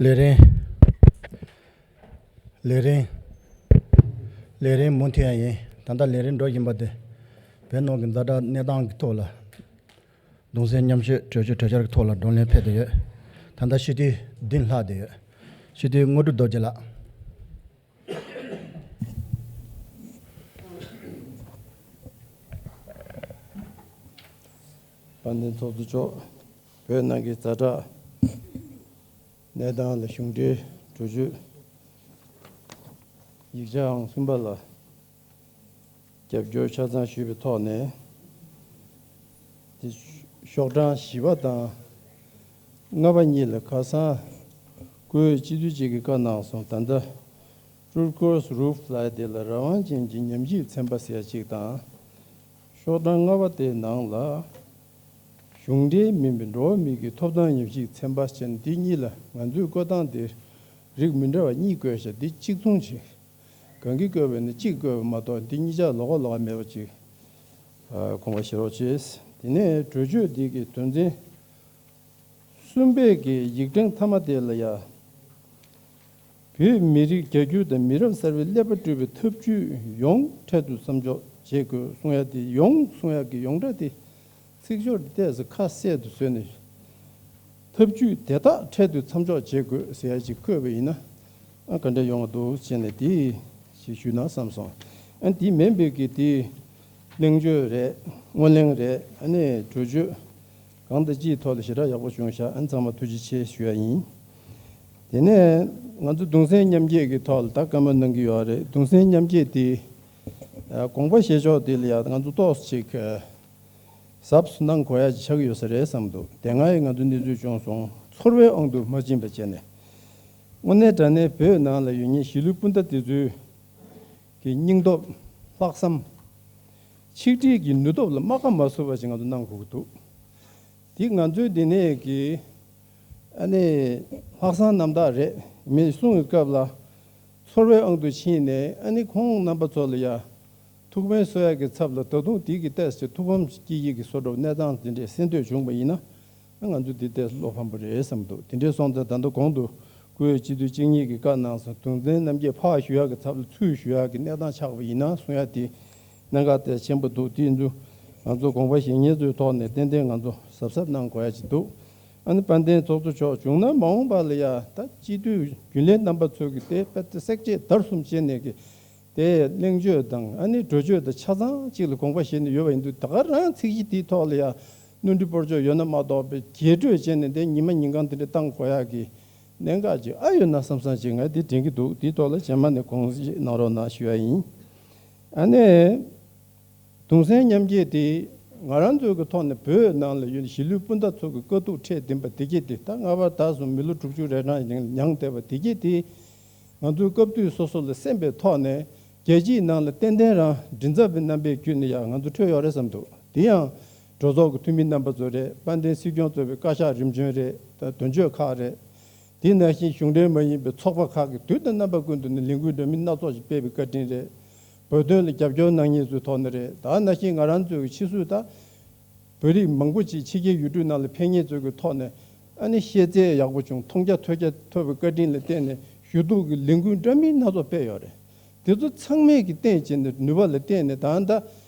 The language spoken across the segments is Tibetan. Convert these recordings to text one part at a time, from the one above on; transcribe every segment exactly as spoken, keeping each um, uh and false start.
ལས་རིམ། ལས་རིམ། ལས་རིམ་མུ་མཐུད་ཡ་ཡིན། ད་ལྟ་ལས་རིམ་འགྲོ་བཞིན་པ་དེ། བོད་ནང་གི་ཛ་དྲག་གནས་སྟངས་ཀྱི་ཐོག་ལ། གདུང་སེམས་མཉམ་སྐྱེད་གྲོས་ཆོད་གྲོས་འཆར་གྱི་ཐོག་ལ་བགྲོ་གླེང་ཕེབས་བསྡད་ཡོད། ད་ལྟ་སྤྱི་འཐུས་བདུན་ལྷག་བསྡད་ཡོད། སྤྱི་འཐུས་དངོས་གྲུབ་རྡོ་རྗེ་ལགས། དཔལ་ལྡན་ཚོགས་གཙོ་མཆོག་བོད་ནང་གི་ཛ་དྲག་གནས་སྟངས་ལ་གཞུང་འབྲེལ་གྲོས་ཆོད་ཡིག་ཆ་ཨང་གསུམ་པ་ལ་རྒྱབ་སྐྱོར་ཆ་ཚང་ཞུས་པའི་ཐོག་ནས། དེ་ཤོག་གྲངས་བཞི་པ་དང་ལྔ་པ་གཉིས་ལ་ཁ་སང་བཀུར་འོས་སྤྱི་འཐུས་གཅིག་གིས་བཀའ་གནང་སོང་། ད་ལྟ་Truth Courts Roof ལབ་དེ་ལ་རང་དབང་ཅན་གྱི་ཉམས་ཞིབ་ཚན་པ་ཟེར་ཡ་གཅིག་དང་། ཤོག་གྲངས་ལྔ་པ་དེའི་ནང་ལ་གཞུང་འབྲེལ་མིན་པའི་འགྲོ་བ་མིའི་ཐོབ་ཐང་ཉམས་ཞིབ་ཚན་པ་ཟེར་ནས་འདི་གཉིས་ལ་ང་ཚོའི་བཀོད་སྟངས་དེ་རིགས་མི་འདྲ་བ་གཉིས་བཀོད་བཞག་འདི་གཅིག་མཚུངས་ཅིག་གང་གི་བཀོད་པ་ཡིན་ན་གཅིག་བཀོད་པ་མ་གཏོགས་འདི་གཉིས་ཆ་ལོགས་ཀ་ལོགས་ཀ་མེད་པ་ཅིག་ཨ། དགོངས་པ་བཞེས་རོགས་བྱེད། དེ་ནས་གྲོས་ཆོད་འདི་གི་དོན་ཚན་གསུམ་པའི་གི་ཡིག་ཕྲེང་མཐའ་མ་དེ་ལ་ཡ། བོད་མི་རིགས་བརྒྱ་འགྱུར་དང་མི་རབས་གསར་པའི་ཀླད་པ་སྤྲུལ་པའི་ཐབས་ཇུས་ཡོངས་འཕྲལ་དུ་མཚམས་འཇོག་བྱེད་དགོས་གསུང་ཡ་དེ། ཡོངས་གསུང་ཡ་གི་ཡོངས་གྲགས་དེ་ཚིག་སྦྱོར་དེ་ཏོག་ཙམ་ཁ་གསལ་དུ་བཟོས་ནས། ཐབས་ཇུས་དེ་དག་འཕྲལ་དུ་མཚམས་འཇོག་བྱེད་དགོས་ཟེར་ཡ་ཅིག་བཀོད་པ་ཡིན་ན། ཨ། ག་འདྲ་ཡོང་བ་འདུག་བྱས་ནས་དེ་ཞིག་ཞུས་ན་བསམ་སོང་། ཨ། དེ་མིན་པའི་གི་དེ་གླེང་བརྗོད་རེད། སྔོན་གླེང་རེད། ཨ་ནི་གྲོས་ཆོད་གང་དང་ཅིའི་ཐོག་ལ་ཞེ་དྲག་ཡག་པོ་བྱུང་ཤག་ཨ། ཚང་མ་ཐུགས་རྗེ་ཆེ་ཞུ་ཡ་ཡིན། དེ་ནས་ང་ཚོ་གདུང་སེམས་མཉམ་སྐྱེད་ཀྱི་ཐོག་ལ་ད་བཀའ་མོལ་གནང་གི་ཡོད་རེད། གདུང་སེམས་མཉམ་སྐྱེད་དེ། ཨ། དགོངས་པ་བཞེས་ཕྱོགས་དེ་ལ་ཡ་ང་ཚོ་ཏོག་ཙམ་ཅིག་ཨ། གཟབ་གནང་དགོས་ཡ་ཅིག་ཆགས་ཀྱི་ཡོད་ས་རེད་བསམ་འདུག་དེ་སྔ་ཡི་ང་ཚོ་གནས་ཚུལ་བྱུང་སོང་། ཚོར་བའི་དབང་དུ་མ་ཕྱིན་པ་བྱས་ནས། དངོས་གནས་དྲང་གནས་བོད་ནང་ལ་ཡོད་མཁན་གཞིས་ལུས་སྤུན་ཟླ་དེ་ཚོའི་གི་སྙིང་སྟོབས། ལྷག་བསམ། ཆིག་སྒྲིལ་གྱི་ནུས་སྟོབས་ལ་རྨ་ཁ་མ་ཟུག་པ་ཞིག་ང་ཚོ་གནང་དགོས་ཀྱི་འདུག་འདི་ང་ཚོའི་འདི་ནས་ཀྱི་ཨ་ནི་ལྷག་བསམ་རྣམ་དག་རེད། མི་གསུང་གི་སྐབས་ལ་ཚོར་བའི་དབང་དུ་ཕྱིན་ནས། ཨ་ནི་ཁོང་རྣམ་པ་ཚོ་ལ་ཡ་ཐུགས་ཕན་གསོ་ཡག་གི་ཚབ་ལ་ད་དུང་དེ་གི་ཏོག་ཙམ་ཐུགས་ཕམ་སྐྱེ་ཡག་གི་བཟོ་འདྲ་གནས་སྟངས་དེ་འདྲས་གསལ་འདོད་བྱུང་བ་ཡིན་ན། ང་ཚོ་འདི་ལྟས་བློ་ཕམ་པོ་རེད་བསམ་འདུག་དེ་འདྲའི་སོང་ཙང་ད་ལྟ་གོང་དུ་བཀུར་འོས་སྤྱི་འཐུས་གཅིག་གཉིས་ཀྱིས་བཀའ་གནང་སོང་། གདུང་སེམས་མཉམ་སྐྱེད་ཕར་ཞུ་ཡག་གི་ཚབ་ལ་ཚུར་ཞུ་ཡག་གི་གནས་སྟངས་ཆགས་པ་ཡིན་ན་གསུང་ཡག་དེ་གནད་འགག་དེ་ཆེན་པོ་འདུག་དེ་ཡིན་དུས་ང་ཚོ་དགོངས་པ་བཞེས་མཁན་ཚོའི་ཐོག་ནས་ཏན་ཏན་ང་ཚོ་གཟབ་གཟབ་གནང་དགོས་ཡག་ཅིག་འདུག་ཨ་ནི་དཔལ་ལྡན་ཚོགས་གཙོ་མཆོག་བྱུང་ན་མ་འོངས་པ་ལ་ཡ་ད་སྤྱི་འཐུས་རྒྱུན་ལས་རྣམ་པ་ཚོ་གིས་དེ་དཔེ་ད་བསྲེག་བཅད་བརྡར་གསུམ་བྱས་ནས་གི་དེ་གླེང་བརྗོད་དང་ཨ་ནི་གྲོས་ཆོད་དང་ཆ་ཚང་གཅིག་ལ་དགོངས་པ་བཞེས་ནས་ཡོད་པ་ཡིན་དུས། ད་ག་རང་ཚིག་གཞི་དེའི་ཐོག་ལ་ཡ་སྣོན་འཕྲི་སྤོར་ཆོག་ཡོད་ན་མ་གཏོགས་པའི་རྒྱས་སྤྲོས་བྱས་ནས་དེ་ཉི་མ་ཉིན་གང་དེ་འདྲ་བཏང་དགོས་ཡག་གི་གནད་འགག་ཅིག་ཨ་ཡོད་ན་བསམ་བསམ་ཅིག་ང་དེ་དྲན་གྱི་འདུག་དེའི་ཐོག་ལ་རྗེས་མ་ནས་དགོངས་བཞེས་གནང་རོགས་གནང་ཞུ་ཡ་ཡིན། ཨ་ནི། གདུང་སེམས་མཉམ་སྐྱེད་དེ་ང་རང་ཚོའི་གི་ཐོག་ནས་བོད་ནང་ལ་ཡོད་གཞིས་ལུས་སྤུན་ཟླ་ཚོ་གི་དཀའ་སྡུག་འཕྲད་བསྡད་པ་དེ་གྱད་དེ། ད་སྔ་བར་ད་སོང་མི་ལོ་དྲུག་ཅུ་རེ་གྲངས་ཡང་མྱངས་བསྡད་པ་དེ་གྱད་དེ། ང་ཚོའི་སྐབས་དུས་སོ་སོ་ལ་སེམས་པའི་ཐོག་ནས་རྒྱལ་སྤྱིའི་ནང་ལ་ཏན་ཏན་རང་མགྲིན་ཚབ་པའི་རྣམ་པའི་བརྒྱུད་ནས་ཡང་ང་ཚོ་འཕྲོད་ཡོད་རེད་བསམ་འདུག་དེ་ཡང་གྲོས་ཚོགས་ཀྱི་འཐུས་མི་རྣམ་པ་ཚོ་རེད། དཔལ་ལྡན་སྲིད་སྐྱོང་གཙོས་པའི་བཀའ་ཤག་རིམ་བྱོན་རེད། ད་དོན་གཅོད་ཁག་རེད། དེ་ནང་བཞིན་གཞུང་འབྲེལ་མ་ཡིན་པའི་ཚོགས་པ་ཁག་གིས་དུས་དང་རྣམ་པ་ཀུན་ཏུ་ནས་ལས་འགུལ་འདྲ་མིན་སྣ་ཚོགས་ཤིག་སྤེལ་བའི་བཀའ་དྲིན་རེད། བོད་དོན་ལ་རྒྱབ་སྐྱོར་གནང་མཁན་ཚོའི་ཐོག་ནས་རེད། ད་ནང་བཞིན་ང་རང་ཚོའི་ཕྱི་སུ་ད་བོད་རིགས་མང་པོ་ཅིག་ཕྱི་རྒྱལ་ཡུལ་གྲུ་ནང་ལ་ཕེབས་མཁན་ཚོའི་གི་ཐོག་ནས་ཨ་ནི་ཤེས་ཚད་ཡག་པོ་བྱུང་། མཐོང་རྒྱ་ཐོས་རྒྱ་ཐོབ་པའི་བཀའ་དྲིན་ལ་བརྟེན་ནས་ཞུ་གཏུག་གི་ལས་འགུལ་འདྲ་མིན་སྣ་ཚོགས་སྤེལ་ཡོད་རེད། དེ་ཚོ་ཚང་མས་ཀྱི་བརྟེན་བྱས་ནས་ནུས་པ་ལ་བརྟེན་ནས་ད་ལྟ་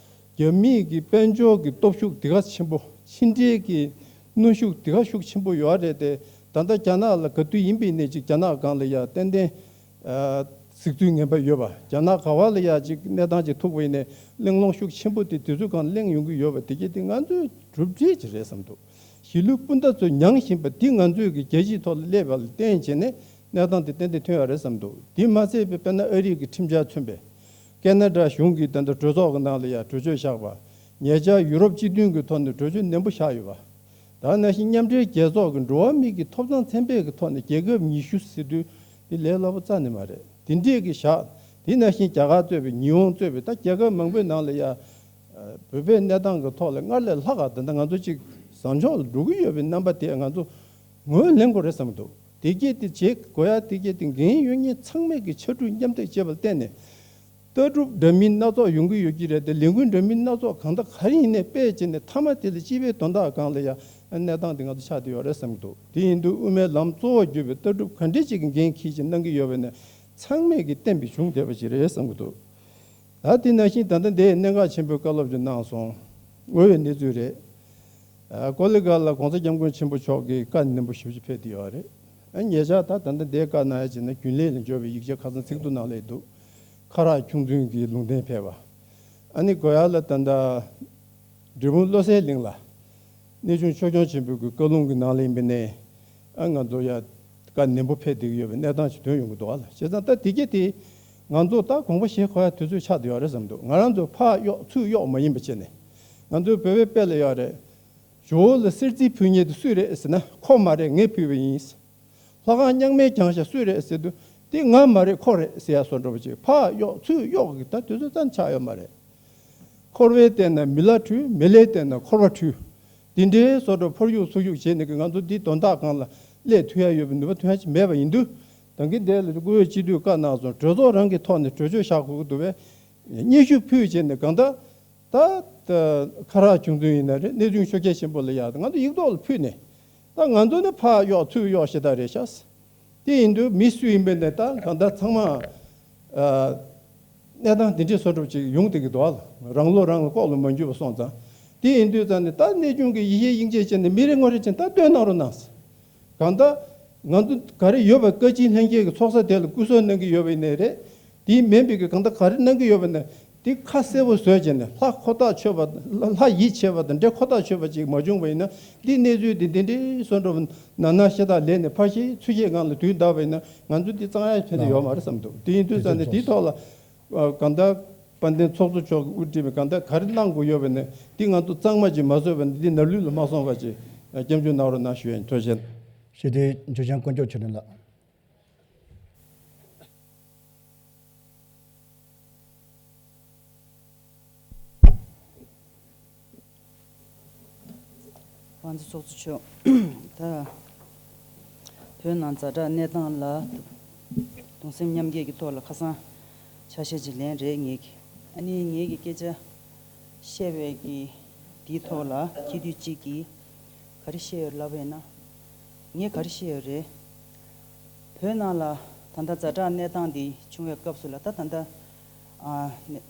རྒྱ་མིའི་གི་དཔལ་འབྱོར་གྱི་སྟོབས་ཤུགས་དེ་ག་ཆེན་པོ། ཕྱི་འབྲེལ་གྱི་གནོན་ཤུགས་དེ་ག་ཤུགས་ཆེན་པོ་ཡོད་རེད་དེ། ད་ལྟ་རྒྱ་ནག་ལ་ག་དུས་ཡིན་པའི་ནས་ཅིག་རྒྱ་ནག་སྒང་ལ་ཡ་ཏན་ཏན་ཨ་གཟིགས་ཚུལ་ངན་པ་ཡོད་པ། རྒྱ་ནག་ག་བ་ལ་ཡ་ཅིག་གནས་སྟངས་ཅིག་ཐུག་པ་ཡིན་ནའི་གླེང་སློང་ཤུགས་ཆེན་པོ་དེ་དུས་ཚོད་སྒང་གླེང་ཡོང་གི་ཡོད་པ་དེ་གྱད་དེ་ང་ཚོའི་གྲུབ་འབྲས་ཅིག་རེད་བསམ་འདུག་གཞིས་ལུས་སྤུན་ཟླ་ཚོས་མྱངས་བཞིན་པ་འདི་ང་ཚོས་ཀྱི་རྒྱལ་སྤྱིའི་ཐོག་ལ་སླེབས་པ་ལ་བརྟེན་བྱས་ནས་གནས་སྟངས་དེ་ཏན་ཏན་ཐོན་ཡོད་རེད་བསམ་འདུག་དེ་མ་ཚད་པའི་དཔེར་ན་ཨ་རི་གི་ཁྲིམས་འཆར་མཚོན་པའི་ཀེ་ན་ཌ་གཞུང་གིས་ད་ལྟ་གྲོས་ཚོགས་ཀྱི་ནང་ལ་ཡ་གྲོས་ཆོད་བཞག་པ། ཉེ་ཆར་ཡུ་རོབ་སྤྱི་མཐུན་གྱི་ཐོག་ནས་གྲོས་ཆོད་ནན་པོ་བཞག་ཡོད་པ། ད་ནང་བཞིན་མཉམ་འབྲེལ་རྒྱལ་ཚོགས་ཀྱི་འགྲོ་བ་མི་གི་ཐོབ་ཐང་ཚན་པའི་གི་ཐོག་ནས་རྒྱལ་ཁབ་ཉི་ཤུ་ཟེར་དུས་དེ་ལས་སླ་པོ་རྩ་ནས་མ་རེད། དེ་འདྲས་ཀྱི་བཞག་དེ་ནང་བཞིན་རྒྱ་གར་གཙོས་པའི་ཉི་ཧོང་གཙོས་པའི་ད་རྒྱལ་ཁབ་མང་པོའི་ནང་ལ་ཡ་བོད་པའི་གནས་སྟངས་ཀྱི་ཐོག་ལ་སྔར་ལས་ལྷག་ག་ད་ལྟ་ང་ཚོ་གཅིག་བཟང་ཕྱོགས་ལ་འགྲོ་གི་ཡོད་པའི་རྣམ་པ་དེ་ང་ཚོ་ངོས་ལེན་དགོས་རེད་བསམ་འདུག་དེ་གྱད་དེ་བྱེད་དགོས་ཡ་དེ་གྱད་དེ་འགན་ཡོད་མཁན་ཚང་མས་ཀྱི་ཕྱར་གྲུ་མཉམ་འདེགས་བྱེད་པ་ལ་བརྟེན་ནས། ལྟ་གྲུབ་འདྲ་མིན་སྣ་ཚོགས་ཡོང་གི་ཡོད་ཀྱི་རེད་དེ། ལས་འགུལ་འདྲ་མིན་སྣ་ཚོགས་གང་ལྟར་ག་རེ་ཡིན་ནའི་སྤེལ་བྱས་ནས་མཐའ་མ་དེ་ལ་སྤྱི་པའི་དོན་དག་སྒང་ལ་ཡ་ གནས་སྟངས་དེ་ང་ཚོ་ཆགས་བསྡད་ཡོད་རེད་བསམ་གྱི་འདུག། དེ་ཡིན་དུས་དབུ་མའི་ལམ་གཙོ་བོར་གྱུར་པའི་ལྟ་གྲུབ་ག་འདྲ་ཅིག་གི་འགན་འཁྱེར་ཅིག་གནང་གི་ཡོད་པ་ནས་ཚང་མས་ཀྱིས་བསྟན་པའི་བྱུང་བསྡད་པ་ཅིག་རེད་བསམ་གྱི་འདུག། ད་དེ་ནང་བཞིན་ད་ལྟ་འདིར་གནད་འགག་ཆེན་པོའི་བཀའ་སློབ་ཅིག་གནང་སོང་། དངོས་ཡོད་གནས་ཚུལ་རེད། ཨ། ཀོ་ལི་གྷལ་ལ་༸གོང་ས་༸སྐྱབས་མགོན་ཆེན་པོ་མཆོག་གིས་བཀའ་ནན་པོ་ཞེ་པོ་ཅིག་ཕེབས་བསྡད་ཡོད་རེད། ཨ། ཉེ་ཆར་ད་ད་ལྟ་འདིར་བཀའ་གནང་ཡ་བྱས་ན་རྒྱུན་ལས་ལ་འབྱོར་བའི་ཡིག་ཆ་ཁ་སང་ཚིག་ཐོ་ནང་སླེབས་འདུག། ཁ་རག་ཁྱུང་བཙུན་གྱི་ལུང་བསྟན་ཕེབས་པ། ཨ་ནི་གོ་ཡ་ལ་ད་ལྟ་འབྲས་སྤུངས་བློ་གསལ་གླིང་ལ་གནས་ཆུང་ཆོས་སྐྱོང་ཆེན་པོའི་གི་བཀའ་ལུང་གི་ནང་ལ་ཡིན་པ་ནས། ཨ། ང་ཚོ་ཡ་བཀའ་ནན་པོ་ཕེབས་བསྡད་ཀྱི་ཡོད་པའི་གནས་སྟངས་ཤིག་ཐོན་ཡོང་གི་འདུག་ཨ་ལ། བྱས་ཙང་ད་དེ་གྱད་དེ་ང་ཚོ་ད་དགོངས་པ་བཞེས་དགོས་ཡ་དུས་ཚོད་ཆགས་བསྡད་ཡོད་རེད་བསམ་འདུག། ང་རང་ཚོ་ཕར་གཡོག་ཚུར་གཡོག་མ་ཡིན་པ་བྱས་ནས། ང་ཚོའི་བོད་པའི་དཔེ་ལ་ཡོད་རེད། ཇོ་བོ་ལ་གསེར་རྩི་ཕུལ་མཁན་དེ་སུ་རེད་ཟེར་ན། ཁོ་མ་རེད། ངས་ཕུལ་བ་ཡིན། ལྷ་ཁང་རྙིང་མའི་རྒྱང་ཤ་སུ་རེད་ཟེར་དུས། དེ་ང་མ་རེད། ཁོ་རེད་ཟེར་ཡ་བཟོ་འདྲ་པོ་ཅིག། ཕར་གཡོག་ཚུར་གཡོག་གི་ད་དུས་ཚོད་ཙམ་ཆགས་ཡོད་མ་རེད། འཁོར་བའི་སྟེང་ན་མི་ལ་འཁྲུལ། མི་ལའི་སྟེང་ན་འཁོར་བ་འཁྲུལ། འདི་འདྲའི་བཟོ་འདྲ་ཕར་གཡུག་ཚུར་གཡུག་བྱས་ནས་ང་ཚོ་འདི་དོན་དག་སྒང་ལ་སླེབས་ཐུབ་ཡ་ཡོད་པའི་ནུས་པ་ཐོན་ཡ་ཅིག་མེད་པ་ཡིན་དུས། ད་གིན་དེ་ལ་བཀུར་འོས་སྤྱི་འཐུས་བཀའ་གནང་སོང་། གྲོས་ཚོགས་རང་གི་ཐོག་ནས་གྲོས་ཆོད་བཞག་དགོས་ཀྱི་འདུག་པས། སྙན་ཞུ་ཕུལ་བྱས་ནས་གང་ལྟར། ད་ད་ཁ་རག་ཁྱུང་བཙུན་ཡིན་ན་རེད། གནས་ཆུང་ཆོས་རྒྱལ་ཆེན་པོ་ལ་ཡ་ད་ང་ཚོ་ཡིག་ཐོག་ལ་ཕུལ་ནས། ད་ང་ཚོ་ནི་ཕར་གཡོག་ཚུར་གཡོག་ཞེ་དྲག་རེད་ཤག། དེ་ཡིན་དུས་མི་སུ་ཡིན་པའི་ནས་ད་གང་ལྟར་ཚང་མ། ཨ། གནས་སྟངས་འདི་འདྲའི་བཟོ་འདྲ་ཅིག་ཡོང་བསྡད་ཀྱི་འདུག་ཨ། རང་བློ་རང་ལ་ལྐོག་ལ་མ་འགྱུར་བ་སོང་ཙང་། དེ་ཡིན་དུས་ཙང་ནས་ད་གནས་ཆུང་གི་ཡེ་ཤེས་དབྱིངས་དཔྱད་བྱས་ནས་མི་རེ་ངོ་རེ་བྱས་ནས་ད་སྟོན་གནང་རོགས་གནང་། གང་ལྟར་ང་ཚོ་ག་རེ་ཡོད་པ། བཀའ་སྤྱི་ལྷན་རྒྱས་ཀྱི་ཚོགས་བསགས་དེ་ལ་སྐུ་གཟུགས་གནང་གི་ཡོད་པ་ཡིན་ནའི་རེད། དེ་མིན་པའི་གི་གང་ལྟར་ག་རེ་གནང་གི་ཡོད་པ་ན། དེ་ཁ་གསལ་པོ་བཟོས་བྱས་ནས། ལྷ་ཁོ་ཐག་ཆོད་པ། ལྷ་ཡིད་ཆེས་པ་དང་འདྲེ་ཁོ་ཐག་ཆོད་པ་ཅིག་མ་བྱུང་བ་ཡིན་ན། འདི་གནས་ཚུལ་འདི་འདི་འདྲའི་བཟོ་འདྲ་བོ་ནང་ན་ཤ་སྟག་ལས་ནས་ཕར་བཤད་ཚུར་བཤད་སྒང་ལ་དུས་འདའ་བ་ཡིན་ན། ང་ཚོ་འདི་གཙང་ཡ་ཕན་ཐོགས་ཡོད་མ་རེད་བསམ་འདུག། དེ་ཡིན་དུས་ཙང་ནས་དེའི་ཐོག་ལ། ཨ། གང་ལྟར་དཔལ་ལྡན་ཚོགས་གཙོ་མཆོག་གིས་དབུ་ཁྲིད་པའི་གང་ལྟར་ག་རེ་གནང་དགོས་ཡོད་པ་ནས། འདི་ང་ཚོ་གཙང་མ་ཅིག་མ་བཟོས་པ་ནས་འདི་ནར་ལུས་ལ་མ་སོང་བ་ཅིག་སྐྱབས་འཇུག་གནང་རོགས་གནང་ཞུ་ཡ་ཡིན། ཐུགས་རྗེ་ཆེ། ཞི་བདེའི་ཇོ་ཆེན་དཀོན་མཆོག་ཆོས་སྒྲོན་ལགས། དབང་འདུས་ཚོགས་གཙོ་མཆོག། ད་བོད་ནང་ཛ་དྲག་གནས་སྟངས་ལ་གདུང་སེམས་མཉམ་སྐྱེད་ཀྱི་ཐོག་ལ་ཁ་སང་ཆ་ཤས་ཅིག་ལེན་རེད་ངེད་ཀྱིས། ཨ་ནི་ངེད་ཀྱི་སྐད་ཆ་བཤད་པའི་གི་དེའི་ཐོག་ལ་སྤྱི་འཐུས་གཅིག་གིས་ག་རེ་བཤད་ཡོད་ལབ་པ་ཡིན་ན། ངས་ག་རེ་བཤད་ཡོད་རེད། བོད་ནང་ལ་ད་ལྟ་ཛ་དྲག་གནས་སྟངས་འདི་བྱུང་བའི་སྐབས་སུ་ལ། ད་ད་ལྟ། ཨ། ནས་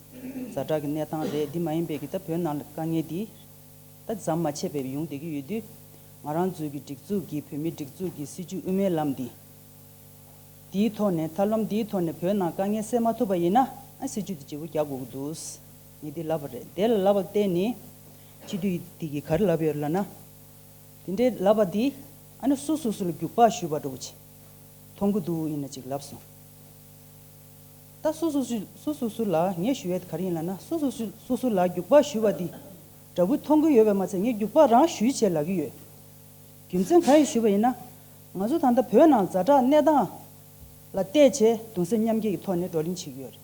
ཛ་དྲག་གི་གནས་སྟངས་རེད། འདི་མ་ཡིན་པའི་གི་ད་བོད་ནང་ལ་དཀའ་ངལ་འདི་ད་ཟམ་མ་ཆད་པའི་ཡོང་བསྡད་ཀྱི་ཡོད་དུས། ང་རང་ཚོའི་གི་སྒྲིག་འཛུགས་ཀྱི་བོད་མིའི་སྒྲིག་འཛུགས་ཀྱི་སྲིད་བྱུས་དབུ་མའི་ལམ་འདི། འདིའི་ཐོག་ནས། ཐབས་ལམ་འདིའི་ཐོག་ནས་བོད་ནང་དཀའ་ངལ་སེལ་མ་ཐུབ་པ་ཡིན་ན། ཨ། སྲིད་བྱུས་འདི་བརྗེ་པོ་རྒྱག་དགོས་ཀྱི་འདུག། ངས་འདི་ལབ་པ་རེད། དེ་ལ་ལབ་པ་བརྟེན་ནས་སྤྱི་འཐུས་འདི་གིས་ག་རེ་ལབ་ཡོད་ལབ་ན། དེ་འདྲའི་ལབ་པ་འདི་ཨ་ནི་སུ་སུ་སུ་ལ་རྒྱུག་པ་གཞུས་པ་འདྲ་པོ་ཅིག་མཐོང་གི་འདུག་ཡིན་ན་ཅིག་ལབ་སོང་། ད་སུ་སུ་སུ་སུ་སུ་སུ་ལ་ངས་ཞུ་ཡས་དེ་ག་རེ་ཡིན་ལབ་ན། སུ་སུ་སུ་སུ་སུ་ལ་རྒྱུག་པ་གཞུས་པ་འདི་འདྲ་པོ་མཐོང་གི་ཡོད་པས་མ་ཚད། ངས་རྒྱུག་པ་རང་གཞུས་བྱས་ལབ་ཀྱི་ཡོད། རྒྱུ་མཚན་ག་རེ་ཞུས་པ་ཡིན་ན། ང་ཚོ་ད་ལྟ་བོད་ནང་ཛ་དྲག་གནས་སྟངས་ལ་བལྟས་བྱས་གདུང་སེམས་མཉམ་སྐྱེད་ཀྱི་ཐོག་ནས་བགྲོ་གླེང་བྱེད་ཀྱི་ཡོད་རེད།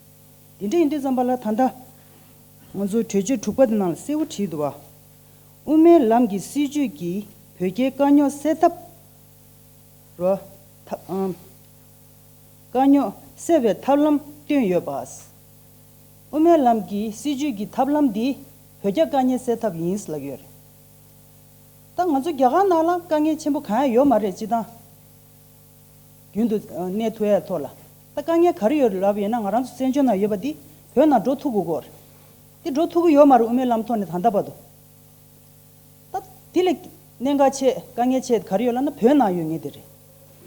དེ་འདྲ་ཡིན་དུས་ཙམ་པ་ལ་ད་ལྟ་ང་ཚོའི་གྲོས་ཆོད་དྲུག་པ་དེ་ནང་ལ་གསལ་པོ་བྲིས་འདུག་བ། དབུ་མའི་ལམ་གྱི་སྲིད་བྱུས་ཀྱིས་བོད་རྒྱའི་དཀའ་རྙོག་སེལ་ཐབས་རོ། ཐབས་ཨང་། དཀའ་རྙོག་སེལ་བའི་ཐབས་ལམ་བཏོན་ཡོད་པ། དབུ་མའི་ལམ་གྱི་སྲིད་བྱུས་ཀྱི་ཐབས་ལམ་འདི་བོད་རྒྱ་དཀའ་ངལ་སེལ་ཐབས་ཡིན་ལབ་ཀྱི་ཡོད་རེད། ད་ང་ཚོ་རྒྱ་གར་ནང་ལ་དཀའ་ངལ་ཆེན་པོ་གང་ཡང་ཡོད་མ་རེད། སྤྱིར་བཏང་རྒྱུན་དུ་གནས་ཐུབ་ཡ་ཐོག་ལ། ད་དཀའ་ངལ་ག་རེ་ཡོད་ལབ་ཡོད་ན། ང་རང་ཚོ་བཙན་བྱོལ་ནང་ཡོད་པ་འདི་བོད་ནང་འགྲོ་ཐུབ་དགོས་ཀྱི་ཡོད་རེད། འདི་འགྲོ་ཐུབ་ཀྱི་ཡོད་མ་རེད། དབུ་མའི་ལམ་ཐོག་ནས་ད་ལྟ་བར་དུ། ད་དེ་ལས་གནད་འགག་ཆེ། དཀའ་ངལ་ཆེ་ག་རེ་ཡོད་ལབ་ན། བོད་ནང་ཡོད་མཁན་དེ་རེད།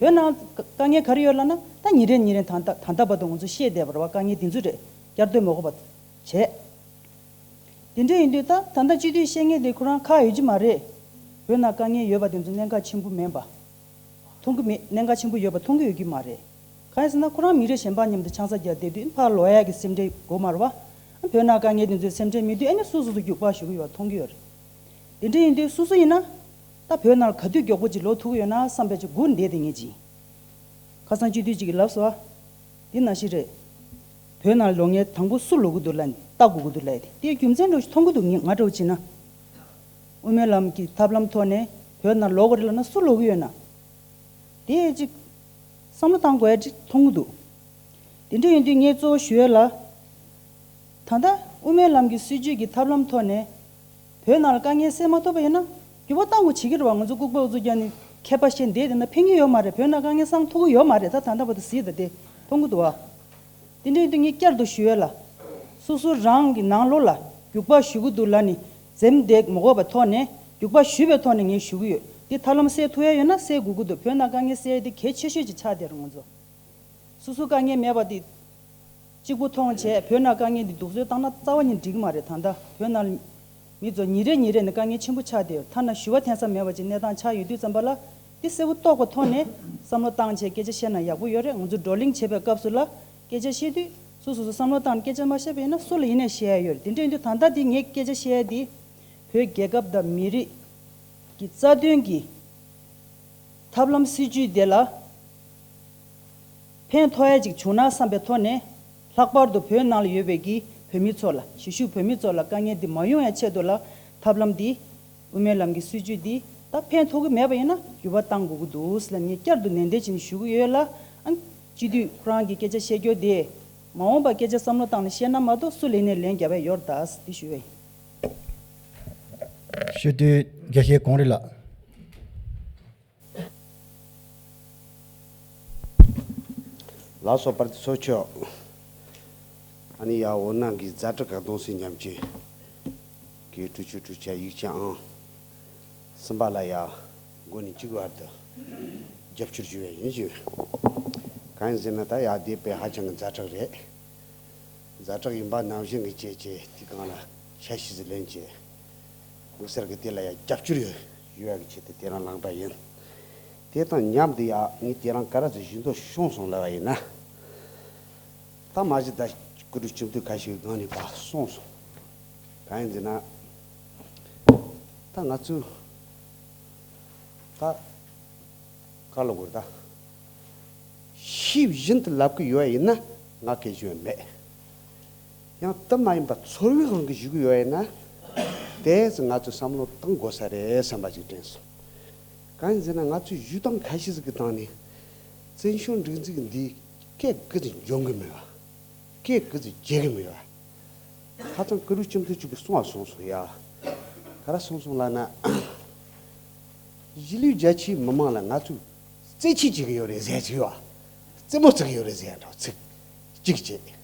བོད་ནང་དཀའ་ངལ་ག་རེ་ཡོད་ལབ་ན། ད་ཉིན་རེ་ཉིན་རེ་ད་ལྟ་ད་ལྟ་བར་དུ་ང་ཚོ་བཤད་བསྡད་པ་རེད་བ། དཀའ་ངལ་འདི་ཚོ་རེད། བསྐྱར་ཟློས་མ་དགོས་པ་བྱས། དེ་འདྲ་ཡིན་དུས་ད་ད་ལྟ་སྤྱི་འཐུས་བཤད་མཁན་དེ་ཁོ་རང་ཁག་ཡོད་ཀྱི་མ་རེད། བོད་ནང་དཀའ་ངལ་ཡོད་པ་དེ་ཚོ་གནད་འགག་ཆེན་པོ་མིན་པ། མཐོང་གི་མེད། གནད་འགག་ཆེན་པོ་ཡོད་པ་མཐོང་གི་ཡོད་ཀྱི་མ་རེད། གང་ཡིན་ཟེར་ན། ཁོ་རང་མི་རབས་གཞན་པ་མཉམ་དུ་ཆང་ས་རྒྱག་བསྡད་དུས་ཕར་ལོག་ཡག་གི་སེམས་ཁྲལ་དགོས་མ་རེད་བ། བོད་ནང་དཀའ་ངལ་དེ་ཚོའི་སེམས་ཁྲལ་མེད་དུས་ཨ་ནི་སོ་སོ་སོ་རྒྱུག་པ་ཞུ་གི་ཡོད་པ་མཐོང་གི་ཡོད་རེད། དེ་འདྲ་ཡིན་དུས་སོ་སོ་ཡིན་ན། ད་བོད་ནང་ག་དུས་མགྱོགས་པོ་ཅིག་ལོག་ཐུབ་ཀྱི་ཡོད་ན་བསམ་པའི་ཅིག་སྒུག་བསྡད་དེ་ངེས་ཅིང་། ཁ་སང་སྤྱི་འཐུས་གཅིག་གིས་ལབ་སོང་བ། འདི་ནང་བཞིན་རེད། བོད་ནང་ལོག་མཁན་དང་པོ་སུ་ལོག་གི་འདུག་ལབ་ནས་ལྟ་དགོས་ཀྱི་འདུག་ལབ་ཡ་དེ། དེའི་རྒྱུ་མཚན་འདྲ་ཞིག་མཐོང་གི་འདུག། ངས་ང་འདྲ་བོ་བྱས་ན། དབུ་མའི་ལམ་གྱི་ཐབས་ལམ་ཐོག་ནས་བོད་ནང་ལོག་གི་རེད་ལབ་ན་སུ་ལོག་གི་ཡོད་ན། དེ་ཅིག་བསམ་བློ་བཏང་དགོས་ཡ་ཅིག་མཐོང་གི་འདུག། དེ་འདྲ་ཡིན་དུས་ངས་གཙོ་བོ་ཞུ་ཡ་ལ། ད་ལྟ་དབུ་མའི་ལམ་གྱི་སྲིད་བྱུས་ཀྱི་ཐབས་ལམ་ཐོག་ནས་བོད་ནང་ལ་དཀའ་ངལ་སེལ་མ་ཐུབ་པ་ཡིན་ན། དྲི་བ་བཏང་དགོས་བྱེད་ཀྱི་རེད་བ། ང་ཚོ་ལྐུགས་པ་ཨུ་ཚུགས་རྒྱག་ནས་མཁས་པ་བཤད་བསྡད་དེ་ན་ཕན་གྱི་ཡོད་མ་རེད། བོད་ནང་དཀའ་ངལ་སང་ཐུབ་ཀྱི་ཡོད་མ་རེད། ད་ད་ལྟ་བར་དུ་གཟིགས་ད་དེ་མཐོང་གི་འདུག་བ། དེ་འདྲ་ཡིན་དུས་ངས་བསྐྱར་དུ་ཞུ་ཡས་ལ། སོ་སོ་རང་གི་ནང་ལོགས་ལ་རྒྱུག་པ་ཞུ་གི་འདུག་ལབ་ནས་འཛེམ་བསྡད་མ་དགོས་པའི་ཐོག་ནས་རྒྱུག་པ་ཞུས་པའི་ཐོག་ནས་ངས་ཞུ་གི་ཡོད། འདི་ཐབས་ལམ་སེལ་ཐུབ་ཡ་ཡོད་ན་སེལ་དགོས་ཀྱི་འདུག་བོད་ནང་དཀའ་ངལ་སེལ་ཡ་འདི་གལ་ཆེ་ཤོས་ཅིག་ཆགས་བསྡད་རེད་ང་ཚོ། སོ་སོ་དཀའ་ངལ་མེད་པ་འདི་གཅིག་པུ་མཐོང་བྱས་བོད་ནང་དཀའ་ངལ་འདི་སྡུག་སྲོལ་བཏང་ན་རྩ་བ་ཉིད་འགྲིག་གི་མ་རེད། ད་ལྟ་བོད་ནང་མི་ཚོ་ཉིན་རེ་ཉིན་རེ་ནས་དཀའ་ངལ་ཆེན་པོ་ཆགས་བསྡད་ཡོད། ཐ་ན་ཞུ་བ་འཐེན་ས་མེད་པ་ཅིག་གནས་སྟངས་ཆགས་ཡོད་དུས་ཙམ་པ་ལ་འདི་གསལ་པོ་རྟོགས་པའི་ཐོག་ནས་བསམ་བློ་བཏང་བྱས་སྐད་ཆ་བཤད་ན་ཡག་པོ་ཡོད་རེད། ང་ཚོ་བགྲོ་གླེང་བྱེད་པའི་སྐབས་སུ་ལ་སྐད་ཆ་བཤད་དུས་སོ་སོ་སོ་བསམ་བློ་བཏང་ནས་སྐད་ཆ་མ་བཤད་པ་ཡིན་ན་སུ་ལ་ཡིན་ནའི་བཤད་ཡ་ཡོད་རེད། དེ་འདྲ་ཡིན་དུས་ད་ལྟ་འདི་ངས་སྐད་ཆ་བཤད་ཡ་འདི་བོད་རྒྱལ་ཁབ་དང་མི་རིགས་ཀྱི་རྩ་དོན་གྱི་ཐབས་ལམ་སྲིད་ཇུས་དེ་ལ་ཕན་ཐོགས་ཡ་ཅིག་བྱུང་ན་བསམ་པའི་ཐོག་ནས། ལྷག་པར་དུ་བོད་ནང་ལ་ཡོད་པའི་གི་བོད་མི་ཚོ་ལ། གཞིས་བཞུགས་བོད་མི་ཚོ་ལ་དཀའ་ངལ་འདི་མ་ཡོང་ཡ་ཆེད་དུ་ལ་ཐབས་ལམ་འདི་དབུ་མའི་ལམ་གྱི་སྲིད་ཇུས་འདི་ད་ཕན་ཐོགས་ཀྱི་མེད་པ་ཡིན་ན་འགྱུར་བ་གཏང་དགོས་ཀྱི་འདུག་ཟེར་ལ་ངས་བསྐྱར་དུ་ནན་ཏན་བྱས་ནས་ཞུ་གི་ཡོད་ལ། ཨང་། སྤྱི་འཐུས་ཁོ་རང་གི་སྐད་ཆ་བཤད་རྒྱུ་དེ་མ་འོངས་པ་སྐད་ཆ་བསམ་བློ་བཏང་ནས་བཤད་ན་མ་གཏོགས་སུ་ལ་ཡིན་ནའི་ལན་རྒྱབ་ཡ་ཡོད་རེད་ད་ཟེར་འདི་ཞུ་བ་ཡིན། སྤྱི་འཐུས་དགེ་བཤེས་གངས་རི་ལགས། ལགས་སོ། པར་དུ་ཚོ་ཆོག་ཨ་ནི་ཡ་འོ་ན་གི་ཛ་དྲག་ག་གདོང་སེམས་ཉམས་ཀྱི་གི་ཀྲུ་ཆུ་ཀྲུ་ཆ་ཡིག་ཆ་ཨང་གསུམ་པ་ལ་ཡ་མགོ་ནས་གཅིག་བར་དུ་རྒྱབ་སྐྱོར་ཞུ་བ་ཡིན་ཞུ། གང་ཡིན་ཟེར་ན་ད་ཡ་དེ་དཔེ་ཧ་ཅང་གི་ཛ་དྲག་རེད། ཛ་དྲག་ཡིན་པ་ནང་བཞིན་གྱི་བྱས་བྱས་དེ་གང་ལ་ཆ་ཤས་སུ་ལེན་བྱས། དམིགས་བསལ་གྱི་དེ་ལ་ཡང་རྒྱབ་སྐྱོར་ཡོད་ཡོད་ཡ་གི་ཆེད་དུ་དེ་རང་ལངས་པ་ཡིན། དེ་དང་མཉམ་དུ་ཡང་ངས་དེ་རང་ག་ར་ཚོ་ཞུ་འདོད་བྱུང་སོང་ལབ་པ་ཡིན་ན། ད་མ་གཞི་ད་སྐུ་དྲུང་སྤྱི་འཐུས་ཁ་ཤས་ཀྱི་སྒང་ནས་ཕར་གསུངས་སོང་། གང་ཡིན་ཟེར་ན། ད་ང་ཚོས་ད་ག་ལ་གོ་ད། ཤེས་བཞིན་དུ་ལབ་ཀྱི་ཡོད་ཡིན་ན་ང་སྐད་ཆ་མེད། ཡང་དེ་མ་ཡིན་པ་ཚོར་བའི་དབང་གིས་ཞུ་གི་ཡོད་ཡིན་ན། དེ་ཚོ་ང་ཚོས་བསམ་བློ་གཏང་དགོས་ས་རེད་བསམ་པ་ཅིག་དྲན་སོང་། གང་ཡིན་ཟེར་ན་ང་ཚོས་ཞུ་སྟངས་ཁ་ཤས་ཤིག་གི་སྟེང་ནས་བཙན་བྱོལ་སྒྲིག་འཛུགས་འདི་སྐད་གི་ཚོད་འཇོན་གི་མེད་པ། སྐད་གི་ཚོད་འཇལ་གི་མེད་པ། ཁ་སང་སྐུ་རུ་ཁྱིམ་དུ་བཅུག་པའི་གསུང་བ་གསུངས་སོང་ཡ། ག་ར་གསུངས་སོང་ལབ་ན། གཞིས་ལུས་རྒྱ་ཆེའི་མི་མང་ལ་ང་ཚོས་རྩེད་ཆས་བྱེད་ཀྱི་ཡོད་རེད་ཟེར་གྱི་ཡོད། རྩེད་མོ་རྩེ་གི་ཡོད་རེད་ཟེར་ཡ་འདྲ་ཚིག་གཅིག་བྱས།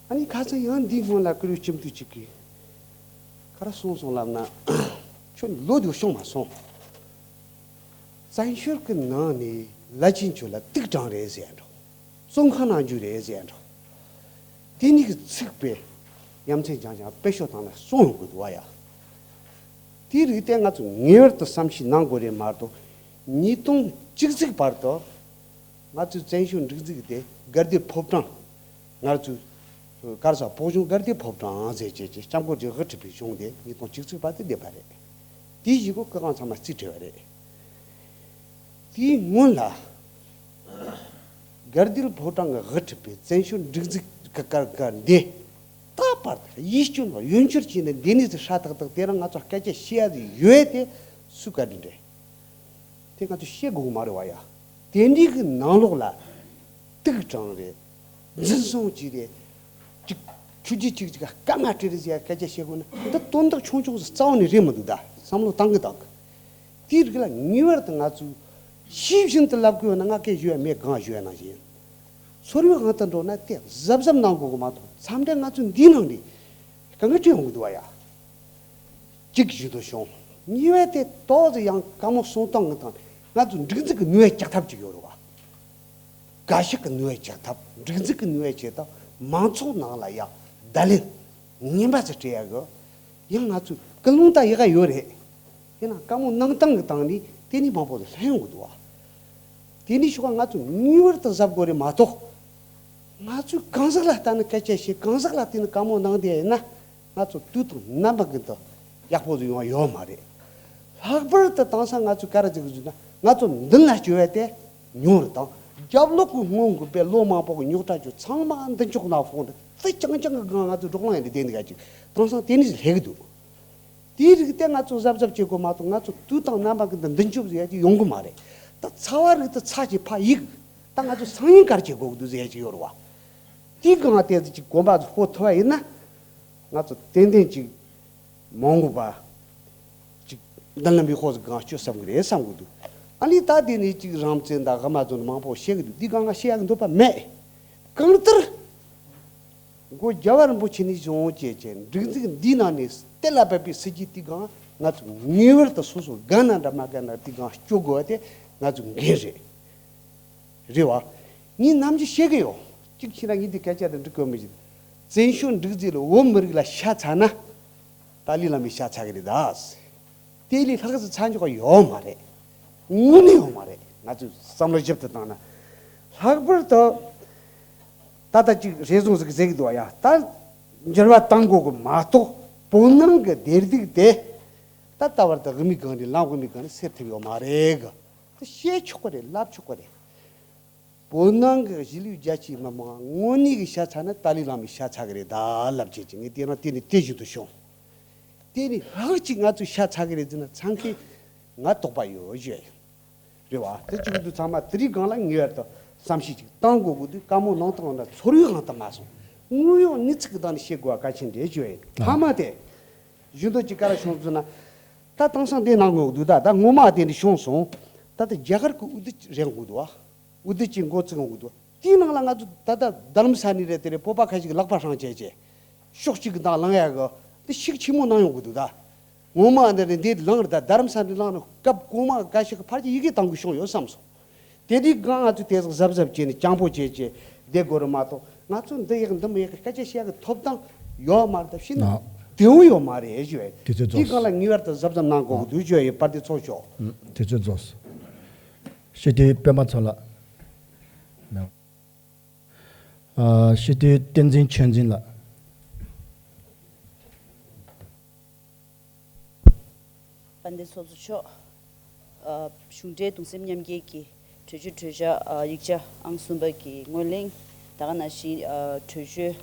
ཨ་ནི་ཁ་སང་ཡང་འདིའི་སྔོན་ལ་སྐུ་རུ་ཁྱིམ་དུ་བཅུག་གི། ག་ར་གསུངས་སོང་ལབ་ན། ཁྱོད་ལོ་དེ་བྱུང་མ་སོང་། བཙན་བྱོལ་གྱི་ནང་ནས་ལ་ཆེན་ཆོས་ལ་དུག་དྲངས་རེད་ཟེར་ཡ་འདྲ། བཙོན་ཁང་ནང་འཇུག་རེད་ཟེར་ཡ་འདྲ། དེ་ནི་གི་ཚིག་པས་ཡ་མཚན་ཅང་ཅང་དཔེ་ཤོད་དང་ལ་གསུང་ཡོང་གི་འདུག་བ་ཡ། དེའི་རིགས་དེ་ང་ཚོ་ངེས་པར་དུ་བསམ་ཤེས་གནང་དགོས་རེད་མ་གཏོགས། ཉིས་སྟོང་བཅུ་གཅིག་བར་དུ་ང་ཚོའི་བཙན་བྱོལ་སྒྲིག་འཛུགས་དེ་དགའ་བདེ་ཕོ་བྲང་། ང་ཚོའི་གར་ས་ཕོ་གཞོན་དགའ་བདེ་ཕོ་བྲང་ཟེར་བྱས་ཀྱི་སྐྱབས་མགོན་གྱིས་དབུ་ཁྲིད་པའི་གཞུང་དེ་ཉིས་སྟོང་བཅུ་གཅིག་བར་དུ་བསྡད་པ་རེད། དེའི་གཞུག་གུ་སྐུ་ཁམས་ཚང་མ་རྩིས་སྤྲད་པ་རེད། དེའི་སྔོན་ལ། དགའ་བདེ་ཕོ་བྲང་གི་དབུ་ཁྲིད་པའི་བཙན་བྱོལ་སྒྲིག་འཛུགས་ཀྱི་སྐར་འདི་ད་བར་དུ་ཡིད་སྐྱོ་ནོ་ཡོན་ཆོར་བྱས་ནས་འདི་ནས་ཚེ་ཧྲ་ཐག་ཐག་དེ་རིང་ང་ཚོ་སྐད་ཆ་བཤད་ཡ་ཡོད་དེ་སུ་བཀའ་དྲིན་རེད། དེ་ང་ཚོ་བཤད་དགོས་མ་རེད་བ་ཡ། དེ་འདྲའི་གི་ནང་ལོགས་ལ་དུག་དྲངས་རེད། འཛིན་བཟུང་བྱས་རེད། ཅིག་ཆུ་རྒྱུས་ཅིག་ཅིག་སྐར་མ་སྤྲད་རེད་ཟེར་ཡ་སྐད་ཆ་བཤད་དགོས་ན་འདི་དོན་དག་ཆུང་ཆུང་ཟིག་རྩ་བ་ནས་རེད་མི་འདུག་ད་བསམ་བློ་བཏང་གི་བཏང་གི། དེའི་རིགས་ལ་ངེས་པར་དུ་ང་ཚོས་ཤེས་བཞིན་དུ་ལབ་དགོས་ན་ང་སྐད་ཞུ་ཡ་མེད་གང་ཞུ་ཡ་ནང་བཞིན། ཚོར་བའི་དབང་དུ་འགྲོ་ན་དེ་གཟབ་གཟབ་གནང་དགོས་གི་མ་གཏོགས་མཚམས་འདྲ་ང་ཚོ་འདིའི་ནང་ནས་དཀའ་ངལ་འཕྲད་ཡོང་གི་འདུག་བ་ཡ། གཅིག་ཞུ་དོ་བྱུང་། གཉིས་པ་དེ་ཏོག་ཙམ་ཡང་དཀའ་མོ་གསུང་སྟངས་ཀྱི་སྟེང་ང་ཚོ་སྒྲིག་འཛུགས་ཀྱི་ནུས་པ་རྒྱག་ཐབས་ཅིག་ཡོད་རེད་བ། འགའ་ཞིག་གི་ནུས་པ་རྒྱག་ཐབས་སྒྲིག་འཛུགས་ཀྱི་ནུས་པ་བྱེད་ཐབས་མང་ཚོགས་ནང་ལ་ཡང་བརྡ་ལན་ངན་པ་ཚོ་སྤྲད་ཡ་གི། ཡང་ང་ཚོས་ཀུན་སློང་ད་ཡག་ག་ཡོད་རེད། ཡིན་ན་དཀའ་མོ་གནང་སྟངས་ཀྱི་སྟེང་ནས་དེ་ནས་མང་པོ་ལྷན་ཡོང་གི་འདུག་བ། དེ་ནས་ཞུ་ག་ང་ཚོ་ངེས་པར་དུ་གཟབ་དགོས་རེད་མ་གཏོགས། ང་ཚོས་གང་ཟག་ལ་ལྟ་ནས་སྐད་ཆ་བཤད་གང་ཟག་ལ་བལྟས་ནས་དཀའ་མོ་གནང་བསྡད་ཡིན་ན། ང་ཚོ་དུས་དང་རྣམ་པ་ཀུན་ཏུ་ཡག་པོ་ཟིག་ཡོང་བ་ཡོད་མ་རེད། ལྷག་པར་དུ་དེང་སང་ང་ཚོས་ག་རེ་ཟེར་གི་འདུག་ན་ང་ཚོ་མདུན་ལ་སྐྱོད་པ་དེ་ཉུང་རུ་དང་རྒྱབ་ལོག་གི་སྔོན་གི་དཔེ་ལོ་མང་པོ་གི་རྙོག་དྲ་ཆོ་ཚང་མ་མདུན་ཅོག་ན་ཕོག་འདུག་དེ་རྐྱང་རྐྱང་གི་སྒང་ང་ཚོ་འབྲོག་གླང་ཡིན་དེ་བསྡད་འདུག་ག་ཅིག་དེང་སང་དེ་ནི་ལྷེ་གི་འདུག་དེའི་རིགས་དེ་ང་ཚོ་གཟབ་གཟབ་བྱེད་དགོས་མ་གཏོགས་ང་ཚོ་དུས་དང་རྣམ་པ་ཀུན་ཏུ་མདུན་ཅོག་ཟེར་ཡ་ཅིག་ཡོང་གི་མ་རེད། ད་ཚ་བ་རིགས་དེ་ཚ་ཅིག་ཕ་ཡིག་ད་ང་ཚོ་སང་ཉིན་གར་བྱེད་དགོས་གི་འདུག་ཟེར་ཡ་ཅིག་ཡོད་རེད་བ། དེའི་སྒང་ང་དེ་ཚོ་ཅིག་གོམ་པ་ཚོ་སྤོ་ཐུབ་པ་ཡིན་ན། ང་ཚོ་ཏན་ཏན་ཅིག་མ་འོངས་པ་ཅིག་ མདུན་ལམ་པའི་ཧོ་ཟིག་གང་སྐྱོད་བསམ་གི་རེད་བསམ་གི་འདུག་ཨ་ནི་ད་དེ་ནས་ཅིག་རང་བཙན་དང་ཧ་མ་བཙོན་མང་པོ་བཤད་གི་འདུག་འདི་གང་ང་བཤད་ཡག་འདོད་པ་མེད། གང་ལྟར་མགོ་རྒྱལ་བ་རིན་པོ་ཆེ་ནས་བྱུང་བྱས་བྱས་སྒྲིག་འཛུགས་འདིའི་ནང་ནས་གཏན་ལ་ཕབ་པའི་སྲིད་ཇུས་དེ་གང་ང་ཚོ་ངེས་པར་དུ་སོ་སོ་དགའ་ན་འདྲ་མ་དགའ་ན་དེ་གང་སྐྱོད་དགོས་པ་དེ་ང་ཚོ་འགན་རེད། རེད་བ། ངས་ནམ་རྒྱུན་བཤད་གི་ཡོད། གཅིག་བྱས་ན་ངས་འདི་སྐད་ཆ་དེ་འགྲིག་གི་མི་ཤེས། བཙན་བྱོལ་སྒྲིག་འཛུགས་ལ་བོད་མི་རིགས་ལ་ཤ་ཚ་ན། ཏཱ་ལའི་བླ་མའི་ཤ་ཚ་གི་རེད་ད། དེ་ལས་ལྷག་ཙམ་ཚ་འཇོག་ཡོད་མ་རེད། དངོས་གནས་ཡོད་མ་རེད། ང་ཚོས་བསམ་བློ་ཞིབ་ཏུ་བཏང་ན། ལྷག་པར་དུ། ད་ལྟ་ཅིག་རེ་ཟུང་ཟིག་ཟེར་གི་འདུག་བ་ཡ། ད། འགྱུར་བ་གཏང་དགོས་གི་མ་གཏོགས། བོད་ནང་གི་བདེ་སྡུག་དེ། ད་ལྟ་བར་དུ་དབུ་མའི་སྒང་ནས་ལངས། དབུ་མའི་སྒང་ནས་སེལ་ཐུབ་ཡོད་མ་རེད་གི། ད་བཤད་ཆོག་གི་རེད། ལབ་ཆོག་གི་རེད། བོད་ནང་གི་གཞིས་ལུས་རྒྱ་ཆེའི་མི་མང་དངོས་གནས་ཀྱི་ཤ་ཚ་ན་ཏཱ་ལའི་བླ་མའི་ཤ་ཚ་གི་རེད་ད་ལབ་བྱས་ཀྱི་ངས་དེ་རིང་དེ་ནས་དེ་བཞིན་དུ་བྱུང་། དེ་ནས་ལྷག་ཅིག་ང་ཚོའི་ཤ་ཚ་གི་རེད་ཟེར་ན་ཚང་གི་ང་དོགས་པ་ཡོད་ཞུ་ཡ་ཡིན། རེད་བ། དེ་གཅིག་ཏུ་ཚང་མ་དེ་རིང་སྒང་ལ་ངེས་པར་དུ་བསམ་ཤེས་ཅིག་བཏང་དགོས་ཀྱི་འདུག་བཀའ་མོལ་གནང་སྟངས་ན་ཚོར་བའི་དབང་དུ་མ་སོང་། དངོས་ཡོད་གནས་ཚུལ་གྱི་སྟེང་ནས་བཤད་དགོས་པ་གལ་ཆེན་རེད་ཞུ་ཡ་ཡིན། མཐའ་མ་དེ། གཞོན་དུ་ཅིག་ག་རེ་བྱུང་ཟེར་ན། ད་དེང་སང་དེ་གནང་དགོས་འདུག་ད་ད་ངོ་མ་དེ་འདྲ་བྱུང་སོང་། ད་ལྟ་རྒྱ་གར་གྱི་འོས་བསྡུ་རན་དགོས་འདུག་བ། འོས་བསྡུ་ཅིག་འགོ་བཙུགས་ཡོང་དགོས་འདུག་དེའི་ནང་ལ་ང་ཚོ་ད་ལྟ་རྡ་རམ་ས་ནས་རེད་དེ་རེད། བོད་པ་ཁ་ཤས་ཀྱི་ལག་པ་བསྲིངས་བྱས་བྱས། ཕྱོགས་གཅིག་གི་ནང་ལངས་ཡག་གི་དེ་ཤུགས་ཆེན་མོ་གནང་ཡོང་གི་འདུག་ད། ངོ་མ་འདི་རེད། འདི་ལངས་རེད། ད་རྡ་རམ་ས་ནས་ལངས་ནས་སྐབས་གོང་མ་འགའ་ཞིག་གི་ཕར་གྱི་ཡི་གེ་གཏང་དགོས་བྱུང་ཡོད་བསམ་སོང་། དེ་དུས་སྒང་ང་ཚོས་དེ་ཟིག་གཟབ་གཟབ་བྱས་ནས་སྤྱང་པོ་བྱས་བྱས་བསྡད་དགོས་རེད་མ་གཏོགས། ང་ཚོ་འདི་ཡག་འདི་མི་ཡག་གི་སྐད་ཆ་བཤད་ཡག་གི་ཐོབ་ཐང་ཡོད་མ་རེད། ད་ཤི་ན་ཨ། དེའུ་ཡོད་མ་རེད་ཞུ་ཡ་ཡིན། དུས་ཚོད་དེའི་རྫོགས་སྒང་ལ་ངེས་པར་དུ་གཟབ་གཟབ་གནང་དགོས་ཀྱི་འདུག་ཞུ་ཡ་ཡིན། པར་དེ་ཚོགས་ཆོག་ཨུ། དུས་ཚོད་རྫོགས་སོང་། སྤྱི་འཐུས་སྤེན་པ་ཚེ་ལགས། མེད། ཨ། སྤྱི་འཐུས་བསྟན་འཛིན་ཆོས་འཛིན་ལགས། དཔལ་ལྡན་ཚོགས་གཙོ་མཆོག་ཨ། གཞུང་འབྲེལ་གདུང་སེམས་མཉམ་སྐྱེད་ཀྱི་གྲོས་ཆོད་གྲོས་འཆར། ཨ། ཡིག་ཆ་ཨང་གསུམ་པ་གི་ངོས་ལེན། ད་ག་ནང་བཞིན། ཨ། གྲོས་ཆོད།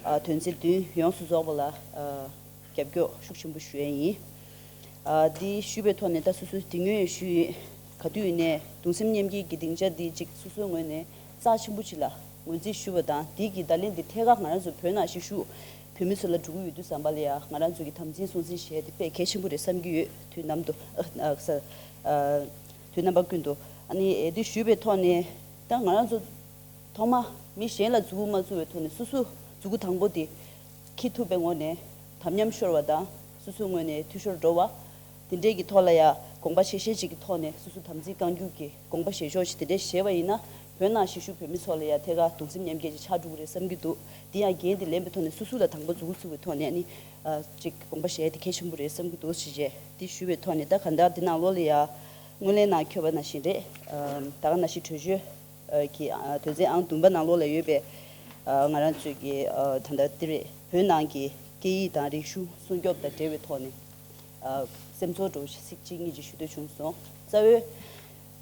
ཨ། དོན་ཚན་བདུན་ཡོངས་སུ་རྫོགས་པ་ལ། ཨ། རྒྱབ་སྐྱོར་ཤུགས་ཆེན་པོ་ཞུ་ཡས་ཡིན། ཨ། འདི་ཞུས་པའི་ཐོག་ནས་ད་སོ་སོ་དེ་སྔོན་ཞུས་ཡིན། ག་དུས་ཡིན་ནའི་གདུང་སེམས་མཉམ་སྐྱེད་ཀྱི་སྡིངས་ཆ་འདི་གཅིག་སོ་སོའི་ངོས་ནས་རྩ་ཆེན་པོ་ཅིག་ལ་ངོས་འཛིན་ཞུ་བ་དང་། འདི་གི་བརྡ་ལན་འདི་ཐད་ཀར་ང་རང་ཚོ་བོད་ནང་གཞིས་བཞུགས་བོད་མི་ཚོ་ལ་འགྲོ་གི་ཡོད་དུས་ཙམ་པ་ལ་ཡ། ང་རང་ཚོ་གི་དམ་འཛིན་སྲུང་འཛིན་བྱས་ཏེ་དཔེ་གལ་ཆེན་པོ་རེད་བསམ་གྱི་ཡོད། དུས་ནམ་དུ། ཨ། ཨ། ས། ཨ། དུས་རྣམ་པ་ཀུན་ཏུ། ཨ་ནི་འདི་ཞུས་པའི་ཐོག་ནས་ད་ང་རང་ཚོ་ཐོག་མ་མི་གཞན་ལ་མཛུ་གུ་མ་བཙུགས་པའི་ཐོག་ནས་སོ་སོ་མཛུ་གུ་དང་པོ་དེ་འཁྱེར་ཐུབ་པའི་ངོས་ནས་དམ་ཉམས་ཤོར་བ་དང་། སོ་སོའི་ངོས་ནས་འཐུས་ཤོར་འགྲོ་བ། དེ་འདྲས་ཀྱི་ཐོག་ལ་ཡ་དགོངས་པ་བཞེས་བཞེས་ཅིག་གི་ཐོག་ནས་སོ་སོ་དམ་ཚིག་བསྐང་རྒྱུ་གི་དགོངས་པ་བཞེས་ཕྱོགས་ཤིག་དེ་འདྲས་བཞེས་པ་ཡིན་ན། བོད་ནང་གཞིས་བཞུགས་བོད་མི་ཚོ་ལ་ཡ་ཐད་ཀར་གདུང་སེམས་མཉམ་སྐྱེད་ཅིག་ཆགས་འགྲོ་གི་རེད་བསམ་གྱི་འདུག་དེ་ཡང་འགན་དེ་ལེན་པའི་ཐོག་ནས་སོ་སོ་ལ་དང་པོ་མཛུ་གུ་བཙུགས་པའི་ཐོག་ནས། ཨ་ནི། ཨ། ཅིག་དགོངས་པ་བཞེས་དེ་གལ་ཆེན་པོ་རེད་བསམ་གྱི་འདུག་ཞེས་བྱས་དེ་ཞུས་པའི་ཐོག་ནས། ད་གང་ལྟར་འདི་ནང་ལོགས་ལ་ཡ་ངོས་ལེན་གནང་འཁྱོལ་བ་ནང་བཞིན་རེད། ཨ། ད་ག་ནང་བཞིན་གྲོས་ཆོད། ཨ། གི། ཨ། དོན་ཚན་ཨང་བདུན་པ་ནང་ལོགས་ལ་ཡོད་པའི། ཨ། ང་རང་ཚོའི་གི། ཨ། ད་ལྟ་འདི་རེད། བོད་ནང་གི་སྐད་ཡིག་དང་རིག་གཞུང་སྲུང་སྐྱོབ་དང་འབྲེལ་བའི་ཐོག་ནས། ཨ། སེམས་ཚོར་འདྲ་བོ་ཞིག་ཚིག་གཅིག་གཉིས་ཅིག་ཞུ་འདོད་བྱུང་སོང་། རྩ་བའི།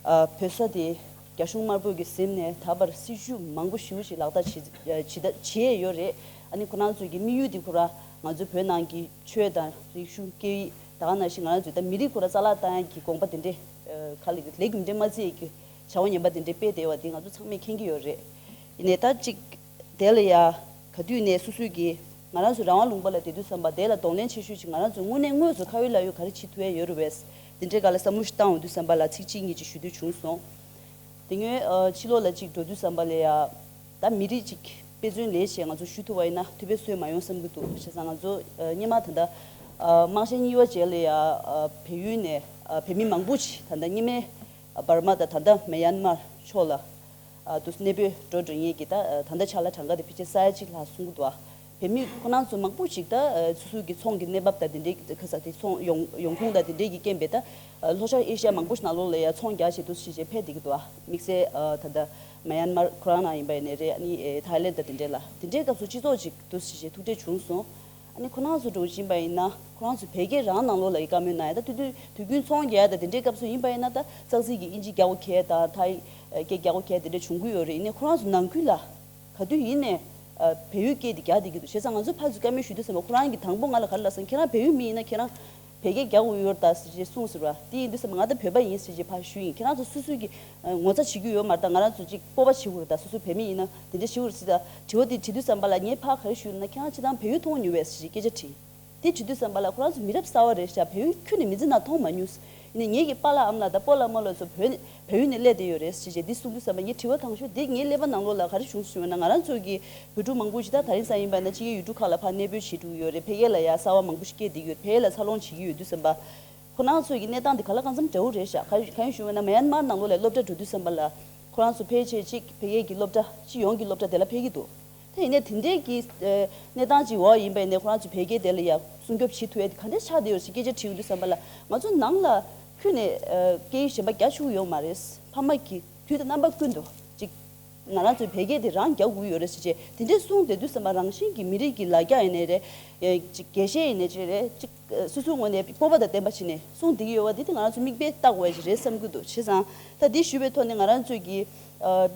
ཨ། བོད་ས་དེ་རྒྱ་གཞུང་དམར་པོ་གིས་ཟིན་ནས་ད་བར་སྲིད་ཇུས་མང་པོ་ཞེ་པོ་ཞིག་ལག་བསྟར་བྱེད། ཨ། བྱེད། བྱེད་ཡོད་རེད། ཨ་ནི་ཁོ་རང་ཚོའི་གི་དམིགས་ཡུལ་དེ་ཁོ་རང་ང་ཚོའི་བོད་ནང་གི་ཆོས་དང་རིག་གཞུང་སྐད་ཡིག། ད་ག་ནང་བཞིན་ང་རང་ཚོའི་ད་མི་རིགས་ཁོ་རང་རྩ་བརླག་བཏང་ཡག་གི་དགོངས་པ་དེ་འདྲས། ཨ། ག་ལ་ལེགས་མི་འདྲས་མ་བརྩི་ཡག་གི་བྱ་བ་ངན་པ་དེ་འདྲས་སྤེལ་བསྡད་པ་དེ་ང་ཚོ་ཚང་མས་མཁྱེན་གྱི་ཡོད་རེད། ཡིན་ནའི་ད་ཅིག་དེ་ལ་ཡ་ག་དུས་ནས་སོ་སོའི་གི་ང་རང་ཚོ་རང་དབང་ལུང་པ་ལ་བསྡད་དུས་ཙམ་པ་དེ་ལ་གདོང་ལེན་ཆེ་ཤོས་ཅིག་ང་རང་ཚོ་དངོས་གནས་དངོས་སུ་ཁ་ཡོད་ལག་ཡོད་ག་རེ་བྱེད་ཐུབ་ཡ་ཡོད་རེད་པས། དེ་འདྲའི་སྒང་ལ་བསམ་བློ་ཞིག་བཏང་འོང་དུས་ཙམ་པ་ལ་ཚིག་གཅིག་གཉིས་ཅིག་ཞུ་འདོད་བྱུང་སོང་། དེ་སྔོན། ཨ། ཕྱི་ལོགས་ལ་ཅིག་འགྲོ་དུས་ཙམ་པ་ལ་ཡ། ད་མི་རིགས་ཅིག་དཔེ་མཚོན་ལེན་བྱས་ང་ཚོ་ཞུ་ཐུབ་པ་ཡིན་ན་ཐུབ་པའི་བཟོས་མ་ཡོང་བསམ་གྱི་འདུག་བྱས་ཙང་ང་ཚོ། ཨ། སྔོན་མ་ད་ལྟ། ཨ། དམངས་གཞས་གཉིས་པ་རྗེས་ལ་ཡ། ཨ། བལ་ཡུལ་ནས། ཨ། བོད་མི་མང་པོ་ཅིག་ད་ལྟ་སྔོན་མའི། ཨ། འབར་མ་དང་ད་ལྟ་མེ་ཡན་མར་ཕྱོགས་ལ། ཨ། དུ་གནས་སྤོས་འགྲོ་འགྲོ་མཁན་གྱི་ད། ཨ། ད་ལྟ་ཕྱག་ལ་གྲངས་ཀ་དེ་ཕལ་ཆེར་ས་ཡ་གཅིག་ལྷག་སོང་གི་འདུག་ཨ། བོད་མི་ཁོ་རང་ཚོ་མང་པོ་ཞིག་ད། ཨ། སོ་སོ་གི་ཚོང་གི་གནས་བབ་དང་དེ་འདྲའི་གི་ཁ་ས་དེ་ཚོང་ཡོང་ཡོང་ཁུངས་དང་དེ་འདྲའི་གི་རྐྱེན་པས་ད། ཨ། ལྷོ་ཤར་ཨེ་ཤ་ཡ་མང་པོ་ཞིག་ནང་ལོགས་ལ་ཡ་ཚོང་རྒྱག་བྱེད་དུ་ཞིག་བྱེད་ཕེབས་བསྡད་ཀྱི་འདུག་ཨ། དམིགས་བསལ། ཨ། ད་ལྟ་མ་ཡན་མར་ཁོ་རང་ནང་ཡིན་པ་ཡིན་ནའི་རེད། ཨ་ནི། ཨེ། ཐའི་ལེན་ད་དེ་འདྲའི་ལ་དེ་འདྲའི་སྐབས་སུ་སྤྱི་ཚོགས་ཅིག་དུ་ཞིག་བྱེད་ཐུགས་འཕྲད་བྱུང་སོང་། ཨ་ནི་ཁོ་རང་ཚོ་འགྲོ་བཞིན་པ་ཡིན་ན་ཁོ་རང་ཚོ་བོད་སྐད་རང་ནང་ལོགས་ལ་ཡི་བཀའ་མོལ་གནང་ཡ། ད་དུས་དུས་དུས་རྒྱུན་ཚོང་རྒྱག་ཡ་ད་དེ་འདྲའི་སྐབས་སུ་ཡིན་པ་ཡིན་ན་ད་ཙག་ཙིག་གི་ཨིན་ཇི་རྒྱག་དགོས་གལ་དང་ཐའི་སྐད་རྒྱག་དགོས་གལ་དེ་འདྲ་བྱུང་གི་ཡོད་རེད། ཡིན་ནའི་ཁོ་རང་ཚོ་ནང་ཁུལ་ལ། ག་དུས་ཡིན་ནའི། ཨ། བལ་ཡུལ་སྐད་དེ་རྒྱག་བསྡད་ཀྱི་འདུག་བྱས་ཙང་ང་ཚོ་ཕར་ཚུར་བཀའ་མོལ་ཞུ་དུས་ཙམ་པ་ཁོ་རང་གིས་དང་པོ་ང་ལ་ག་རེ་ལབ་སོང་། ཁྱེད་རང་བལ་ཡུལ་མི་ཡིན་ན་ཁྱེད་རང་བལ་སྐད་རྒྱག་དགོས་ཡོད་རེད་ད་ཟེར་བྱས་གསུངས་ཟེར་བ། དེ་ཡིན་དུས་ཙམ་པ་ང་ད་བོད་པ་ཡིན་ཟེར་བྱས་ཕར་ཞུས་ཡིན། ཁྱེད་རང་ཚོ་སོ་སོ་གི་ཨ། ངོ་ཚ་བྱེད་རྒྱུ་ཡོད་མ་རེད་ད། ང་རང་ཚོ་ཅིག་སྤོབས་པ་བྱེད་དགོས་རེད་ད། སོ་སོ་བོད་མི་ཡིན་ན་དེ་འདྲ་བྱེད་དགོས་རེད་ཟེར་ད། དྲི་བ་དེ་དྲིས་དུས་ཙམ་པ་ལ་ངས་ཕར་ག་རེ་ཞུས་ལབ་ན། ཁྱེད་རང་སྤྱིར་བཏང་བལ་ཡུལ་མཐོང་མྱོང་བས་ཟེར་བྱས་སྐད་ཆ་དྲིས། འདི་དྲི་དུས་ཙམ་པ་ལ་ཁོ་རང་ཚོ་མི་རབས་གསར་བ་རེད་ཤག་བལ་ཡུལ་ཁྱོན་ནས་མི་ཚེ་ནང་མཐོང་མ་མྱོང་། ཡིན་ནའི་ངེད་ཀྱི་པཱ་ལགས་ཨ་མ་ལགས་དང་སྤོ་ལགས་རྨོ་ལགས་ཚོ་བོད་ནས་བལ་ཡུལ་ནས་སླེབས་བསྡད་ཡོད་རེད་ཞེས་བྱས་འདི་གསུང་དུས་ཙམ་པ་ངའི་དྲི་བ་དང་ཤོས་འདི་ངའི་ཀླད་པ་ནང་ལོགས་ལ་ག་རེ་བྱུང་སོང་ཟེར་བ་ན། ང་རང་ཚོ་གི་བོད་ཕྲུག་མང་པོ་ཞིག་ད་དེ་རིང་སང་ཡིན་པ་ན་ཕྱི་རྒྱལ་ཡུལ་གྲུ་ཁག་ལ་ཕར་གནས་སྤོས་བྱེད་འགྲོ་གི་ཡོད་རེད། ཕ་གི་ལ་ཡ་གསར་བ་མང་པོ་ཞིག་སྐྱེས་བསྡད་ཡོད། བལ་ཡུལ་ལ་འཚར་ལོངས་བྱེད་ཀྱི་ཡོད་དུས་ཙམ་པ། ཁོ་རང་ཚོ་གི་གནས་སྟངས་འདི་ག་ལ་གང་འཚམ་འདྲ་བོ་རེད་ཤག་གང་ཡིན་ཞུས་པ་ན་མེན་མར་ནང་ལོགས་ལ་སློབ་གྲྭ་འགྲོ་དུས་ཙམ་པ་ལ་ཁོ་རང་ཚོ་ཕལ་ཆེར་གཅིག་བལ་ཡུལ་གྱི་སློབ་གྲྭ་སྤྱི་ཡོངས་ཀྱི་སློབ་གྲྭ་དེ་ལ་ཕེབས་ཀྱི་འདུག་ད་ཡིན་ནའི་དེ་འདྲའི་གི་ཨ་གནས་སྟངས་ཅིག་འོག་ཡིན་པ་ཡིན་ནའི་ཁོ་རང་ཚོ་བལ་ཡུལ་དེ་ལ་ཡ་སྲུང་སྐྱོབ་བྱེད་ཐུབ་ཡ་དེ་ག་འདྲས་ཆགས་བསྡད་ཡོད་ཟེར་སྐད་ཆ་དྲིས་ཡོང་དུས་ཙམ་པ་ལ། ང་ཚོ་ནང་ལ་ཁྱོན་ནས་ཨ་སྐད་ཡིག་གཞན་པ་རྒྱག་ཆོག་གི་ཡོད་མ་རེད། ཕ་མ་གིས་དུས་དང་རྣམ་པ་ཀུན་ཏུ་ཅིག་ང་རང་ཚོའི་བལ་སྐད་དེ་རང་རྒྱག་དགོས་ཡོད་རེད་ཟེར་བྱས་དེ་འདྲས་གསུངས་བསྡད་དུས་ཙམ་པ་རང་བཞིན་གྱི་མི་རིགས་ཀྱི་ལ་རྒྱ་ཡིན་ནའི་རེད། ཨེ་ཅིག་དགེ་བཤེས་ཡིན་ནའི་ཅིག་རེད། ཅིག་ཨ་སོ་སོའི་ངོས་ནས་སྤོབས་པ་དང་ལྡན་པ་བྱས་ནས་གསུངས་བསྡད་ཀྱི་ཡོད་པ་འདི་དེ་ང་རང་ཚོ་མིག་དཔེ་ལྟ་དགོས་ཡ་ཅིག་རེད་བསམ་གྱི་འདུག་བྱས་ཙང་ད་འདི་ཞུས་པའི་ཐོག་ནས་ང་རང་ཚོས་ཀྱི་ཨ་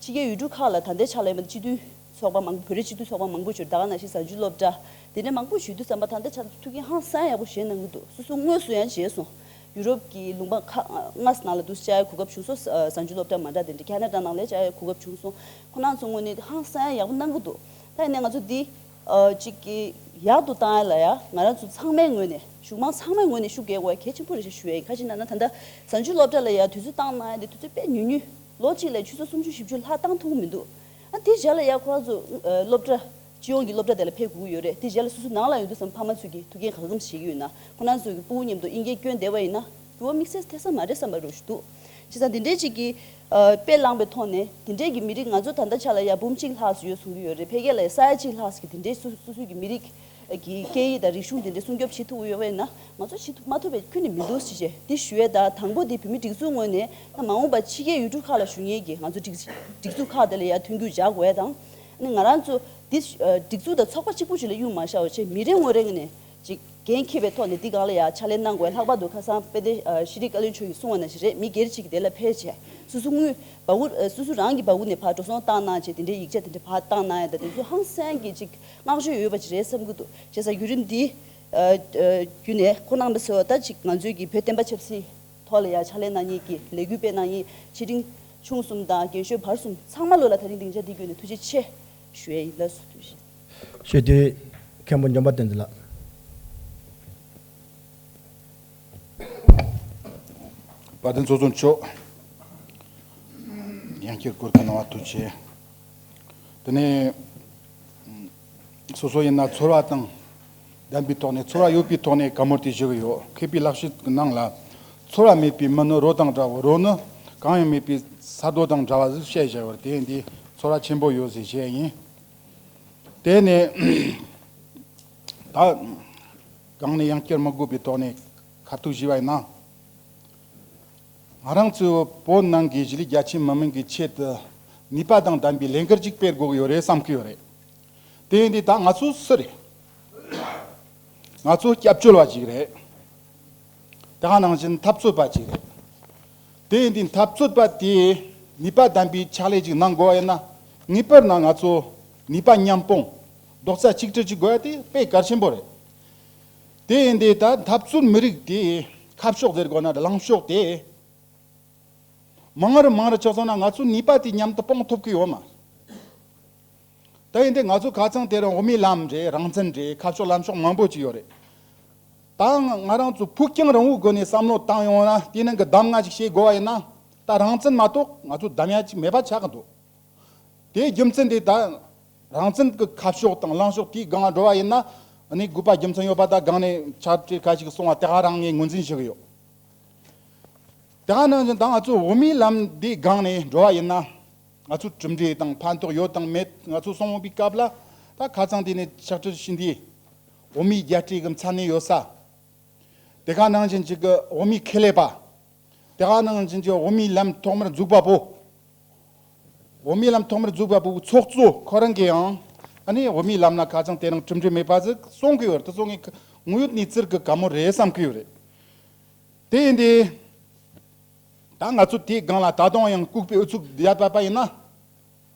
ཕྱི་རྒྱལ་ཡུལ་གྲུ་ཁག་ལ་ད་ལྟའི་ཆ་ལ་ཡིན་པ་སྤྱི་འཐུས་ཚོགས་པ་མང་པོ། བོད་རིགས་སྤྱི་འཐུས་ཚོགས་པ་མང་པོ་ཞིག་ད་ག་ནང་བཞིན་གཟའ་མཇུག་སློབ་གྲྭ་དེ་འདྲ་མང་པོ་ཞིག་ཡོད་དུས་ཙམ་པ་ད་ལྟ་ཆ་ཐུགས་འགན་ཧང་སང་ཡག་པོ་བཞེས་གནང་གི་འདུག་སོ་སོ་དངོས་སུ་ཡང་བྱས་སོང་། ཡུ་རོབ་ཀྱི་ལུང་པ་ཁག་ལྔ་ནང་ལ་འདུག་བཅར་ཡའི་གོ་སྐབས་བྱུང་སོང་། གཟའ་མཇུག་སློབ་གྲྭ་མ་འདྲ་དེ་འདྲ་ཁ་ན་ཌ་ནང་ལ་བཅར་ཡའི་གོ་སྐབས་བྱུང་སོང་། ཁོ་རང་ཚོ་ངོས་ནས་ཧང་སང་ཡག་པོ་གནང་གི་འདུག་ད་ཡིན་ནའི་ང་ཚོ་འདི་ཨ་གཅིག་གི་ཡག་ཏུ་བཏང་ཡ་ལ་ཡ་ང་རང་ཚོ་ཚང་མའི་ངོས་ནས་གཞུང་མང་ཚང་མའི་ངོས་ནས་ཤུགས་རྒྱག་དགོས་ཡ་གལ་ཆེན་པོ་རེད་ཤག་ཞུ་ཡ་ཡིན། ག་ཅི་ན་ན་ད་ལྟ་གཟའ་མཇུག་སློབ་གྲྭ་ལ་ཡ་དུས་ཚོད་བཏང་གནང་ཡ་དེ་དུས་ཚོད་དཔེ་ཉུང་ཉུང་། ལོ་གཅིག་ལ་ཆུ་ཚོད་སུམ་ཅུ་བཞི་བཅུ་ལྷག་བཏང་ཐུབ་ཀྱི་མི་འདུག་ཨ་དེ་རྗེས་ལ་ཡ་ཁོ་རང་ཚོ་ཨ་སློབ་གྲྭ་སྤྱི་ཡོངས་ཀྱི་སློབ་གྲྭ་དེ་ལ་ཕེབས་དགོས་ཀྱི་ཡོད་རེད། དེ་རྗེས་ལ་སོ་སོ་ནང་ལ་ཡོང་དུས་ཙམ་ཕ་མ་ཚོས་ཀྱི་ཐུགས་འགན་གང་འཚམ་བཞེས་ཀྱི་ཡོད་ན། ཁོ་རང་ཚོས་ཀྱི་སྤུ་གུ་མཉམ་དུ་དབྱིན་སྐད་སྐྱོན་བསྡད་པ་ཡིན་ན་འགྱུར་བ་དམིགས་བསལ་ཐེབས་ས་མ་རེད་བསམ་པ་རུ་ཞིག་འདུག་བྱས་ཙང་དེ་འདྲའི་ཅིག་གི་ཨ་དཔེ་བླངས་པའི་ཐོག་ནས་དེ་འདྲའི་གི་མི་རིགས་ང་ཚོ་ད་ལྟ་ཆ་ལ་ཡ་འབུམ་གཅིག་ལྷག་ཙམ་ཡོད་གསུང་གི་ཡོད་རེད། ཕ་གི་ལ་ཡ་ས་ཡ་གཅིག་ལྷག་ཙམ་གྱི་དེ་འདྲའི་སོ་སོ་སོའི་གི་མི་རིགས་ཀྱི་སྐད་ཡིག་དང་རིག་གཞུང་དེ་འདྲའི་སྲུང་སྐྱོབ་བྱེད་ཐུབ་ཀྱི་ཡོད་པ་ཡིན་ན་ང་ཚོ་བྱེད་ཐུབ་མ་ཐུབ་པའི་ཁྱོན་ནས་མི་འདུག་ཟེར་བྱས་འདི་ཞུ་ཡས། ད་དང་པོ་འདི་བོད་མི་སྒྲིག་འཛུགས་ངོས་ནས་ད་མ་འོངས་པ་ཕྱི་རྒྱལ་ཡུལ་གྲུ་ཁག་ལ་བཞུགས་མཁན་གྱི་ང་ཚོ་སྒྲིག་སྒྲིག་འཛུགས་ཁག་དེ་ལ་ཡ་མཐུན་འགྱུར་བྱ་དགོས་ཡ་དང་། ཨ་ནི་ང་རང་ཚོ་འདི་ཨ་སྒྲིག་འཛུགས་དང་ཚོགས་པ་གཅིག་པུ་ཞིག་ལ་གཡུག་མ་བཞག་པ་བྱས་མི་རེ་ངོ་རེ་ནས་ཅིག་འགན་འཁྱེར་བའི་ཐོག་ནས་འདི་སྒང་ལ་ཡ་ཕྱག་ལས་གནང་དགོས་ཡ། ལྷག་པར་དུ་ཁ་སང་དཔལ་ལྡན་ཨ་ཤེས་རིག་བཀའ་བློན་མཆོག་གིས་གསུངས་པ་ནང་བཞིན་རེད། མི་སྒེར་གཅིག་གིས་དེ་ལ་ཕེབས་བྱས་སོ་སོ་དངུལ་འབག་གུ་ཨ་སོ་སོ་རང་གི་འབག་གུ་ནས་ཕར་འགྲོ་སོང་བཏང་གནང་བྱས་དེ་འདྲའི་ཡིག་ཆ་དེ་འདྲ་ཕར་བཏང་གནང་ཡ་ད་དེ་ཚོ་ཧང་སང་གི་ཅིག་བསྔགས་བརྗོད་ཡོད་པ་ཅིག་རེད་བསམ་གྱི་འདུག་བྱས་ཙང་བརྒྱུད་རིམ་འདི་ཨ་ཨ་བརྒྱུད་ནས་ཁོང་རྣམ་པ་ཚོ་ད་ཅིག་ང་ཚོའི་གི་བོད་བསྟན་པ་ཆབ་སྲིད་ཐོག་ལ་ཡ་ཕྱག་ལས་གནང་མཁན་གྱི་ལས་འགུལ་སྤེལ་གནང་མཁན་ཆེ་འབྲིང་ཆུང་གསུམ་དང་རྒན་གཞོན་བར་གསུམ་ཚང་མ་ལོ་ལ་ད་རིང་སྡིངས་ཆ་འདི་བརྒྱུད་ནས་ཐུགས་རྗེ་ཆེ་ཞུ་ཡ་ཡིན། ལགས་སོ། ཐུགས་རྗེ་ཆེ། ཞུ་དུས་མཁན་པོ་འཇམ་དཔལ་བསྟན་འཛིན་ལགས། དཔལ་ལྡན་ཚོགས་གཙོ་མཆོག་ཡང་བསྐྱར་གོ་སྐབས་གནང་བ་ཐུགས་རྗེ་ཆེ། དེ་ནས་སོ་སོ་ཡིན་ན་ཚོར་བ་དང་ལྡན་པའི་ཐོག་ནས། ཚོར་བ་ཡོད་པའི་ཐོག་ནས་བཀའ་མོལ་དེ་ཞུ་གི་ཡོད། མཁས་པའི་ལེགས་བཤད་ཀྱི་ནང་ལ། ཚོར་བ་མེད་པའི་མི་ནི་རོ་དང་འདྲ་བ། རོ་ནི་གང་ཡང་མེད་པའི་ས་རྡོ་དང་འདྲ་བ་ཟེར་བཤད་བཞག་ཡོད་རེད། དེ་འདི་ཚོར་བ་ཆེན་པོ་ཡོད་ཟེར་བཤད་ཡིན། དེ་ནས་ད་གང་ནས་ཡང་བསྐྱར་མི་དགོས་པའི་ཐོག་ནས་ཁ་ཐུག་ཞུས་པ་ཡིན་ན། ང་རང་ཚོའི་བོད་ནང་གི་གཞིས་ལུས་རྒྱ་ཆེ་མི་མང་གི་ཆེད་དུ་ནུས་པ་དང་ལྡན་པའི་ལས་འགུལ་ཅིག་སྤེལ་དགོས་ཀྱི་ཡོད་རེད་བསམ་གྱི་ཡོད་རེད། དེ་ཡིན་དུས་ད་ང་ཚོ་སུ་རེད། ང་ཚོ་སྐྱབས་བཅོལ་བ་ཅིག་རེད། དེ་ག་ནང་བཞིན་འཐབ་རྩོད་པ་ཅིག་རེད། དེ་ཡིན་དུས་འཐབ་རྩོད་པ་དེས་ནུས་པ་ལྡན་པའི་ཕྱག་ལས་ཅིག་གནང་དགོས་པ་ཡིན་ན། ངེས་པར་ན་ང་ཚོ་ནུས་པ་མཉམ་སྤུངས་རྡོག་རྩ་གཅིག་སྒྲིལ་ཅིག་དགོས་ཡ་དེ་དཔེ་གལ་ཆེན་པོ་རེད། དེ་ཡིན་དུས་ད་འཐབ་རྩོད་མི་རིགས་དེ་ཁ་ཕྱོགས་ཟེར་དགོས་ན་ལངས་ཕྱོགས་དེ་མང་རུ་མང་རུ་ཆགས་སོང་ན་ང་ཚོའི་ནུས་པ་དེ་མཉམ་དུ་སྤུངས་ཐུབ་ཀྱི་ཡོད་མ་རེད། ད་ཡིན་དུས་ང་ཚོ་ཁ་ཚང་དེ་རིང་དབུ་མའི་ལམ་རེད། རང་བཙན་རེད། ཁ་ཕྱོགས་ལམ་ཕྱོགས་མང་པོ་ཅིག་ཡོད་རེད། ད་ང་རང་ཚོ་ཕུགས་རྒྱང་རིང་བོའི་སྒོ་ནས་བསམ་བློ་བཏང་ཡོང་ན་དེའི་ནང་གི་གདམ་ང་ཅིག་བྱེད་དགོས་པ་ཡིན་ན། ད་རང་བཙན་མ་གཏོགས་ང་ཚོ་གདམ་ཡ་ཅིག་མེད་པ་ཆགས་ཀྱི་འདུག་དེའི་རྒྱུ་མཚན་དེ་ད་རང་བཙན་གྱི་ཁ་ཕྱོགས་དང་ལངས་ཕྱོགས་དེའི་སྒང་འགྲོ་བ་ཡིན་ན། ཨ་ནི་དགོས་པ་རྒྱུ་མཚན་ཡོད་པ་ད་སྒང་ནས་ཕྱག་བྲིས་ཁ་ཞིག་གསུང་བ་དེ་ག་རང་ངས་ངོས་འཛིན་ཞུ་གི་ཡོད། དེ་ག་ནང་བཞིན་ད་ང་ཚོ་དབུ་མའི་ལམ་འདིའི་སྒང་ནས་འགྲོ་བ་ཡིན་ན། ང་ཚོ་གྲུབ་འབྲས་དང་ཕན་ཐོགས་ཡོད་དང་མེད་ང་ཚོ་གསུང་འོང་པའི་སྐབས་ལ། ད་ཁ་ཚང་དེ་ནས་ཕྱག་བྲིས་ཤིག་འདི་དབུ་མའི་རྒྱལ་སྲས་ཀྱི་མཚན་གནས་ཡོད་ས། དེ་ག་ནང་བཞིན་ཅིག་གི་དབུ་མའི་ཁེ་ལས་པ། དེ་ག་ནང་བཞིན་ཅིག་དབུ་མའི་ལམ་ཐོག་མར་འཛུགས་པ་པོ། དབུ་མའི་ལམ་ཐོག་མར་འཛུགས་པ་པོའི་ཚོགས་གཙོ་ཁོ་རང་གིས་ཡང་ཨ་ནི་དབུ་མའི་ལམ་ལ་ཁ་ཚང་དེ་རིང་གྲུབ་འབྲས་མེད་པ་ཟིག་གསུང་གི་ཡོད་རེད། དེ་ཚོ་ངས་དངོས་ཡོད་གནས་ཚུལ་གྱི་བཀའ་མོལ་རེད་བསམ་གི་ཡོད་རེད། དེ་ཡིན་དུས། ད་ང་ཚོ་དེའི་སྒང་ལ་ད་དུང་ཡང་ལྐུགས་པའི་ཨུ་ཚུགས་བརྒྱབ་པ་ཡིན་ན།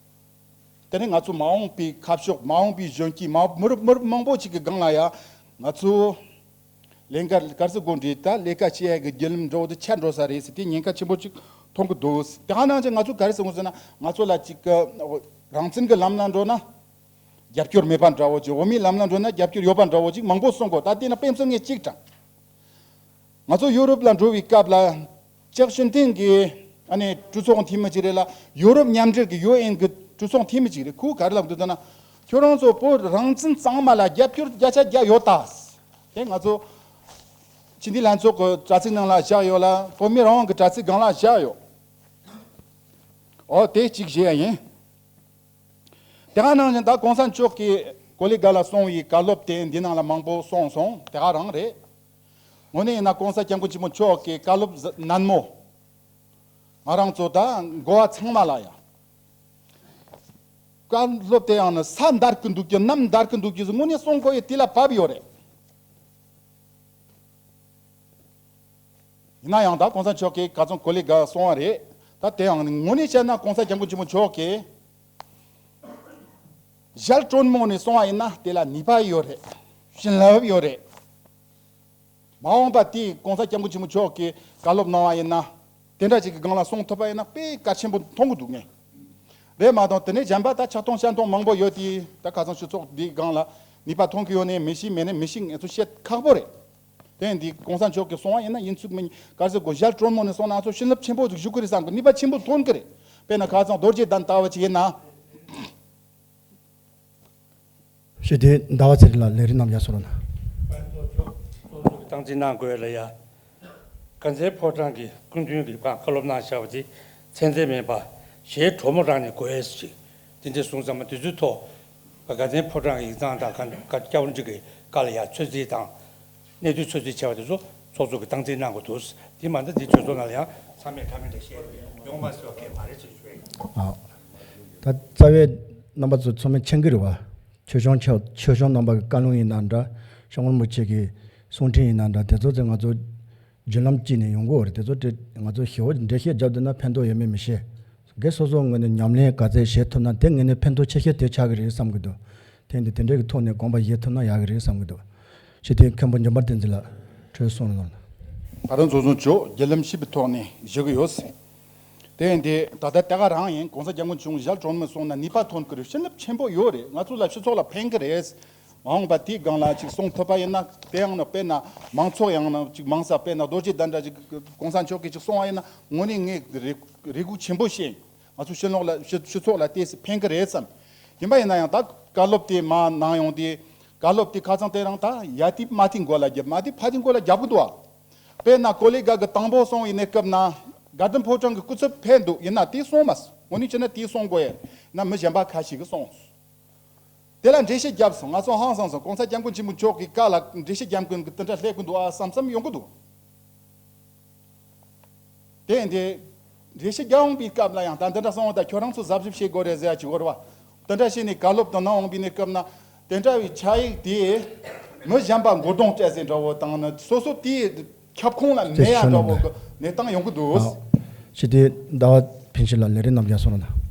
དེ་ནི་ང་ཚོ་མ་འོངས་པའི་ཁ་ཕྱོགས། མ་འོངས་པའི་གཞོན་སྐྱེས། མ་མི་རབས་མི་རབས་མང་པོ་ཅིག་གི་སྒང་ལ་ཡང་ང་ཚོ་ལས་འགན་ག་རེ་ཟེར་དགོས་རེད། ད་ལས་ཀ་བྱེད་ཡ་གི་བརྒྱུད་ལམ་འགྲོ་བ་དེ་ཆད་འགྲོ་ས་རེད་ཟེར་དེ་ཉེན་ཁ་ཆེན་པོ་ཅིག་མཐོང་གི་འདུག་དེ་ག་ནང་བཞིན་ང་ཚོ་ག་རེ་ཟེར་དགོས་ཟེར་ན། ང་ཚོ་ལ་ཅིག་གི་རང་བཙན་གྱི་ལམ་ལ་འགྲོ་ན། རྒྱབ་སྐྱོར་མེད་པ་འདྲ་བོ་ཅིག་འོས་མིའི་ལམ་ལ་འགྲོ་ན་རྒྱབ་སྐྱོར་ཡོད་པ་འདྲ་བོ་ཅིག་མང་པོ་གསུང་གོ། ད་དེ་ན་དཔེ་མཚོན་ངས་གཅིག་དྲངས། ང་ཚོ་ཡུ་རོབ་ལ་འགྲོ་བའི་སྐབས་ལ་ལྕགས་ཤུན་ཐིང་གི་ཨ་ནི་གྲོས་ཚོགས་འཐུས་མི་ཅིག་རེད་ལ། ཡུ་རོབ་མཉམ་འབྲེལ་གྱི་ཡུ་ཨེན་གྱི་གྲོས་ཚོགས་འཐུས་མི་ཅིག་རེད། ཁོས་ག་རེ་ལབ་འདུག་ཟེར་ན། ཁྱོད་རང་ཚོ་བོད་རང་བཙན་གཙང་མ་ལ་རྒྱབ་སྐྱོར་བརྒྱ་ཆ་བརྒྱ་ཡོད་ད། དེ་ང་ཚོ་སྤྱི་འཐུས་ལྷན་ཚོགས་ཀྱི་དྲ་ཚིགས་ནང་ལ་བཞག་ཡོད་ལ། བོད་མི་རང་དབང་གི་དྲ་ཚིགས་སྒང་ལ་བཞག་ཡོད། ཨོ་དེ་གཅིག་བཤད་ཡ་ཡིན། དེ་ག་ནང་བཞིན་ད་གོང་ས་མཆོག་གིས་ཀོ་ལི་གྷལ་ལ་གསུངས་པའི་བཀའ་སློབ་དེ་འདི་ནང་ལ་མང་པོ་གསུངས་སོང་། དེ་ག་རང་རེད། དངོས་གནས་ཡིན་ན་གོང་ས་སྐྱབས་མགོན་ཆེན་པོ་མཆོག་གི་བཀའ་སློབ་ནན་མོ། ང་རང་ཚོ་ད་འགོ་བ་ཚང་མ་ལ་ཡང་། བཀའ་སློབ་དེ་ཡང་ནི་ས་འདར་གི་འདུག་གི་གནམ་འདར་གི་འདུག་གི་ཟེར་དངོས་གནས་གསུང་དགོས་ཡས་དེ་ལ་བབ་ཡོད་རེད། ཡིན་ན་ཡང་ད་གོང་ས་མཆོག་གིས་ཁ་སང་ཀོ་ལི་གྷལ་སོང་བ་རེད། ད་དེ་ཡང་ནི་དངོས་གནས་བཤད་ན་གོང་ས་སྐྱབས་མགོན་ཆེན་པོ་མཆོག་གིས་ཞལ་དྲོན་མོ་ནས་སོང་བ་ཡིན་ན་དེ་ལ་ནུས་པ་ཡོད་རེད། བྱིན་རླབས་ཡོད་རེད། མ་འོངས་པ་དེའི་གོང་ས་སྐྱབས་མགོན་ཆེན་པོ་མཆོག་གིས་བཀའ་སློབ་གནང་བ་ཡིན་ན། དེ་འདྲ་ཅིག་གི་སྒང་ལ་གསུང་ཐུབ་པ་ཡིན་ན་དཔེ་གལ་ཆེན་པོ་མཐོང་གི་འདུག་ངས། རེད་མ་གཏོགས་དེ་ནས་གཞན་པ་ད་ཆགས་སྡང་བཤད་སྟངས་མང་པོ་ཡོད་དེ། ད་ཁ་སང་སྤྱི་ཚོགས་འདིའི་སྒང་ལ་ནུས་པ་ཐོན་གི་ཡོད་ནས་མི་ཤེས་མེད་ནས་མི་ཤེས། ངས་ཚོ་བཤད་ཁག་པོ་རེད། དེ་ཡིན་དུས་གོང་ས་མཆོག་གིས་གསུང་བ་ཡིན་ན་ཡིན་ཚུགས་མིན་ག་རེ་ཟེར་དགོས། ཞལ་དྲོན་མོ་ནས་གསུངས་ན་ང་ཚོ་བྱིན་རླབས་ཆེན་པོ་ཞིག་ཞུགས་གི་རེད་བསམ་གི། ནུས་པ་ཆེན་པོ་ཐོན་གི་རེད། དཔེར་ན་ཁ་སང་རྡོ་རྗེ་གདན་ལྟ་བུ་ཅིག་ཡིན་ན། ཞེས་དེ་ཟླ་བ་ཚེ་རིང་ལགས་ལས་རིམ་རྣམས་ཀྱང་གསུང་རོགས་གནང་། སྟངས་འཛིན་གནང་དགོས་ལ་ཡ། དཀར་མཛེས་ཕོ་བྲང་གི་སྐུ་མདུན་གྱི་བཀའ་སློབ་གནང་བཞག་པ་དེ་ཚད་འཛིན་མིན་པ་ཞལ་དྲོན་མོ་རང་ནས་དགོས་ཞེས་དེ་འདྲ་གསུངས་ཙང་མ། དེ་ཚོའི་ཐོག་དཀར་མཛེས་ཕོ་བྲང་གི་ཡིག་ཚང་དང་། སྐྱབས་མགོན་གྱི་བཀའ་ལ་ཡ་ཚོད་རྩིས་དང་། གནས་ཚུལ་ཚོད་རྩིས་བྱས་པ་དེ་ཚོ་ཚོགས་གཙོ་གིས་སྟངས་འཛིན་གནང་དགོས་འདུག། དེ་མ་ཟད་འདི་གྲོས་ཚོགས་ནང་ལ་ཡང་ཚང་མས་ཁ་མེད་འགྲེལ་བཤད་ཡོང་མ་སྲིད་པ་གལ་མ་རེད་ཟེར་ཞུ་ཡ་ཡིན། ཨ། ད་རྩ་བའི་རྣམ་པ་ཚོ་ཚང་མས་མཁྱེན་གྱི་རེད་བ། ཆོས་སྐྱོང་ཆོས་སྐྱོང་རྣམ་པ་གི་བཀའ་ལུང་ཡིན་ན་འདྲ། སྐྱབས་མགོན་རིན་པོ་ཆེ་གི་གསུང་འཕྲིན་ཡིན་ན་འདྲ། དེ་ཚོ་ཚོ་ང་ཚོ་བརྒྱུད་ལམ་གཅིག་ནས་ཡོང་གི་ཡོད་རེད། དེ་ཚོ་དེ་ང་ཚོ་ཞེ་པོ་འགྲེལ་བཤད་བརྒྱབ་བསྡད་ན་ཕན་ཐོགས་ཡོད་མེད་མི་ཤེས། སྒེར་སོ་སོའི་ངོས་ནས་ཉམས་ལེན་ག་ཚད་བྱེད་ཐུབ་ན་དེ་ངོས་ནས་ཕན་ཐོགས་ཆེ་ཤོས་དེ་ཆགས་ཀྱི་རེད་བསམ་གྱི་འདུག། དེ་འདི་དེ་འདྲའི་གི་ཐོག་ནས་དགོངས་པ་བཞེས་ཐུབ་ན་ཡག་གི་རེད་བསམ་གྱི་འདུག། ཞེས་དེ་མཁན་པོ་འབྱོན་པ་བསྟན་འཛིན་ལགས་གྲོས་གསུང་རོགས་གནང་། ད་རུང་ཚོགས་གཙོ་མཆོག་བརྒྱུད་ལམ་ཞིབ་པའི་ཐོག་ནས་ཞུ་གི་ཡོད། དེ་ཡིན་དེ་ད་ལྟ་དེ་ག་རང་ཡིན། གོང་ས་སྐྱབས་མགོན་ཆེན་པོ་ཞལ་དྲོན་མོ་གསུངས་ན་ནུས་པ་ཐོན་གི་རེད། བྱིན་རླབས་ཆེན་པོ་ཡོད་རེད། ང་ཚོ་ལ་སྤྱི་ཚོགས་ལ་ཕན་གི་རེད། མ་འོངས་པ་དེའི་སྒང་ལ་ཅིག་གསུང་ཐུབ་པ་ཡིན་ན། དེ་ཡང་ན་དཔེར་ན་མང་ཚོགས་ཡང་ན་ཅིག་མང་ས་དཔེར་ན་རྡོ་རྗེ་གདན་འདྲ་ཅིག་གོང་ས་མཆོག་གིས་ཅིག་གསུང་བ་ཡིན་ན་དངོས་གནས་ངས་རེ་རེ་སྒུག་ཆེན་པོ་བྱས། ང་ཚོ་ཕྱི་ལོགས་ལ་སྤྱི་སྤྱི་ཚོགས་ལ་ཏོག་ཙམ་ཕན་གི་རེད་བསམ། ཡིན་པ་ཡིན་ན་ཡང་ད་བཀའ་སློབ་དེ་མར་གནང་ཡོང་དུས་བཀའ་སློབ་དེ་ཁ་སང་དེ་རིང་ད་ཡ་དེ་མ་དེ་མགོ་ལ་རྒྱབ། མ་དེ་ཕ་དེ་མགོ་ལ་རྒྱབ་གི་འདུག་ཨ། དཔེར་ན་ཀོ་ལི་གྷལ་གྱི་དང་པོ་སོང་བའི་གནས་སྐབས་ན་དགའ་ལྡན་ཕོ་བྲང་གི་སྐུ་ཚབ་ཕེབས་འདུག། ཡིན་ན་དེ་སོང་མ་སོང་། དངོས་གནས་བྱས་ན་དེ་སོང་དགོས་ཡ་ན་མི་གཞན་པ་ཁ་ཤས་ཀྱིས་སོང་སོང་། དེ་ལ་འགྲེལ་བཤད་བརྒྱབ་སོང་། ང་ཚོ་ཧང་སངས་སོང་། གོང་ས་སྐྱབས་མགོན་ཆེན་པོ་མཆོག་གི་བཀའ་ལ་འགྲེལ་བཤད་རྒྱབ་མཁན་གྱི་དེ་འདྲ་སླེབས་ཀྱི་འདུག་ཨ་བསམ་བསམ་ཡོང་གི་འདུག། དེ་ཡིན་དེ། འགྲེལ་བཤད་རྒྱག་འོང་པའི་སྐབས་ལ་ཡང་ད་འདི་འདྲ་གསུངས་པ་དང་ཁྱོད་རང་ཚོ་གཟབ་གཟབ་བྱེད་དགོས་རེད་ཟེར་ཡ་ཅིག་ཡོད་རེད་བ། དེ་འདྲ་བྱས་ནས་བཀའ་སློབ་དང་གནང་འོང་པའི་གནས་སྐབས་ན། དེ་འདྲ་བའི་ཕྱག་ཡིག་དེ་མི་གཞན་པ་མགོ་རྡུང་སྤྲད་ཟེར་འདྲ་བོ་དང་ནི་སོ་སོ་དེའི་ཁྱབ་ཁོངས་ལ་མེད་ཡ་འདྲ་བོ་གི་གནས་སྟངས་ཡོང་གི་འདུག། ཨ། ཅི་སྟེ་ཟླ་བ་ཕན་ཆད་ལ་ལས་རིགས་རྣམས་ཀྱང་གསུངས་རོགས་གནང་།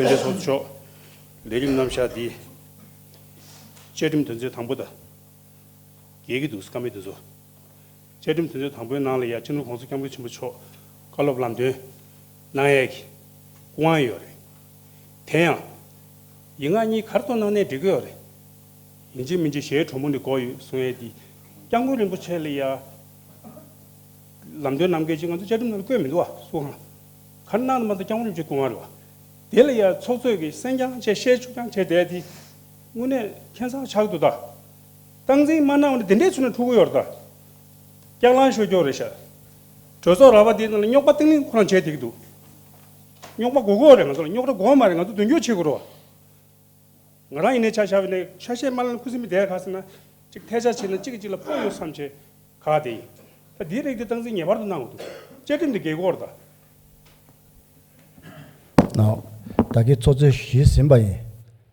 དཔལ་ལྡན་ཚོགས་གཙོ་མཆོག། ལས་རིམ་རྣམ་གཞག་འདི་བཅའ་ཁྲིམས་དོན་ཚན་དང་པོ་དང་། འགལ་གྱི་འདུག་བཀའ་མོལ་འདི་ཚོ། བཅའ་ཁྲིམས་དོན་ཚན་དང་པོའི་ནང་ལ་ཡ་སྤྱི་ནོར་༸གོང་ས་༸སྐྱབས་མགོན་ཆེན་པོ་མཆོག་བཀའ་སློབ་ལམ་སྟོན་གནང་ཡས་ཀྱི་སྐུ་དབང་ཡོད་རེད། དེ་ཡང་ཡིག་ངག་གཉིས་ག་རེ་གཏོང་གནང་ནའི་འགྲིག་གི་ཡོད་རེད། ཡིན་གཅིག་མིན་གཅིག་ཞལ་དྲོན་མོ་ནས་དགོས་ཡོད་གསུང་ཡས་འདི་སྐྱབས་མགོན་རིན་པོ་ཆེ་ལ་ཡ་ལམ་སྟོན་གནང་མཁན་ཅིག་ང་ཚོ་བཅའ་ཁྲིམས་ནང་ལ་བཀོད་མི་འདུག་བ། སུ་གང་ལ་ག་རེ་གནང་ན་མ་གཏོགས་སྐྱབས་མགོན་རིན་པོ་ཆེ་སྐུ་དབང་རེད་བ། དེ་ལ་ཡ་ཚོགས་གཙོས་ཀྱི་གསན་རྐྱང་བྱས་བཤད་བཅུག་རྐྱང་བྱས་བསྡད་དེ། དངོས་གནས་ཁྱད་མཚར་ཆགས་འདུག་ད། སྟངས་འཛིན་མ་གནང་བ་ནི་དེ་འདྲའི་ཚུལ་ནས་འཁྲུག་གི་ཡོད་རེད་ད། སྐྱག་ལང་ཤོད་རྒྱུ་རེད་ཤག། གྲོས་ཚོགས་ར་བ་དེའི་ནང་ལ་རྙོག་པ་གཏིང་ལིང་ཁོ་རང་བྱས་བསྡད་ཀྱི་འདུག། རྙོག་པ་དགོས་ཀྱི་ཡོད་རེད། ང་ཚོ་ལ་རྙོག་དྲ་དགོས་མ་རེད། ང་ཚོ་མདུན་སྐྱོད་བྱེད་དགོས་རེད་བ། ང་རང་ཡིན་ནའི་ཆ་བཞག་པ་ཡིན་ན་ཆ་ཤས་མ་ལ་ཁུ་སིམ་མེ་བསྡད་ག་ཟེར་ན། ཅིག་ཐལ་ཆ་བྱས་ན་གཅིག་གིས་གཅིག་ལ་ཕོག་ཡོད་བསམ་བྱས་ག་བསྡད་ཡིན། ད་འདིའི་རིགས་དེ་སྟངས་འཛིན་ངེས་པར་དུ་གནང་དགོས་འདུག། བཅའ་ཁྲིམས་དེ་འགལ་གྱི་ཡོད་རེད་ད། ནའོ། ད་གིན་ཚོགས་གཙོས་ཞུས་ཟིན་པ་ཡིན།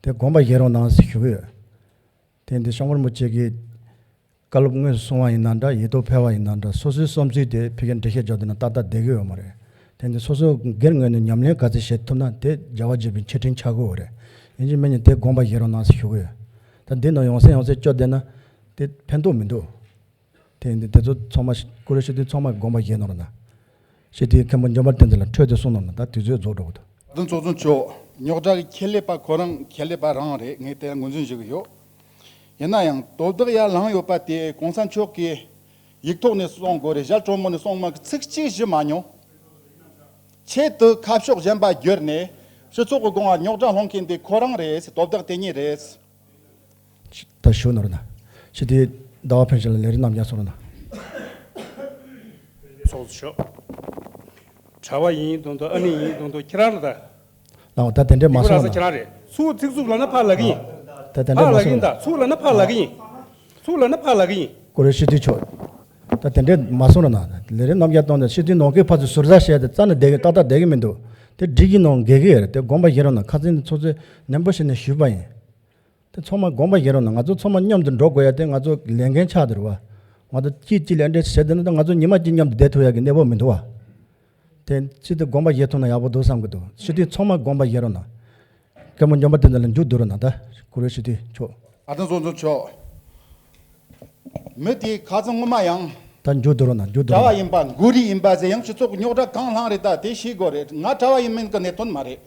དེ་དགོངས་པ་བཞེས་རོགས་གནང་ཞེས་ཞུ་གི་ཡོད། དེ་འདི་སྐྱབས་མགོན་རིན་པོ་ཆེ་གིས་བཀའ་སློབ་དངོས་སུ་གསུང་བ་ཡིན་ན་འདྲ། ཡིག་ཐོག་ཕེབས་པ་ཡིན་ན་འདྲ། སོ་སོའི་བསམ་ཚུལ་དེ་ཕ་གིར་འགྲེལ་བཤད་རྒྱག་འདོད་ན་ཏག་ཏག་བསྡད་ཀྱི་ཡོད་མ་རེད། དེ་འདི་སོ་སོའི་སྒེར་ངོས་ནས་ཉམས་ལེན་ག་ཚོད་བྱེད་ཐུབ་ན་དེ་རྒྱལ་བ་དགྱེས་པའི་འཆད་ཁྲིད་ཆགས་ཀྱི་ཡོད་རེད། ཡིན་གཅིག་མིན་གཅིག་དེ་དགོངས་པ་བཞེས་རོགས་གནང་ཞེས་ཞུ་གི་ཡོད། ད་འདི་ནང་ཡོང་སེ་ཡོང་སེ་སྐྱོར་བསྡད་ན། དེ་ཕན་ཐོགས་མི་འདུག་དེ་ཡིན་དུས་དེ་ཚོ་ཚང་མ་ཀུ་རེ་ཤི་ཏི་ཚང་མ་དགོངས་པ་བཞེས་གནང་རོགས་གནང་། ཤི་ཏི་མཁན་པོ་འཇམ་དཔལ་བསྟན་འཛིན་ལ་འཕྲོད་དེ་གསུངས་གནང་རོགས་གནང་། ད་དུས་ཚོད་རྫོགས་འགྲོ་གི་འདུག་བདུན་ཚོགས་གཙོ་མཆོག་རྙོག་དྲ་གི་ཁྱད་ལས་པ་ཁོ་རང་ཁྱད་ལས་པ་རང་རེད། ངས་དེ་ངོས་འཛིན་ཞུ་གི་ཡོད། ཡིན་ན་ཡང་དོ་བདག་ཡར་ལངས་ཡོད་པ་དེ་གོང་ས་མཆོག་གིས་ཡིག་ཐོག་ནས་གསུང་དགོས་རེད། ཞལ་དྲོན་མོ་ནས་གསུང་མ་ཚིག་གཅིག་བཞི་མ་མྱོང་། ཆེད་དུ་ཁ་ཕྱོགས་གཞན་པ་བསྒྱུར་ནས་སྤྱི་ཚོགས་ཀྱི་སྒོ་ང་རྙོག་དྲ་སློང་མཁན་དེ་ཁོ་རང་རེད། དོ་བདག་དེ་ཉིད་རེད། ད་ཞུ་ནོར་ན། ཤི་ཏི་ཟླ་བ་ཕན་ཆད་ལ་ལས་རིགས་རྣམ་རྒྱལ་སོང་ན། ཚོགས་གཙོ་མཆོག་གྲྭ་བ་ཡིན་དོན་དུ་ཨ་ནེ་ཡིན་དོན་དུ་ཁྱེད་རང་ལ་ད། ལའོ་ད་དེ་འདྲས་མ་སོང་ན། ཁྱེད་རང་རེད། ཚུགས་ཚིག་རྩུབ་ལབ་ན་ཕར་ལབ་གི་ཡིན། ད་དེ་འདྲས་ཕར་མ་ལབ་གི་ཡིན། སོང་ན། ད་ཚུགས་ལབ་ན་ཕར་ལབ་གི་ཡིན། ཚུགས་ལབ་ན་ཕར་ལབ་གི་ཡིན། ཀུ་རེ་ཤི་ཏི་མཆོག་ད་དེ་འདྲས་མ་སོང་ན་ན། ལས་རིགས་རྣམ་རྒྱལ་སྟོན་ནས་ཤི་ཏི་ནང་གི་ཕར་ཚུར་ཟུར་ཟ་བྱས་ཏེ་རྩ་ནས་བསྡད་གི་ཏག་ཏག་བསྡད་གི་མི་འདུག་དེ་འགྲིག་གི་ནང་འགལ་གི་ཡོད་རེད། དེ་དགོངས་པ་བཞེས་རོགས་གནང་། ཁ་སང་ཚོགས་གཙོས་ནན་པོ་བྱས་ནས་ཞུས་པ་ཡིན། དེ་ཚང་མ་དགོངས་པ་བཞེས་རོགས་གནང་། ང་ཚོ་ཚང་མ་མཉམ་དུ་འགྲོ་དགོས་ཡ་དེ་ང་ཚོ་ལས་འགན་ཆགས་འདུག་བ། ང་ཚོ་གཅིག་གཅིག་ལ་འདྲེ་བྱེད་དེ་ན་ད་ང་ཚོ་ཉི་མ་གཅིག་མཉམ་དུ་བསྡད་ཐུབ་ཡ་གི་གནས་བབ་མི་འདུག་བ། དེ་ཅི་སྟེ་དགོངས་པ་བཞེས་ཐུབ་ན་ཡག་པོ་འདུག་བསམ་གི་འདུག་ཤི་ཏི་ཚང་མ་དགོངས་པ་བཞེས་རོགས་གནང་། མཁན་པོ་འཇམ་དཔལ་བསྟན་འཛིན་ལ་མཇུག་བསྡུ་རོགས་གནང་། ད་ཀུ་རེ་ཤི་ཏི་མཆོག་ད་ལྟ་ཚོགས་གཙོ་མཆོག་མི་དེ་ཁ་སང་སྔོན་མ་ཡང་ད་མཇུག་བསྡུ་རོགས་གནང་། མཇུག་བསྡུ་གྲྭ་བ་རོགས་ཡིན་པ་མགོ་རིས་ཡིན་པ་ཟེར་ཡང་སྤྱི་ཚོགས་རྙོག་དྲ་གང་བསླངས་རེད། ད་དེ་ཤེས་དགོས་རེད། ང་གྲྭ་བ་ཡིན་མིན་གི་གནད་དོན་མ་རེད།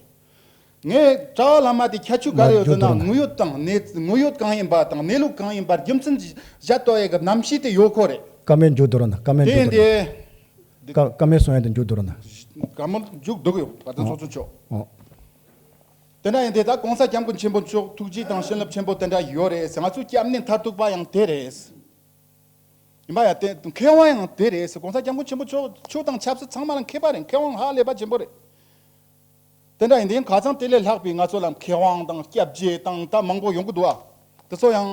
ངས་གྲྭ་བ་བླ་མ་དེ་ཁྱད་ཆོས་ག་རེ་ཡོད་ཟེར་ན། ང་མཇུག་བསྡུ་རོགས་གནང་། དངོས་ཡོད་དང་གནས་དངོས་ཡོད་གང་ཡིན་པ་དང་གནས་ལུགས་གང་ཡིན་པ་རྒྱུ་མཚན་གཞལ་དོ་ཡས་གི་རྣམ་ཤེས་དེ་ཡོད་ཁོ་རེད། བཀའ་མོལ་མཇུག་བསྡུ་རོགས་གནང་། བཀའ་མོལ་མཇུག་བསྡུ་རོགས་གནང་། དེ་བཀའ་བཀའ་མོལ་གསུང་ཡ་དེ་མཇུག་བསྡུ་རོགས་གནང་། བཀའ་མོལ་མཇུག་བསྡུ་གི་ཡོད། ད་ལྟ་ཚོགས་གཙོ་མཆོག་ཨོ། དེ་འདྲ་ཡིན་དེ་ད་གོང་ས་སྐྱབས་མགོན་ཆེན་པོ་མཆོག་ཐུགས་རྗེ་དང་བྱིན་རླབས་ཆེན་པོ་དེ་འདྲ་ཡོད་རེད། ང་ཚོའི་སྐྱབས་གནས་མཐར་ཐུག་པ་ཡང་དེ་རེད། ཡིན་པ་ཡང་དེ་མཁས་དབང་ཡང་དེ་རེད། གོང་ས་སྐྱབས་མགོན་ཆེན་པོ་མཆོག་ཆོས་དང་ཆབ་སྲིད་ཚང་མ་ལ་མཁས་པ་རེད། མཁས་དབང་ཧ་ལས་པ་ཆེན་པོ་རེད། དེ་འདྲ་ཡིན་དེ་ཁ་སང་དེ་ལས་ལྷག་པའི་ང་ཚོ་ལ་མཁས་དབང་དང་སྐྱབས་རྗེ་དང་ད་མང་པོ་ཡོང་གི་འདུག་ཨ། དེ་ཚོ་ཡང་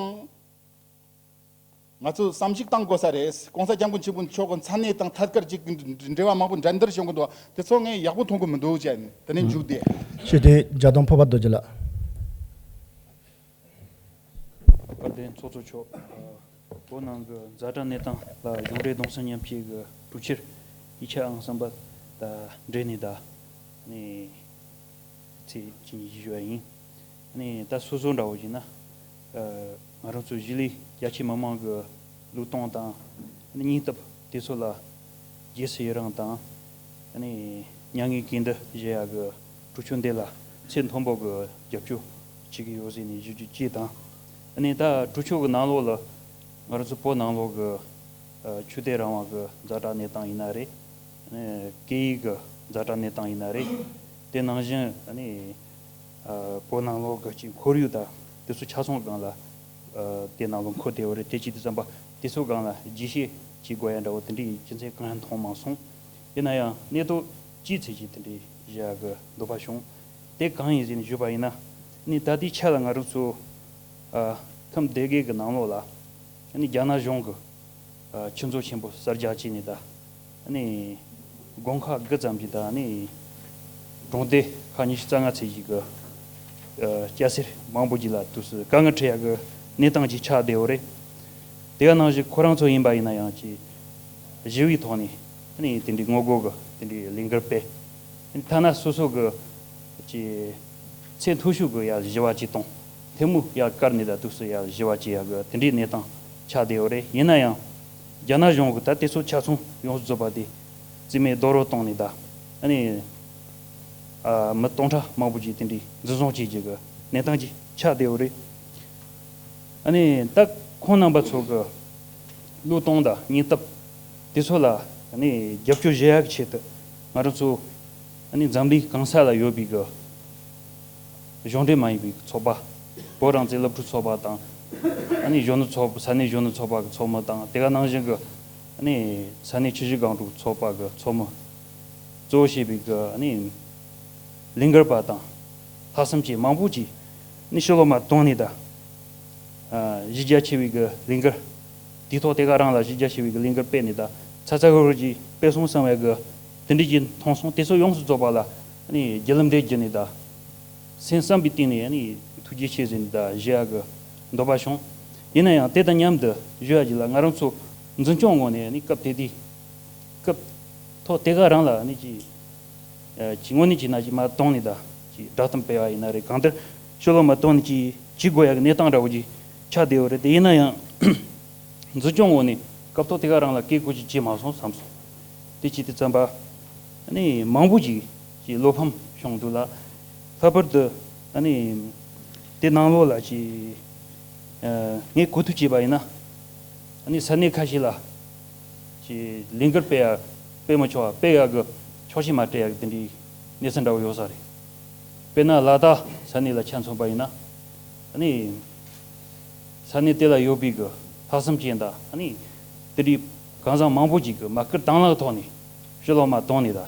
ང་ཚོ་བསམ་གཞིག་བཏང་དགོས་ས་རེད། གོང་ས་སྐྱབས་མགོན་ཆེན་པོ་མཆོག་གི་མཚན་གནས་དང་ཐད་ཀར་ཅིག་འབྲེལ་བ་མང་པོ་འགྲན་བསྡུར་བྱེད་དགོས་འདུག་དེ་ཚོ་ངས་ཡག་པོ་མཐོང་གི་མི་འདུག་ཅེས་དེ་ནས་མཇུག་བསྡད། ཤི་ཏི་རྒྱ་དོན་འཕགས་པ་རྡོ་རྗེ་ལགས། དཔལ་ལྡན་ཚོགས་གཙོ་མཆོག་བོད་ནང་གི་ཛ་དྲག་གནས་སྟངས་ལ་གཞུང་འབྲེལ་གདུང་སེམས་མཉམ་སྐྱེད་ཀྱི་གྲོས་ཆོད་ཡིག་ཆ་ཨང་གསུམ་པ་དང་འབྲེལ་ནས་ད་ནས་ཚེས་གཅིག་ཉིན་བཞི་བ་ཡིན། ནས་ད་སོ་སོ་འདྲ་བོ་ཡིན་ན། ང་རང་ཚོ་གཞིས་ལུས་རྒྱ་ཆེ་མི་མང་གི་ལུས་གཏོང་དང་སྙིང་སྟོབས་དེ་ཚོ་ལ་རྗེས་སུ་ཡི་རང་དང་། མྱ་ངན་གུས་འདུད་བཞེས་ཡག་གི་གྲོས་ཆོད་འདི་ལ་ཚད་མཐོན་པོ་གི་རྒྱབ་སྐྱོར་བྱེད་ཀྱི་ཡོད་ཟེར་ནས་ཞུ་རྒྱུ་གཅིག་དང་། ནས་ད་གྲོས་ཆོད་ཀྱི་ནང་ལོགས་ལ་ང་རང་ཚོ་བོད་ནང་ལོགས་ཀྱི་ཆོས་དད་རང་དབང་གི་ཛ་དྲག་གནས་སྟངས་ཡིན་ན་རེད། སྐད་ཡིག་གི་ཛ་དྲག་གནས་སྟངས་ཡིན་ན་རེད། དེ་ནང་བཞིན་བོད་ནང་ལོགས་ཀྱི་ཅིག་ཁོར་ཡུག་དང་དེ་ཚོ་ཆ་ཚང་སྒང་ལ་དེ་ནང་ལོགས་འཁོད་བསྡད་ཡོད་རེད། དེ་ཅི་དེ་ཙམ་པ་དེ་ཚོ་སྒང་ལ་རྒྱས་བཤད་ཅིག་དགོས་ཡ་འདྲ་བོ་དེ་འདྲའི་རྒྱུ་མཚན་གང་ཡང་མཐོང་མ་སོང་། ཡིན་ན་ཡང་གནད་དོན་གཅིག་ཚེ་གཅིག་དེ་འདྲའི་བཞག་གི་འདོད་པ་བྱུང་། དེ་གང་ཡིན་ཟེར་ནས་ཞུས་པ་ཡིན་ན། ནི་ད་ལྟའི་ཆ་ལ་ང་རང་ཚོ་ཨ་ཁམས་སྡེ་དགེ་གི་ནང་ལོགས་ལ་ནི་རྒྱ་ནག་གཞུང་གི་ཨ་ཆོས་ཚོགས་ཆེན་པོ་གསར་རྒྱག་བྱས་ནས་ད་ནི་དགོན་ཁག་དགུ་ཙམ་གྱི་ད་ནི་གྲོང་སྡེ་ཁག་ཉི་ཤུ་རྩ་ལྔ་ཙམ་ཞིག་གི་ཨ་སྐྱ་སེར་མང་པོ་ཅིག་ལ་དུས་སུ་དཀའ་ངལ་འཕྲད་ཡག་གི་གནས་སྟངས་ཅིག་ཆགས་བསྡད་ཡོད་རེད། དེ་ག་ནང་བཞིན་ཁོ་རང་ཚོ་ཡིན་པ་ཡིན་ན་ཡང་ཅིག་ཞི་བའི་ཐོག་ནས་ནི་དེ་འདྲའི་ངོ་རྒོལ་གི་དེ་འདྲའི་ལས་འགུལ་སྤེལ། ཐ་ན་སོ་སོ་གི་ཅིག་ཚད་མཐོ་ཤོས་གི་ཡ་ཞི་བ་ཅིག་དང་ཐལ་མོ་ཡ་བཀར་ནས་ད་དུས་སུ་ཡ་ཞི་བ་ཅིག་ཡ་གི་དེ་འདྲའི་གནས་སྟངས་ཆགས་བསྡད་ཡོད་རེད། ཡིན་ན་ཡང་རྒྱ་ནག་གཞུང་གི་ད་དེ་ཚོ་ཆ་ཚང་ཡོངས་སུ་རྫོགས་པ་དེ་རྩིས་མེད་རྡོག་རོལ་བཏང་ནས་ད་ནི་ཨ་མི་སྟོང་ཕྲག་མང་པོ་ཅིག་དེ་འདྲའི་འཛིན་བཟུང་བྱེད་ཀྱི་གི་གནས་སྟངས་ཅིག་ཆགས་བསྡད་ཡོད་རེད། ཨ་ནི་ད་ཁོང་རྣམ་པ་ཚོ་གི་བློས་གཏོང་དང་སྙིང་སྟོབས་དེ་ཚོ་ལ་ཨ་ནི་རྒྱབ་སྐྱོར་བྱེད་ཡག་གི་ཆེད་དུ་ང་རང་ཚོ་ཨ་ནི་འཛམ་གླིང་གང་ས་ལ་ཡོད་པའི་གི་གཞུང་འབྲེལ་མ་ཡིན་པའི་ཚོགས་པ། བོད་རང་བཙན་སློབ་ཕྲུག་ཚོགས་པ་དང་། ཨ་ནི་གཞོན་ནུ་ཚོགས་ས་གནས་གཞོན་ནུ་ཚོགས་པ་གི་ཚོགས་མི་དང་། དེ་ག་ནང་བཞིན་གི་ཨ་ནི་ས་གནས་ཆུ་བཞི་སྒང་དྲུག་ཚོགས་པ་གི་ཚོགས་མི་གཙོ་བོ་བྱས་པའི་གི་ཨ་ནི་ལས་འགུལ་པ་དང་ལྷག་བསམ་ཅན་མང་པོ་ཅིག་ནི་ཕྱི་ལོགས་མར་བཏང་ནས་ད། ཨ་གཞི་རྒྱ་ཆེ་བའི་གི་ལས་འགུལ། དུས་ཐོག་དེ་ག་རང་ལ་གཞི་རྒྱ་ཆེ་བའི་གི་ལས་འགུལ་སྤེལ་ནས་ད་ཚ་ཚ་འུར་འུར་གྱིས་སྤེལ་སོང་བསམ་པའི་གི་དེ་འདྲའི་གི་མཐོང་སོང་། དེ་ཚོ་ཡོངས་སུ་རྫོགས་པ་ལ་ནི་རྒྱུ་ལམ་འདི་བརྒྱུད་ནས་ད་སེམས་བསམ་པའི་སྟེང་ནས་ནི་ཐུགས་རྗེ་ཆེ་ཟེར་ནས་ད་ཞུ་ཡག་གི་འདོད་པ་བྱུང་། ཡིན་ན་ཡང་དེ་དང་མཉམ་དུ་ཞུ་ཡག་གི་ལ་ང་རང་ཚོ་འཛིན་སྐྱོང་ངོས་ནས་ནི་སྐབས་དེ་དུས་སྐབས་ཐོག་དེ་ག་རང་ལ་ནི་ཅི། ཨ་ཅི་དངོས་གནས་ཅིག་ན་ཅིག་མར་བཏང་ནས་ད་ཅིག་བསྒྲགས་གཏམ་སྤེལ་བ་ཡིན་ན་རེད། གང་ལྟར་ཕྱི་ལོགས་མར་བཏང་ནས་ཅིག་བྱེད་དགོས་ཡག་གི་གནས་སྟངས་འདྲ་བོ་ཅིག་ཆགས་བསྡད་ཡོད་རེད། དེ་ཡིན་ན་ཡང་ འཛིན་སྐྱོང་ངོས་ནས་སྐབས་ཐོག་དེ་ག་རང་ལ་བཀས་བཀོད་ཅིག་བྱས་མ་སོང་བསམ་སོང་། དེ་བྱས་དུས་ཙམ་པ་ཨ་ནི་མང་པོ་ཅིག་གི་བློ་ཕམ་བྱུང་འདུག་ལ། ལྷག་པར་དུ་ཨ་ནི་དེ་ནང་ལོགས་ལ་ཅིག་ངས་གོ་ཐོས་བྱས་པ་ཡིན་ན། ཨ་ནི་ས་གནས་ཁ་ཤས་ལ་ཅིག་ལས་འགུལ་སྤེལ་ཡ་སྤེལ་མི་ཆོག་པ་སྤེལ་ཡ་གི་ཆོག་མཆན་མ་སྤྲད་ཡ་གི་དེ་འདྲའི་གནས་ཚུལ་འདྲ་བོ་ཡོད་ས་རེད། དཔེར་ན་ལ་དྭགས་ས་གནས་ལ་ཆ་མཚོན་པ་ཡིན་ན། ཨ་ནི་ས་གནས་དེ་ལ་ཡོད་པའི་གི་ལྷག་བསམ་ཅན་དང་ཨ་ནི་དེ་འདྲའི་གང་ཟག་མང་པོ་ཅིག་གིས་མ་བསྐུལ་དང་བླངས་ཐོག་ནས་ཕྱི་ལོགས་མར་བཏང་ནས་དང་།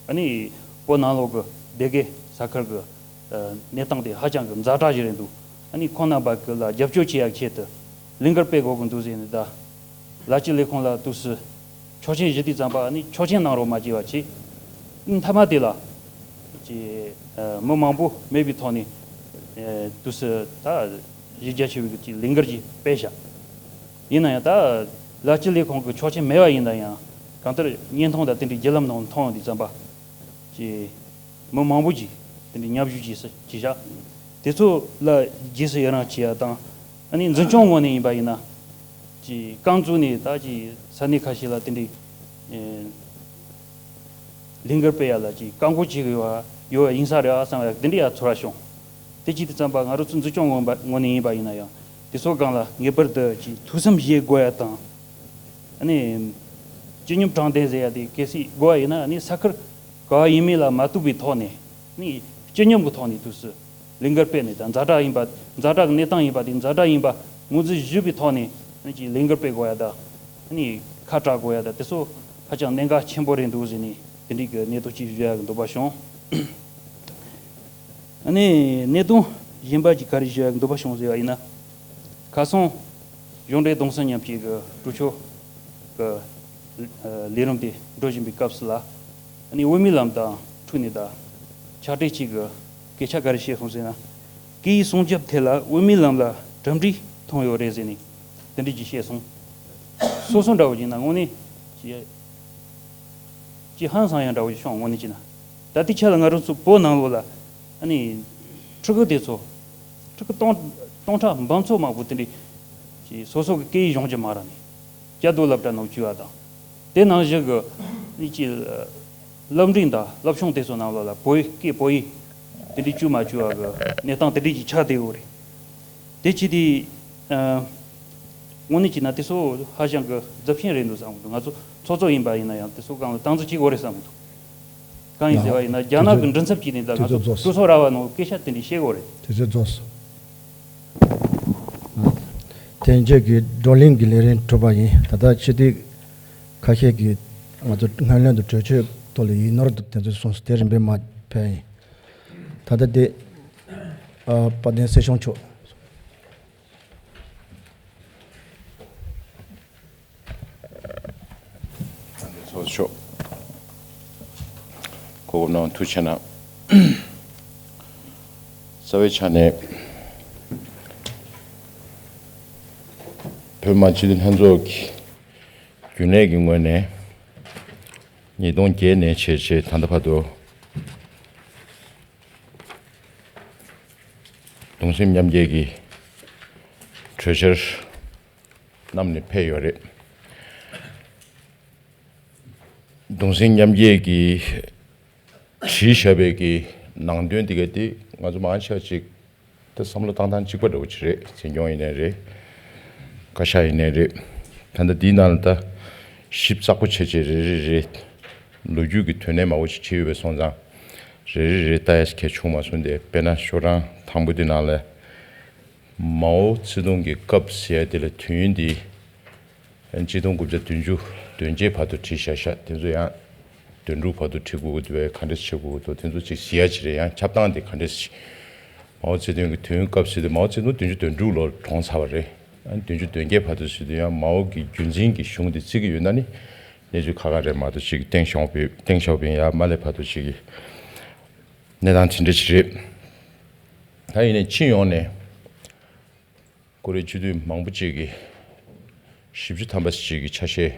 ཨ་ནི་བོད་ནང་ལོགས་ཀྱི་སྡེ་དགེ་ས་ཁུལ་གྱི་གནས་སྟངས་དེ་ཧ་ཅང་གི་ཛ་དྲག་ཞིག་རེད་འདུག་ཨ་ནི་ཁོང་རྣམ་པ་ཀུན་ལ་རྒྱབ་སྐྱོར་བྱེད་ཡག་ཆེད་དུ་ལས་འགུལ་སྤེལ་དགོས་ཀྱི་འདུག་ཟེར་ནས་ད་བླ་སྤྱི་ལས་ཁུངས་ལ་དུས་སུ་ཆོག་མཆན་ཞུ་དུས་ཙམ་པ་ཨ་ནི་ཆོག་མཆན་གནང་རོགས་མ་བྱས་པ་བྱས། ཨ་ནི་མཐའ་མ་དེ་ལ་ཅིག་མི་མང་པོ་མེད་པའི་ཐོག་ནས་དུས་སུ་ད་གཞི་རྒྱ་ཆེ་བའི་ཅིག་ལས་འགུལ་ཅིག་སྤེལ་བཞག་ཡིན་ན་ཡང་ད་བླ་སྤྱི་ལས་ཁུངས་ཀྱི་ཆོག་མཆན་མེད་པ་ཡིན་ན་ཡང་གང་ལྟར་བརྙན་ཐུང་དང་དེ་འདྲའི་བརྒྱུད་ལམ་ནང་མཐོང་ཡོང་དུས་ཙམ་པ། ཅིག་མི་མང་པོ་ཅིག་དེ་འདྲའི་མཉམ་ཞུགས་ཀྱིས་ཀྱིས་བཞག་དེ་ཚོ་ལ་རྗེས་སུ་ཡི་རང་བྱེད་ཡ་དང་། ཨ་ནི་འཛིན་སྐྱོང་ངོས་ནས་ཡིན་པ་ཡིན་ན། ཅིག་རྐང་བཙུགས་ནས་ད་ཅིག་ས་གནས་ཁ་ཤས་ལ་དེ་འདྲའི་ཨེ་ལས་འགུལ་སྤེལ་ཡ་ལ་ཅིག་བཀག་འགོག་བྱེད་ཀྱི་ཡོད་ཡོད་ཡིན་ས་རེད་ཨ་བསམ་ཡ་དེ་འདྲའི་ཡ་ཚོར་བ་བྱུང་། དེ་ཅིག་དུས་ཙམ་པ་ང་རང་ཚོ་འཛིན་སྐྱོང་ངོས་པ་ངོས་ནས་ཡིན་པ་ཡིན་ན་ཡང་དེ་ཚོ་སྒང་ལ་ངེས་པར་དུ་ཅིག་ཐུགས་བསམ་བཞེས་དགོས་ཡ་དང་། ཨ་ནི་སྤྱི་སྙོམས་དྲང་བདེན་ཟེར་ཡ་དེ་གལ་སྲིད་དགོས་པ་ཡིན་ན་ཨ་ནི་ས་ཁུལ་ག་བ་ཡིན་མིན་ལ་མ་ལྟོས་པའི་ཐོག་ནས་ཨ་ནི་སྤྱི་སྙོམས་ཀྱི་ཐོག་ནས་དུས་སུ་ལས་འགུལ་སྤེལ་ནས་ད་ཛ་དྲག་ཡིན་པ་ཛ་དྲག་གི་གནས་སྟངས་ཡིན་པ་དེ་ཛ་དྲག་ཡིན་པ་ངོས་འཛིན་ཞུས་པའི་ཐོག་ནས་ཨ་ནི་ཅིག་ལས་འགུལ་སྤེལ་དགོས་ཡ་ད་ཨ་ནི་ཁ་གྲག་དགོས་ཡ་ད་དེ་ཚོ་ཧ་ཅང་གནད་འགག་ཆེན་པོ་རེད་འདུག་ཟེར་ནས་དེ་འདྲའི་གི་གནད་དོན་ཅིག་ཞུ་ཡ་གི་འདོད་པ་བྱུང་། ཨ་ནི་གནད་དོན་གཞན་པ་ཅིག་ག་རེ་ཞུ་ཡ་གི་འདོད་པ་བྱུང་ཟེར་བ་ཡིན་ན། ཁ་སང་གཞུང་འབྲེལ་གདུང་སེམས་མཉམ་སྐྱེད་ཀྱི་གྲོས་ཆོད་ཀྱི་ལས་རིམ་དེ་འགྲོ་བཞིན་པའི་སྐབས་སུ་ལ། ཨ་ནི་དབུ་མའི་ལམ་དང་འཁྲིལ་ནས་ད་ཕྱག་སྦྲེལ་གཅིག་གི་སྐད་ཆ་ག་རེ་བཤད་སོང་ཟེར་ན། སྐད་ཡིག་སྲུང་སྐྱོབ་ཐད་ལ་དབུ་མའི་ལམ་ལ་གྲུབ་འབྲས་ཐོན་ཡོད་རེད་ཟེར་ནས་དེ་འདྲ་ཅིག་བཤད་སོང་། སོ་སོ་འདྲ་བོ་ཡིན་ན་དངོས་གནས་ཅིག་ཅིག་ཧང་སང་ཡ་འདྲ་བོ་ཞིག་བྱུང་དངོས་གནས་ཅིག་ན། ད་ལྟའི་ཆ་ལ་ང་རང་ཚོ་བོད་ནང་ལོགས་ལ་ཨ་ནི་ཕྲུ་གུ་དེ་ཚོ་ཕྲུ་གུ་སྟོང་སྟོང་ཕྲག་འབུམ་ཚོ་མང་པོ་དེ་འདྲའི་ཅིག་སོ་སོ་གི་སྐད་ཡིག་སྦྱོང་རྒྱུ་མ་རག་ནས་བཅའ་སྡོད་སློབ་གྲྭ་ནང་བཅུག་པ་དང་། དེ་ནང་བཞིན་གི་ཨ་ནི་ཅིག་སློབ་འབྲིང་དང་སློབ་ཆུང་དེ་ཚོ་ནང་ལོགས་ལ་བོད་ཡིག་སྐད་བོད་ཡིག་དེ་འདྲའི་བཅུག་མ་བཅུག་པ་གི་གནས་སྟངས་དེ་འདྲའི་ཅིག་ཆགས་བསྡད་ཡོད་རེད། དེ་ཅི་སྟེ། ཨ། དངོས་གནས་བྱས་ན་དེ་ཚོ་ཧ་ཅང་གི་གཟབ་ཆེན་རེད་འདུག་བསམ་གི་འདུག་ང་ཚོ་ཚོགས་གཙོ་ཡིན་པ་ཡིན་ན་ཡང་དེ་ཚོ་སྒང་ལ་སྟངས་འཛིན་བྱེད་དགོས་རེད་བསམ་གི་འདུག་གང་ཡིན་ཟེར་བ་ཡིན་ན་རྒྱ་ནག་གི་མགྲིན་ཚབ་བྱས་ནས་ད་ང་ཚོ་དུས་ཚོད་རྫོགས་སོང་། དུས་ཚོད་ར་བ་ནང་སྐད་ཆ་དེ་འདྲ་བཤད་དགོས་རེད། དུས་ཚོད་རྫོགས་སོང་། དེ་རྗེས་ཀྱི་བགྲོ་གླེང་གི་ལས་རིམ་གྲུབ་པ་ཡིན། ད་ལྟ་སྤྱི་འཐུས་ཁ་ཤས་ཀྱིས་ང་ཚོ་སྔོན་གླེང་དུ་གྲོས་ཆོད་ཐོག་ལ་ཡིག་ནོར་དུ་དེ་ཚོ་གསུངས་སོང་། དེ་རིམ་པས་མར་ཕེབས་ཡིན། ད་ལྟ་དེ་ཨ་དཔལ་ལྡན་སྲིད་སྐྱོང་མཆོག་ཚོགས་གཙོ་མཆོག་གོ་སྐབས་གནང་ཐུགས་ཆེ་གནང་། རྩ་བའི་ཆ་ནས་བོད་མི་སྤྱི་འཐུས་ལྷན་ཚོགས་ཀྱི་རྒྱུན་ལས་ཀྱི་ངོས་ནས་ཉིས་སྟོང་བརྒྱད་ནས་བྱས་རྗེས་ད་ལྟ་བར་དུ་གདུང་སེམས་མཉམ་སྐྱེད་ཀྱི་གྲོས་འཆར་བསྣམས་ནས་ཕེབས་ཡོད་རེད། གདུང་སེམས་མཉམ་སྐྱེད་ཀྱི་བྲིས་བཞག་པའི་གི་ནང་དོན་འདི་ག་དེ་ང་ཚོ་མང་ཆེ་བ་ཅིག་ད་བསམ་བློ་བཏང་སྟངས་གཅིག་པ་འདྲ་བོ་ཅིག་རེད། འཛིན་སྐྱོང་ཡིན་ནའི་རེད། བཀའ་ཤག་ཡིན་ནའི་རེད། ད་ལྟ་འདིའི་ནང་ལ་ད་ཞིབ་ཚགས་པོ་བྱས་བྱས་རེ་རེ་རེ་ལོ་རྒྱུས་ཀྱི་དོན་གནད་མང་པོ་ཞིག་བྲིས་ཡོད་པའི་སོང་ཙང་རེ་རེ་རེ་ལྟ་ཡ་ཞིག་གལ་བྱུང་མ་སོང་སྟེ། དཔེར་ན་ཤོག་གྲངས་དང་པོ་དེ་ནང་ལ་མའོ་ཙེ་ཏུང་གི་སྐབས་ཟེར་ཡ་དེ་ལ་དུས་ཡུན་དེ་ཆིག་སྟོང་དགུ་བརྒྱ་བདུན་ཅུ་དོན་བརྒྱད་བར་དུ་བྲིས་བཞག་བཞག་དེ་ཚོ་ཡང་དོན་དྲུག་བར་དུ་བྲིས་དགོས་ཀྱི་འདུག་བས། ག་འདྲས་བྱེད་དགོས་ཀྱི་འདུག་དེ་ཚོ་ཅིག་གཟིགས་ཡ་ཅིག་རེད། ཡང་ཁྱབ་སྟངས་དེ་ག་འདྲས་ཤིག་མའོ་ཙེ་ཏུང་གི་དུས་ཡུན་སྐབས་ཟེར་དུས་མའོ་ཙེ་ཏུང་བདུན་ཅུ་དོན་དྲུག་ལོར་གྲོངས་ཚར་བ་རེད། ཨ་ནི་བདུན་ཅུ་དོན་བརྒྱད་བར་དུ་ཟེར་དུས་ཡང་མའོ་གི་རྒྱུན་འཛིན་གྱི་གཞུང་དེ་བརྩི་གི་ཡོད་ན་ནི་གནས་ཚུལ་ཁག་ཁག་རེད་མ་གཏོགས་ཅིག་ཏེང་ཞའོ་ཕིང་ཏེང་ཞའོ་ཕིང་ཡར་མར་སླེབས་བར་དུ་ཅིག་གི་གནས་སྟངས་དེ་འདྲ་ཅིག་རེད། ད་ཡིན་ནའི་སྤྱི་ཡོངས་ནས་ཀོ་རི་སྤྱི་འཐུས་མང་པོ་ཅིག་གིས་བཞི་བཅུ་ཐམ་པ་ཅིག་གི་ཆ་ཤས་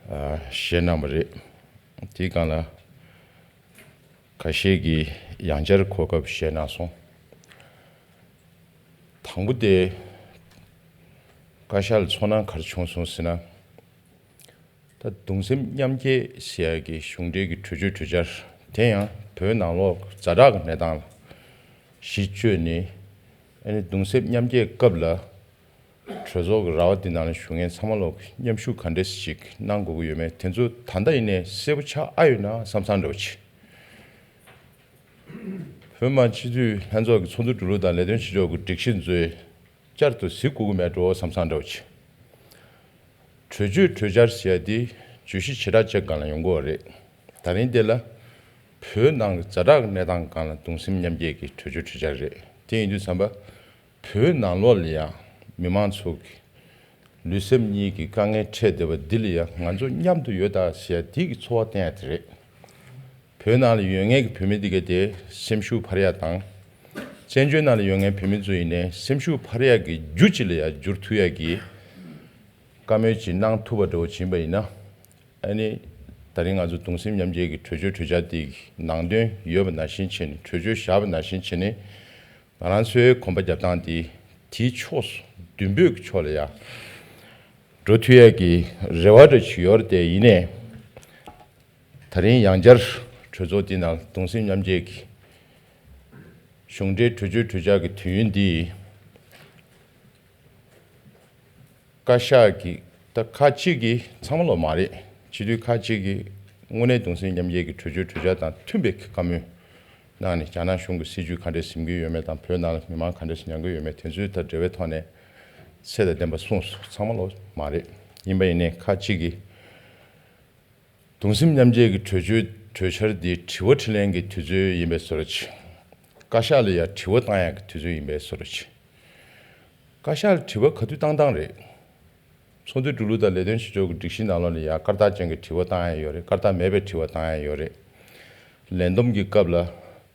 ཨ་བཞེས་གནང་བ་རེད། དེའི་སྒང་ལ་ཁ་ཤས་ཀྱིས་ཡང་བསྐྱར་གོ་སྐབས་བཞེས་གནང་སོང་། དང་པོ་དེ་ བཀའ་ཤག་ལ་ཚོར་སྣང་ག་རེ་བྱུང་སོང་ཟེར་ན། ད་གདུང་སེམས་མཉམ་སྐྱེད་ཟེར་ཡ་གི་གཞུང་འབྲེལ་གྱི་གྲོས་ཆོད་གྲོས་འཆར་དེ་ཡང་བོད་ནང་ལོགས་ཛ་དྲག་གི་གནས་སྟངས་ལ་གཞི་བཅོལ་ནས། ཨ་ནི་གདུང་སེམས་མཉམ་སྐྱེད་སྐབས་ལ་གྲོས་ཚོགས་ཀྱི་ར་བ་འདི་ནང་ལ་བཞུགས་མཁན་ཚང་མ་ལོག་གིས་མཉམ་ཞུགས་ག་འདྲས་ཞིག་གནང་དགོས་ཀྱི་ཡོད་མེད་དེ་ཚོ་ད་ལྟ་ཡིན་ནའི་གསལ་པོ་ཆགས་ཨ་ཡོད་ན་བསམ་བསམ་འདྲ་བོ་ཅིག་བོད་མི་མང་སྤྱི་འཐུས་ལྷན་ཚོགས་ཀྱི་ཚོགས་འདུ་གྲོལ་ལུགས་དང་ལས་དོན་བྱེད་ཕྱོགས་ཀྱི་སྒྲིག་གཞི་ཚོས་བསྐྱར་དུ་གཟིགས་དགོས་ཀྱི་མེད་འགྲོ་བསམ་བསམ་འདྲ་བོ་ཅིག་གྲོས་ཆོད་གྲོས་འཆར་ཟེར་ཡ་དེ་བརྗོད་གཞི་བྱེ་བྲག་ཅིག་སྒང་ལ་ཡོང་གི་ཡོད་རེད། ད་རིང་འདི་ལ་བོད་ནང་གི་ཛ་དྲག་གི་གནས་སྟངས་སྒང་ལ་གདུང་སེམས་མཉམ་སྐྱེད་ཀྱི་གྲོས་ཆོད་གྲོས་འཆར་རེད། དེ་ཡིན་དུས་ཙམ་པ་བོད་ནང་ལོགས་ལ་ཡང་མི་མང་ཚོ་གི་ལུས་སེམས་གཉིས་ཀྱི་དཀའ་ངལ་འཕྲད་བསྡད་པ་འདི་ལ་ཡང་ང་ཚོ་མཉམ་དུ་ཡོད་ད་ཟེར་ཡ་དེ་གི་ཚོར་བ་བསྟན་ཡ་དེ་རེད། བོད་ནང་ལ་ཡོད་མཁན་གྱི་བོད་མི་འདི་ག་དེ་སེམས་ཤུགས་འཕར་ཡ་དང་། བཙན་བྱོལ་ནང་ལ་ཡོད་མཁན་བོད་མི་ཚོ་ཡིན་ནའི་སེམས་ཤུགས་འཕར་ཡ་གི་རྒྱུ་ཅིག་ལ་ཡ་འགྱུར་ཐུབ་ཡ་གི་བཀའ་མོལ་ཅིག་གནང་ཐུབ་པ་འདྲ་བོ་ཅིག་ཡིན་པ་ཡིན་ན། ཨ་ནི་ད་རིང་ང་ཚོ་གདུང་སེམས་མཉམ་སྐྱེད་ཀྱི་གྲོས་ཆོད་གྲོས་འཆར་དེ་གི་ནང་དོན་ཡོད་པ་ནང་བཞིན་བྱས་ནས་གྲོས་ཆོད་བཞག་པ་ནང་བཞིན་བྱས་ནས་ང་རང་ཚོའི་གོམ་པ་རྒྱབ་སྟངས་དེ་དེའི་ཕྱོགས་སུ་མདུན་སྤོས་ཀྱི་ཕྱོགས་ལ་ཡ་འགྲོ་ཐུབ་ཡ་གི་རེ་བ་འདྲ་ཅིག་ཡོད་རེད་དེ། ཡིན་ནའི། ད་རིང་ཡང་བསྐྱར་གྲོས་ཚོགས་འདི་ནང་གདུང་སེམས་མཉམ་སྐྱེད་ཀྱི་གཞུང་འབྲེལ་གྲོས་ཆོད་གྲོས་འཆར་གྱི་དུས་ཡུན་འདི་བཀའ་ཤག་གིས་ད་ཁག་ཅིག་གིས་ཚང་མ་ལོག་མ་རེད། སྤྱི་འཐུས་ཁག་ཅིག་གིས་དངོས་གནས་གདུང་སེམས་མཉམ་སྐྱེད་ཀྱི་གྲོས་ཆོད་གྲོས་འཆར་དང་མཐུན་པའི་བཀའ་མོལ་གནང་ནས་རྒྱ་ནག་གཞུང་གི་སྲིད་བྱུས་ག་འདྲས་ཟིན་གྱི་ཡོད་མེད་དང་བོད་ནང་ལ་མི་མང་ག་འདྲས་མྱངས་ཀྱི་ཡོད་མེད་དེ་ཚོའི་ཐད་འབྲེལ་བའི་ཐོག་ནས་ཚད་དང་ལྡན་པ་གསུངས་སོང་། ཚང་མ་ལོག་མ་རེད། ཡིན་པ་ཡིན་ནའི་ཁག་ཅིག་གིས། གདུང་སེམས་མཉམ་སྐྱེད་ཀྱི་གྲོས་ཆོད་གྲོས་འཆར་འདི་དྲི་བ་དྲིས་ལན་གྱི་དུས་ཚོད་ཡིན་པའི་བཟོ་འདྲ་ཅིག་བཀའ་ཤག་ལ་ཡང་དྲི་བ་བཏང་ཡག་གི་དུས་ཚོད་ཡིན་པའི་བཟོ་འདྲ་ཅིག་བཀའ་ཤག་ལ་དྲི་བ་ག་དུས་བཏང་བཏང་རེད། ཚོགས་འདུ་འགྲོ་ལུགས་དང་ལས་དོན་བྱེད་ཕྱོགས་ཀྱི་སྒྲིག་གཞི་ནང་ལོགས་ལ་ཡང་སྐར་རྟགས་ཅན་གྱི་དྲི་བ་བཏང་ཡག་ཡོད་རེད། སྐར་རྟགས་མེད་པའི་དྲི་བ་བཏང་ཡག་ཡོད་རེད། ལས་བསྡོམས་ཀྱི་སྐབས་ལ་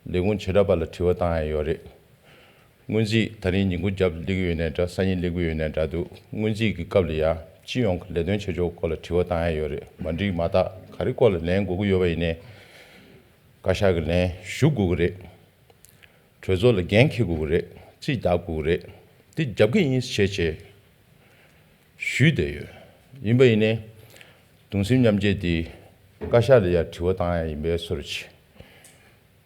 ལས་ཁུངས་བྱེ་བྲག་པ་ལ་དྲི་བ་བཏང་ཡག་ཡོད་རེད། སྔོན་རྩིས་ད་རིང་ཉིན་གུང་རྒྱབ་སླེབས་ཀྱི་ཡོད་ནའི་འདྲ། སང་ཉིན་སླེབས་ཀྱི་ཡོད་ནའི་འདྲ་འདུག་སྔོན་རྩིས་ཀྱི་སྐབས་ལ་ཡང་སྤྱི་ཡོངས་ཀྱི་ལས་དོན་བྱེད་ཕྱོགས་སྐོར་ལ་དྲི་བ་བཏང་ཡག་ཡོད་རེད། མ་འགྲིག་མ་དག་ག་རེ་སྐོར་ལ་ལན་དགོས་ཀྱི་ཡོད་པ་ཡིན་ནའི། བཀའ་ཤག་གི་ལན་ཞུ་དགོས་ཀྱི་རེད། གྲོས་ཚོགས་ལ་འགན་འཁྱེར་དགོས་ཀྱི་རེད། རྩིས་བརྡབ་དགོས་ཀྱི་རེད། འདི་རྒྱབ་ཀྱི་ཡིན་ཞེས་བྱས་ཞུས་བསྡད་ཡོད། ཡིན་པ་ཡིན་ནའི། གདུང་སེམས་མཉམ་སྐྱེད་འདི་བཀའ་ཤག་ལ་ཡང་དྲི་བ་བཏང་ཡག་ཡིན་པའི་བཟོ་འདྲ་ཅིག་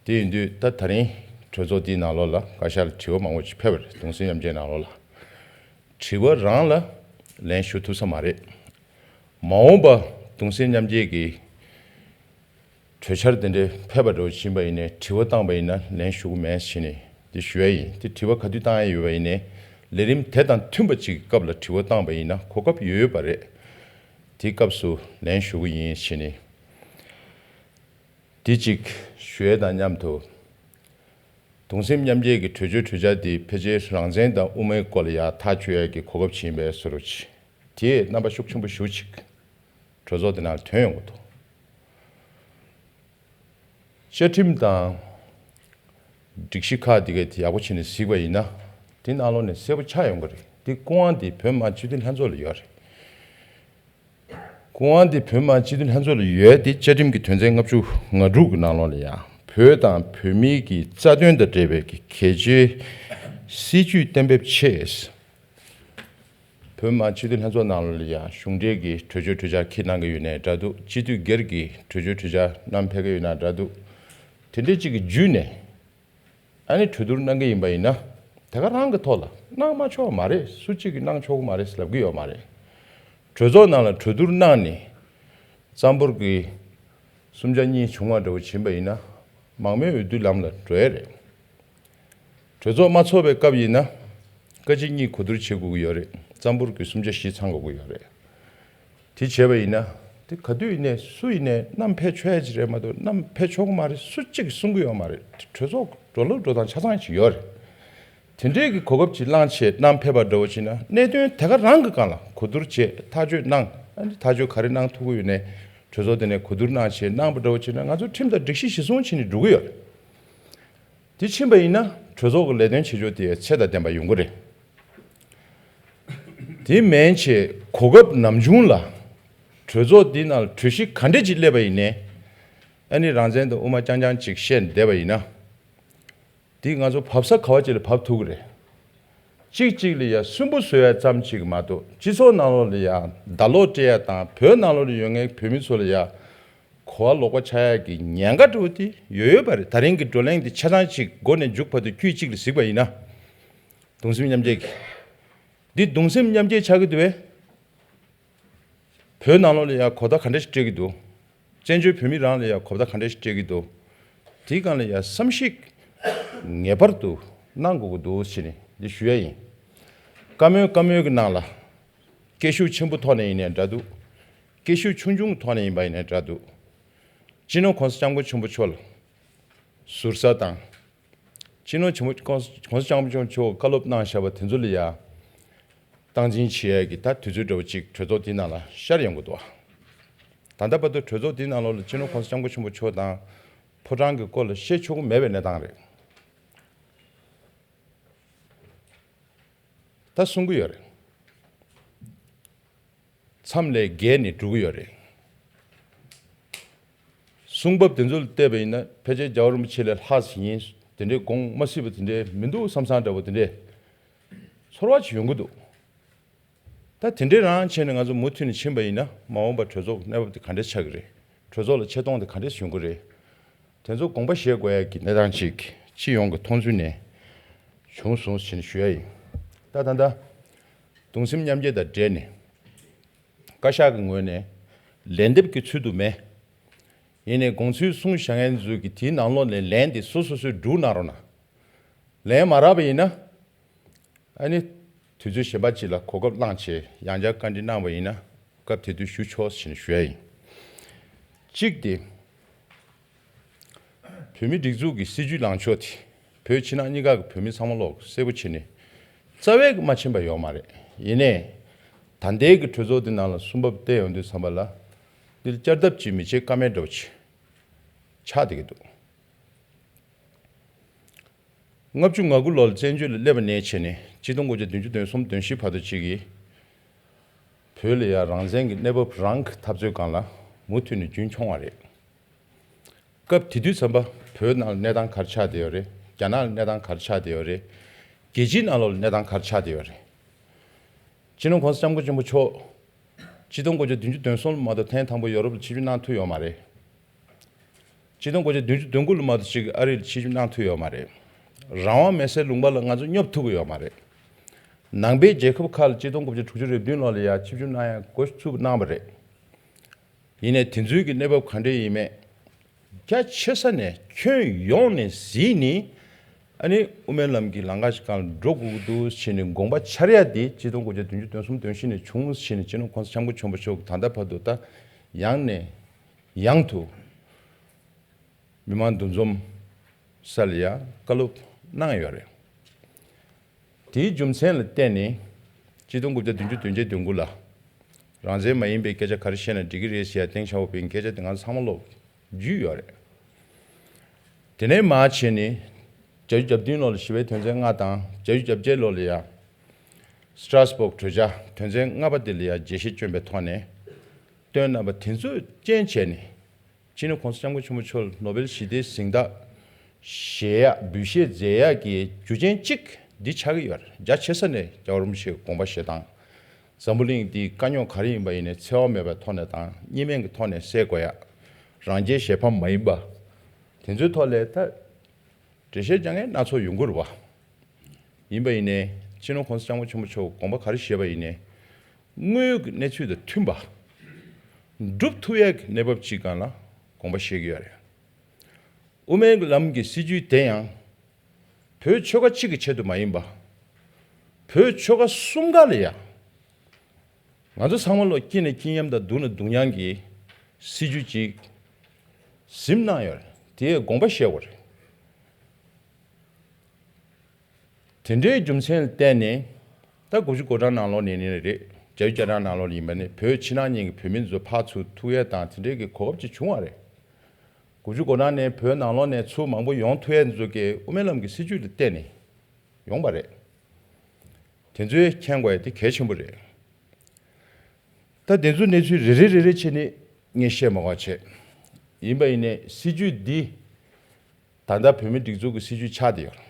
དེ་ཡིན་དུས་ད་ད་རིང་གྲོས་ཚོགས་འདིའི་ནང་ལོགས་ལ་བཀའ་ཤག་ལ་དྲི་བ་མང་པོ་ཅིག་ཕེབས་པ་རེད། གདུང་སེམས་མཉམ་སྐྱེད་ནང་ལོགས་ལ། དྲི་བ་རང་ལ་ལན་ཞུ་ཐུབ་ས་མ་རེད། མ་འོངས་པ་གདུང་སེམས་མཉམ་སྐྱེད་ཀྱི་གྲོས་འཆར་དེ་འདྲའི་ཕེབས་པ་འདྲ་བོ་ཕྱིན་པ་ཡིན་ནའི་དྲི་བ་བཏང་པ་ཡིན་ན་ལན་ཞུ་གི་མེད་ཟེར་ནས་འདི་ཞུ་ཡ་ཡིན། དེ་དྲི་བ་ག་དུས་བཏང་ཡ་ཡོད་པ་ཡིན་ནའི་ལས་རིམ་དེ་དང་མཐུན་པ་ཅིག་གི་སྐབས་ལ་དྲི་བ་བཏང་པ་ཡིན་ན་གོ་སྐབས་ཡོད་ཡོད་པ་རེད། དེའི་སྐབས་སུ་ལན་ཞུ་གི་ཡིན་ཟེར་ནས། དེ་གཅིག་ཞུ་ཡས་དང་མཉམ་དུ། གདུང་སེམས་མཉམ་སྐྱེད་ཀྱི་གྲོས་ཆོད་གྲོས་འཆར་དེ་ཕལ་ཆེར་རང་བཙན་དང་དབུ་མའི་སྐོར་ལ་ཡར་ཐག་གཅོད་ཡས་ཀྱི་གོ་སྐབས་ཅིག་ཡིན་པའི་བཟོ་འདྲ་ཅིག་དེས་རྣམ་པ་ཤུགས་ཆེན་པོ་ཞེ་པོ་ཅིག་གྲོས་ཚོགས་དེ་ནང་ཐོན་ཡོང་གི་འདུག་བཅའ་ཁྲིམས་དང་སྒྲིག་གཞི་ཁག་དེ་ག་དེ་ཡག་པོ་བྱས་ནས་གཟིགས་པ་ཡིན་ན། དེ་ནང་ལོགས་ནས་གསལ་པོ་ཆགས་ཡོང་གི་རེད། དེ་སྐུ་དབང་དེ་བོད་མི་མང་སྤྱི་འཐུས་ལྷན་ཚོགས་ལ་ཡོད་རེད། སྐུ་དབང་དེ་བོད་མི་མང་སྤྱི་འཐུས་ལྷན་ཚོགས་ལ་ཡོད་དེ། བཅའ་ཁྲིམས་ཀྱི་དོན་ཚན་ལྔ་བཅུ་ང་དྲུག་གི་ནང་ལོགས་ལ་ཡང་བོད་དང་བོད་མིའི་གི་རྩ་དོན་དང་འབྲེལ་བའི་གི་གལ་ཆེའི་སྲིད་ཇུས་གཏན་འབེབས་ཆེད། བོད་མི་མང་སྤྱི་འཐུས་ལྷན་ཚོགས་ནང་ལོགས་ལ་ཡང་གཞུང་འབྲེལ་གྱི་གྲོས་ཆོད་གྲོས་འཆར་འཁྱེར་གནང་གི་ཡོད་ནའི་འདྲ་འདུག་སྤྱི་འཐུས་སྒེར་གྱི་གྲོས་ཆོད་གྲོས་འཆར་བསྣམས་ཕེབས་ཀྱི་ཡོད་ན་འདྲ་འདུག་དེ་འདྲའི་གཅིག་གི་བརྒྱུད་ནས། ཨ་ནི་གྲོས་བསྡུར་གནང་གི་ཡིན་པ་ཡིན་ན། དེ་ག་རང་གི་ཐོག་ལ་གནང་མ་ཆོག་མ་རེད། སུ་གཅིག་གིས་གནང་ཆོག་གི་མ་རེད་ལབ་གི་ཡོད་མ་རེད། གྲོས་ཚོགས་ནང་ལ་གྲོས་བསྡུར་གནང་ནས། རྩ་འབོར་གྱི་གསུམ་ཆ་གཉིས་བྱུང་བ་འདྲ་བོ་ཕྱིན་པ་ཡིན་ན། མང་མོས་འོས་བསྡུའི་ལམ་ལ་འགྲོ་ཡ་རེད། གྲོས་ཚོགས་མ་ཚོགས་པའི་སྐབས་ཡིན་ན། བཀའ་སྤྱི་གཉིས་གོ་བསྡུར་བྱེད་དགོས་ཀྱི་ཡོད་རེད། རྩ་འབོར་གྱི་གསུམ་ཆ་བཞི་ཚང་དགོས་ཀྱི་ཡོད་རེད། དེ་བྱས་པ་ཡིན་ན། དེ་ག་དུས་ཡིན་ནའི་སུ་ཡིན་ནའི་བསྣམས་ཕེབས་ཆོག་ཡ་ཅིག་རེད་མ་གཏོགས་བསྣམས་ཕེབས་ཆོག་གི་མ་རེད། སུ་གཅིག་གིས་གསུང་གི་ཡོད་མ་རེད། གྲོས་ཚོགས་འགྲོ་ལུགས་འགྲོ་སྟངས་ཆ་ཚང་ཅིག་ཡོད་རེད། དེ་འདྲའི་གི་གོ་སྐབས་ཅིག་བླངས་བྱས་བསྣམས་ཕེབས་པ་འདྲ་བོ་ཅིག་ན། གནད་དོན་དེ་ག་རང་གི་སྒང་ལ་གོ་བསྡུར་བྱས་ཐག་གཅོད་གནང་། ཨ་ནི་ཐག་གཅོད་ག་རེ་གནང་ཐུབ་ཀྱི་ཡོད་ནའི་གྲོས་ཚོགས་དེ་ནས་གོ་བསྡུར་གནང་བྱས་གནང་པ་འདྲ་བོ་ཅིག་ན། ང་ཚོ་ཁྲིམས་དང་སྒྲིག་གཞི་གཞིར་བཟུང་བྱས་ནས་འགྲོ་གི་ཡོད་རེད། དེ་ཕྱིན་པ་ཡིན་ན་གྲོས་ཚོགས་ཀྱི་ལས་དོན་བྱེད་ཕྱོགས་དེ་ཚད་དང་ལྡན་པ་ཡོང་གི་རེད། དེ་མིན་བྱས་གོ་སྐབས་ནམ་བྱུང་ལ་གྲོས་ཚོགས་འདི་ནང་ལ་གྲོས་གཞི་ག་འདྲས་ཅིག་སླེབས་པ་ཡིན་ནའི། ཨ་ནི་རང་བཙན་དང་དབུ་མ་རྐྱང་རྐྱང་ཅིག་བཤད་བསྡད་པ་ཡིན་ན། འདི་ང་ཚོ་བབས་ས་ག་བ་ཅིག་ལ་བབས་ཐུབ་ཀྱི་རེད། གཅིག་གཅིག་ལ་ཡ་སུན་པོ་བཟོ་ཡ་ཙམ་ཅིག་མ་གཏོགས། སྤྱི་ཚོགས་ནང་ལོགས་ལ་ཡ་ཟླ་ལོག་སྤྲད་ཡ་དང་། བོད་ནང་ལོགས་ལ་ཡོད་མཁན་བོད་མི་ཚོ་ལ་ཡ་གོ་བ་ལོག་པ་ཆགས་ཡ་གི་ཉེན་ཁ་འདྲ་བོ་དེ་ཡོད་ཡོད་པ་རེད། ད་རིང་གི་བགྲོ་གླེང་འདི་ཆ་ཚང་ཅིག་འགོ་ནས་མཇུག་བར་དུ་དཀྱུས་གཅིག་ལ་གཟིགས་པ་ཡིན་ན། གདུང་སེམས་མཉམ་སྐྱེད་ཀྱི། འདི་གདུང་སེམས་མཉམ་སྐྱེད་ཆགས་ཀྱི་འདུག་བས། བོད་ནང་ལོགས་ལ་ཡ་གོ་བརྡ་ག་འདྲ་ཞིག་སྤྲད་ཀྱི་འདུག། བཙན་བྱོལ་བོད་མི་རང་ལ་ཡ་གོ་བརྡ་ག་འདྲ་ཞིག་སྤྲད་ཀྱི་འདུག། དེའི་སྒང་ལ་ཡ་བསམ་གཞིག་ངེས་པར་དུ་གནང་དགོས་ཀྱི་འདུག་ཟེར་ནས་འདི་ཞུ་ཡ་ཡིན། བཀའ་མོལ་བཀའ་མོལ་གྱི་ནང་ལ། སྐད་ཤུགས་ཆེན་པོ་ཐོག་ནས་ཡིན་ནའི་འདྲ་འདུག། སྐད་ཤུགས་ཆུང་ཆུང་ཐོག་ནས་ཡིན་པ་ཡིན་ནའི་འདྲ་འདུག། སྤྱི་ནོར་༸གོང་ས་༸སྐྱབས་མགོན་ཆེན་པོ་མཆོག་ལ་ཟུར་ཟ་དང་། སྤྱི་ནོར་ཆེན་པོ་༸གོང་ས་༸གོང་ས་༸སྐྱབས་མགོན་ཆེན་པོ་མཆོག་བཀའ་སློབ་གནང་བཞག་པ་དེ་ཚོ་ལ་ཡ་སྟངས་འཛིན་བྱེད་ཡས་ཀྱི་ད་དུས་ཚོད་འདྲ་བོ་ཅིག་གྲོས་ཚོགས་དེའི་ནང་ལ་ཤར་ཡོང་གི་འདུག། ད་ལྟ་བར་དུ་གྲོས་ཚོགས་དེའི་ནང་ལོགས་ལ་སྤྱི་ནོར་༸གོང་ས་༸སྐྱབས་མགོན་ཆེན་པོ་མཆོག་དང་ཕོ་བྲང་གི་སྐོར་ལ་བཤད་ཆོག་གི་མེད་པའི་གནས་སྟངས་རེད། ད་གསུང་གི་ཡོད་རེད། མཚམས་ལས་བརྒལ་ནས་འགྲོ་གི་ཡོད་རེད། གསུང་བབ་དེ་ཚོ་ལ་བལྟས་པ་ཡིན་ན། ཕལ་ཆེར་རྒྱལ་བ་རིན་པོ་ཆེ་ལས་ལྷག་ཙམ་ཡིན། དེ་འདྲའི་དགོངས་མ་སྲིད་པ་དེ་འདྲའི་མི་འདུག་བསམ་བསམ་འདྲ་བོ་དེ་འདྲའི་ཚོར་བ་ཅིག་ཡོང་གི་འདུག། ད་དེ་འདྲའི་རང་བྱས་ནས་ང་ཚོ་མུ་མཐུད་ནས་ཕྱིན་པ་ཡིན་ན། མ་འོངས་པ་གྲོས་ཚོགས་གནས་བབ་དེ་ག་འདྲས་ཆགས་ཀྱི་རེད། གྲོས་ཚོགས་ལ་ཆེ་མཐོང་དེ་ག་འདྲས་ཡོང་གི་རེད། དེ་ཚོ་དགོངས་པ་བཞེས་དགོས་ཡ་གི་གནས་སྟངས་ཅིག་སྤྱི་ཡོངས་ཀྱི་མཐོང་ཚུལ་ནས་བྱུང་སོང་ཞེས་ཞུ་ཡ་ཡིན། ད་ད་ལྟ་གདུང་སེམས་མཉམ་སྐྱེད་དང་འབྲེལ་ནས། བཀའ་ཤག་གི་ངོས་ནས་ལན་འདེབས་ཀྱི་ཚུལ་དུ་མེད། ཡིན་ནའི་དགོངས་ཚུལ་གསུངས་བཞག་མཁན་ཚོས་ཀྱི་དེའི་ནང་ལོགས་ནས་ལན་དེ་སོ་སོ་སོས་སྒྲུག་གནང་རོགས་གནང་། ལན་མ་རག་པ་ཡིན་ན། ཨ་ནི་དུས་ཚོད་གཞན་པ་ཅིག་ལ་གོ་སྐབས་བླངས་བྱས་ཡང་བསྐྱར་བཀའ་འདྲི་གནང་བ་ཡིན་ན། སྐབས་དེ་དུས་ཞུ་ཆོག་ཟེར་ནས་ཞུ་ཡ་ཡིན། གཅིག་དེ། བོད་མིའི་སྒྲིག་འཛུགས་ཀྱི་སྲིད་བྱུས་ལངས་ཕྱོགས་དེ། བོད་ཕྱི་ནང་གཉིས་ཀ་གི་བོད་མི་ཚང་མ་ལོག་གསལ་པོ་བྱས་ནས་རྩ་བའི་མ་ཕྱིན་པ་ཡོད་མ་རེད། ཡིན་ནའི། ད་ལྟའི་གི་གྲོས་ཚོགས་འདི་ནང་ལ་གསུང་བབ་བལྟས་ཡོང་དུས་ཙམ་པ་ལ། འདིར་བསྐྱར་ལྡབ་ཅིག་མི་བྱེད་ཀ་མེད་འདྲ་བོ་ཅིག་ཆགས་བསྡད་ཀྱི་འདུག། ལྔ་བཅུ་ང་དགུ་ལོར་བཙན་བྱོལ་ལ་སླེབས་པ་ནས་བྱས་ནས་ཆིག་སྟོང་དགུ་བརྒྱ་བདུན་ཅུ་དོན་གསུམ་དོན་བཞི་བར་དུ་ཅིག་གིས། བོད་ལ་ཡང་རང་བཙན་གྱི་གནས་བབ་རང་གི་འཐབ་རྩོད་སྒང་ལ་མུ་མཐུད་ནས་རྒྱུན་འཁྱོངས་པ་རེད། སྐབས་དེ་དུས་ཙམ་པ་བོད་ནང་ལ་གནས་སྟངས་ག་རེ་ཆགས་བསྡད་ཡོད་རེད། རྒྱ་ནག་ལ་གནས་སྟངས་ག་རེ་ཆགས་བསྡད་ཡོད་རེད། རྒྱལ་སྤྱིའི་ནང་ལོགས་ལ་གནས་སྟངས་ག་རེ་ཆགས་བསྡད་ཡོད་རེད། སྤྱི་ནོར་༸གོང་ས་༸སྐྱབས་མགོན་ཆེན་པོ་མཆོག་ཆིག་སྟོང་དགུ་བརྒྱ་བདུན་ཅུ་དོན་གསུམ་ལ་མ་གཏོགས་ཐེངས་དང་པོ་ཡོ་རོབ་ལ་ཆིབས་བསྒྱུར་གནང་ཐུབ་ཡོད་མ་རེད། ཆིག་སྟོང་དགུ་བརྒྱ་བདུན་ཅུ་དོན་དགུ་ལ་མ་གཏོགས་ཅིག་ཨ་རི་ལ་ཆིབས་བསྒྱུར་གནང་ཐུབ་ཡོད་མ་རེད། རང་དབང་མེད་སའི་ལུང་པ་ལ་ང་ཚོ་སྙོབ་ཐུབ་ཀྱི་ཡོད་མ་རེད། ནང་པའི་རྒྱལ་ཁབ་ཁག་ལ་ཆིག་སྟོང་དགུ་བརྒྱ་དྲུག་ཅུ་རེ་བདུན་ལོ་ལ་ཡ་ཆིབས་བསྒྱུར་གནང་ཡ་འགོ་ཚུགས་གནང་བ་རེད། ཡིན་ནའི་དེ་ཚོའི་གི་གནས་བབ་ག་འདྲ་ཡིན་མེད། རྒྱ་ཆེ་ས་ནས་ཁྱོན་ཡོངས་ནས་གཟིགས་ནས། ཨ་ནི་དབུ་མའི་ལམ་གྱི་ལམ་ཁ་ཞིག་སྒང་ལ་འགྲོ་དགོས་ཀྱི་འདུག་ཟེར་ནས་དགོངས་པ་འཆར་ཡ་དེ་ཆིག་སྟོང་དགུ་བརྒྱ་བདུན་ཅུ་དོན་གསུམ་དོན་བཞི་ནས་བྱུང་ཟེར་ནས་སྤྱི་ནོར་༸གོང་ས་༸སྐྱབས་མགོན་ཆེན་པོ་མཆོག་གིས་ད་ལྟ་བར་དུ་ད་ཡང་ནས་ཡང་དུ་མི་མང་འདུ་འཛོམས་ས་ལ་ཡ་བཀའ་སློབ་གནང་ཡོད་རེད། དེའི་རྒྱུ་མཚན་ལ་བརྟེན་ནས་ཆིག་སྟོང་དགུ་བརྒྱ་བདུན་ཅུ་དོན་བརྒྱད་དོན་དགུ་ལ་རང་བཙན་མ་ཡིན་པའི་སྐད་ཆ་ག་རེ་བཤད་ན་འགྲིག་གི་རེད་ཟེར་ཡ་ཏེང་ཞའོ་ཕིང་སྐད་ཆ་དེ་ང་ཚང་མ་ལོག་རྒྱུས་ཡོད་རེད། དེ་ནས་མར་བྱས་ནས་བརྒྱད་ཅུ་གྱ་བདུན་ལོ་ལ་ཞི་བའི་དོན་ཚན་ལྔ་དང་། བརྒྱད་ཅུ་གྱ་བརྒྱད་ལོ་ལ་ཡ་སི་ཏྲ་སི་བོག་གྲོས་འཆར་དོན་ཚན་ལྔ་པ་དེ་ལ་ཡ་རྒྱས་བཤད་བསྐྱོན་པའི་ཐོག་ནས་བཏོན་གནང་བ་དེ་ཚོས་རྐྱེན་བྱས་ནས། སྤྱི་ནོར་༸གོང་ས་༸སྐྱབས་མགོན་ཆེན་པོ་མཆོག་ལ་ནོ་བེལ་ཞི་བདེའི་གཟེངས་རྟགས་བཞེས་ཡག་འབུལ་བཞེས་མཛད་ཡག་གི་རྒྱུ་རྐྱེན་གཅིག་འདི་ཆགས་ཀྱི་ཡོད་རེད། རྒྱ་ཆེ་ས་ནས་རྒྱལ་བ་རིན་པོ་ཆེའི་དགོངས་པ་བཞེས་སྟངས། འཛམ་བུ་གླིང་འདིའི་དཀའ་རྙོག་ག་རེ་ཡིན་པ་ཡིན་ནའི་འཚེ་བ་མེད་པའི་ཐོག་ནས་དང་གཉིས་སྨན་གྱི་ཐོག་ནས་སེལ་དགོས་ཡ། རང་རྒྱལ་གཞན་ཕམ་མ་ཡིན་པ། དེ་ཚོའི་ཐོག་ལ་ད་འགྲེལ་བཤད་རྒྱག་མཁན་སྣ་ཚོགས་ཡོང་གི་རེད་བ། ཡིན་པ་ཡིན་ནའི་སྤྱི་ནོར་༸གོང་ས་༸སྐྱབས་མགོན་ཆེན་པོ་མཆོག་དགོངས་པ་ག་རེ་བཞེས་པ་ཡིན་ནའི་དངོས་ཡོད་ཀྱི་གནས་ཚུལ་དང་མཐུན་པ། སྒྲུབ་ཐུབ་ཡས་ཀྱི་གནས་བབ་ཅིག་སྒང་ལ་དགོངས་པ་བཞེས་ཀྱི་ཡོད་རེད། དབུ་མའི་ལམ་གྱི་སྲིད་བྱུས་དེ་ཡང་བོད་ཆོལ་ཁ་གཅིག་གི་ཆེད་དུ་མ་ཡིན་པ། བོད་ཆོལ་ཁ་གསུམ་ཀ་ལ་ཡང་ང་ཚོ་ཚང་མ་ལོ་སྐྱིད་ན་སྐྱིད་མཉམ་དང་སྡུག་ན་སྡུག་མཉམ་གྱི་སྲིད་བྱུས་ཅིག་ཟིན་གནང་ཡོད་རེད། དེའི་དགོངས་པ་བཞེས་དགོས་རེད། དེ་འདྲའི་རྒྱུ་མཚན་ལ་བརྟེན་ནས་ད་དགུ་བཅུ་གོ་གྲངས་ནང་ལོགས་ནས་ནི་རེད། བརྒྱད་ཅུ་གྱ་གྲངས་ནང་ལོགས་ནས་ཡིན་པ་ནི་བོད་ཕྱི་ནང་གཉིས་ཀྱི་བོད་མི་ཚོ་ཕར་ཚུར་ཐུག་ཡས་དང་དེ་འདྲའི་གི་གོ་སྐབས་ཅིག་བྱུང་བ་རེད། དགུ་བཅུ་གོ་གྲངས་ནས་བོད་ནང་ལོགས་ནས་ཚུར་མང་པོ་ཡོང་ཐུབ་ཡས་ཚོ་གི་དབུ་མའི་ལམ་གྱི་སྲིད་བྱུས་ལ་བརྟེན་ནས་ཡོང་བ་རེད། དེ་ཚོའི་མཁྱེན་དགོས་ཡས་དེ་གལ་ཆེན་པོ་རེད། ད་དེ་ཚོའི་གནས་ཚུལ་རེ་རེ་རེ་རེ་བྱས་ནས་ངས་བཤད་མ་དགོས་བྱས། ཡིན་པ་ཡིན་ནའི་སྲིད་བྱུས་འདི་ད་ལྟ་བོད་མིའི་སྒྲིག་འཛུགས་ཀྱི་སྲིད་བྱུས་ཆགས་བསྡད་ཡོད།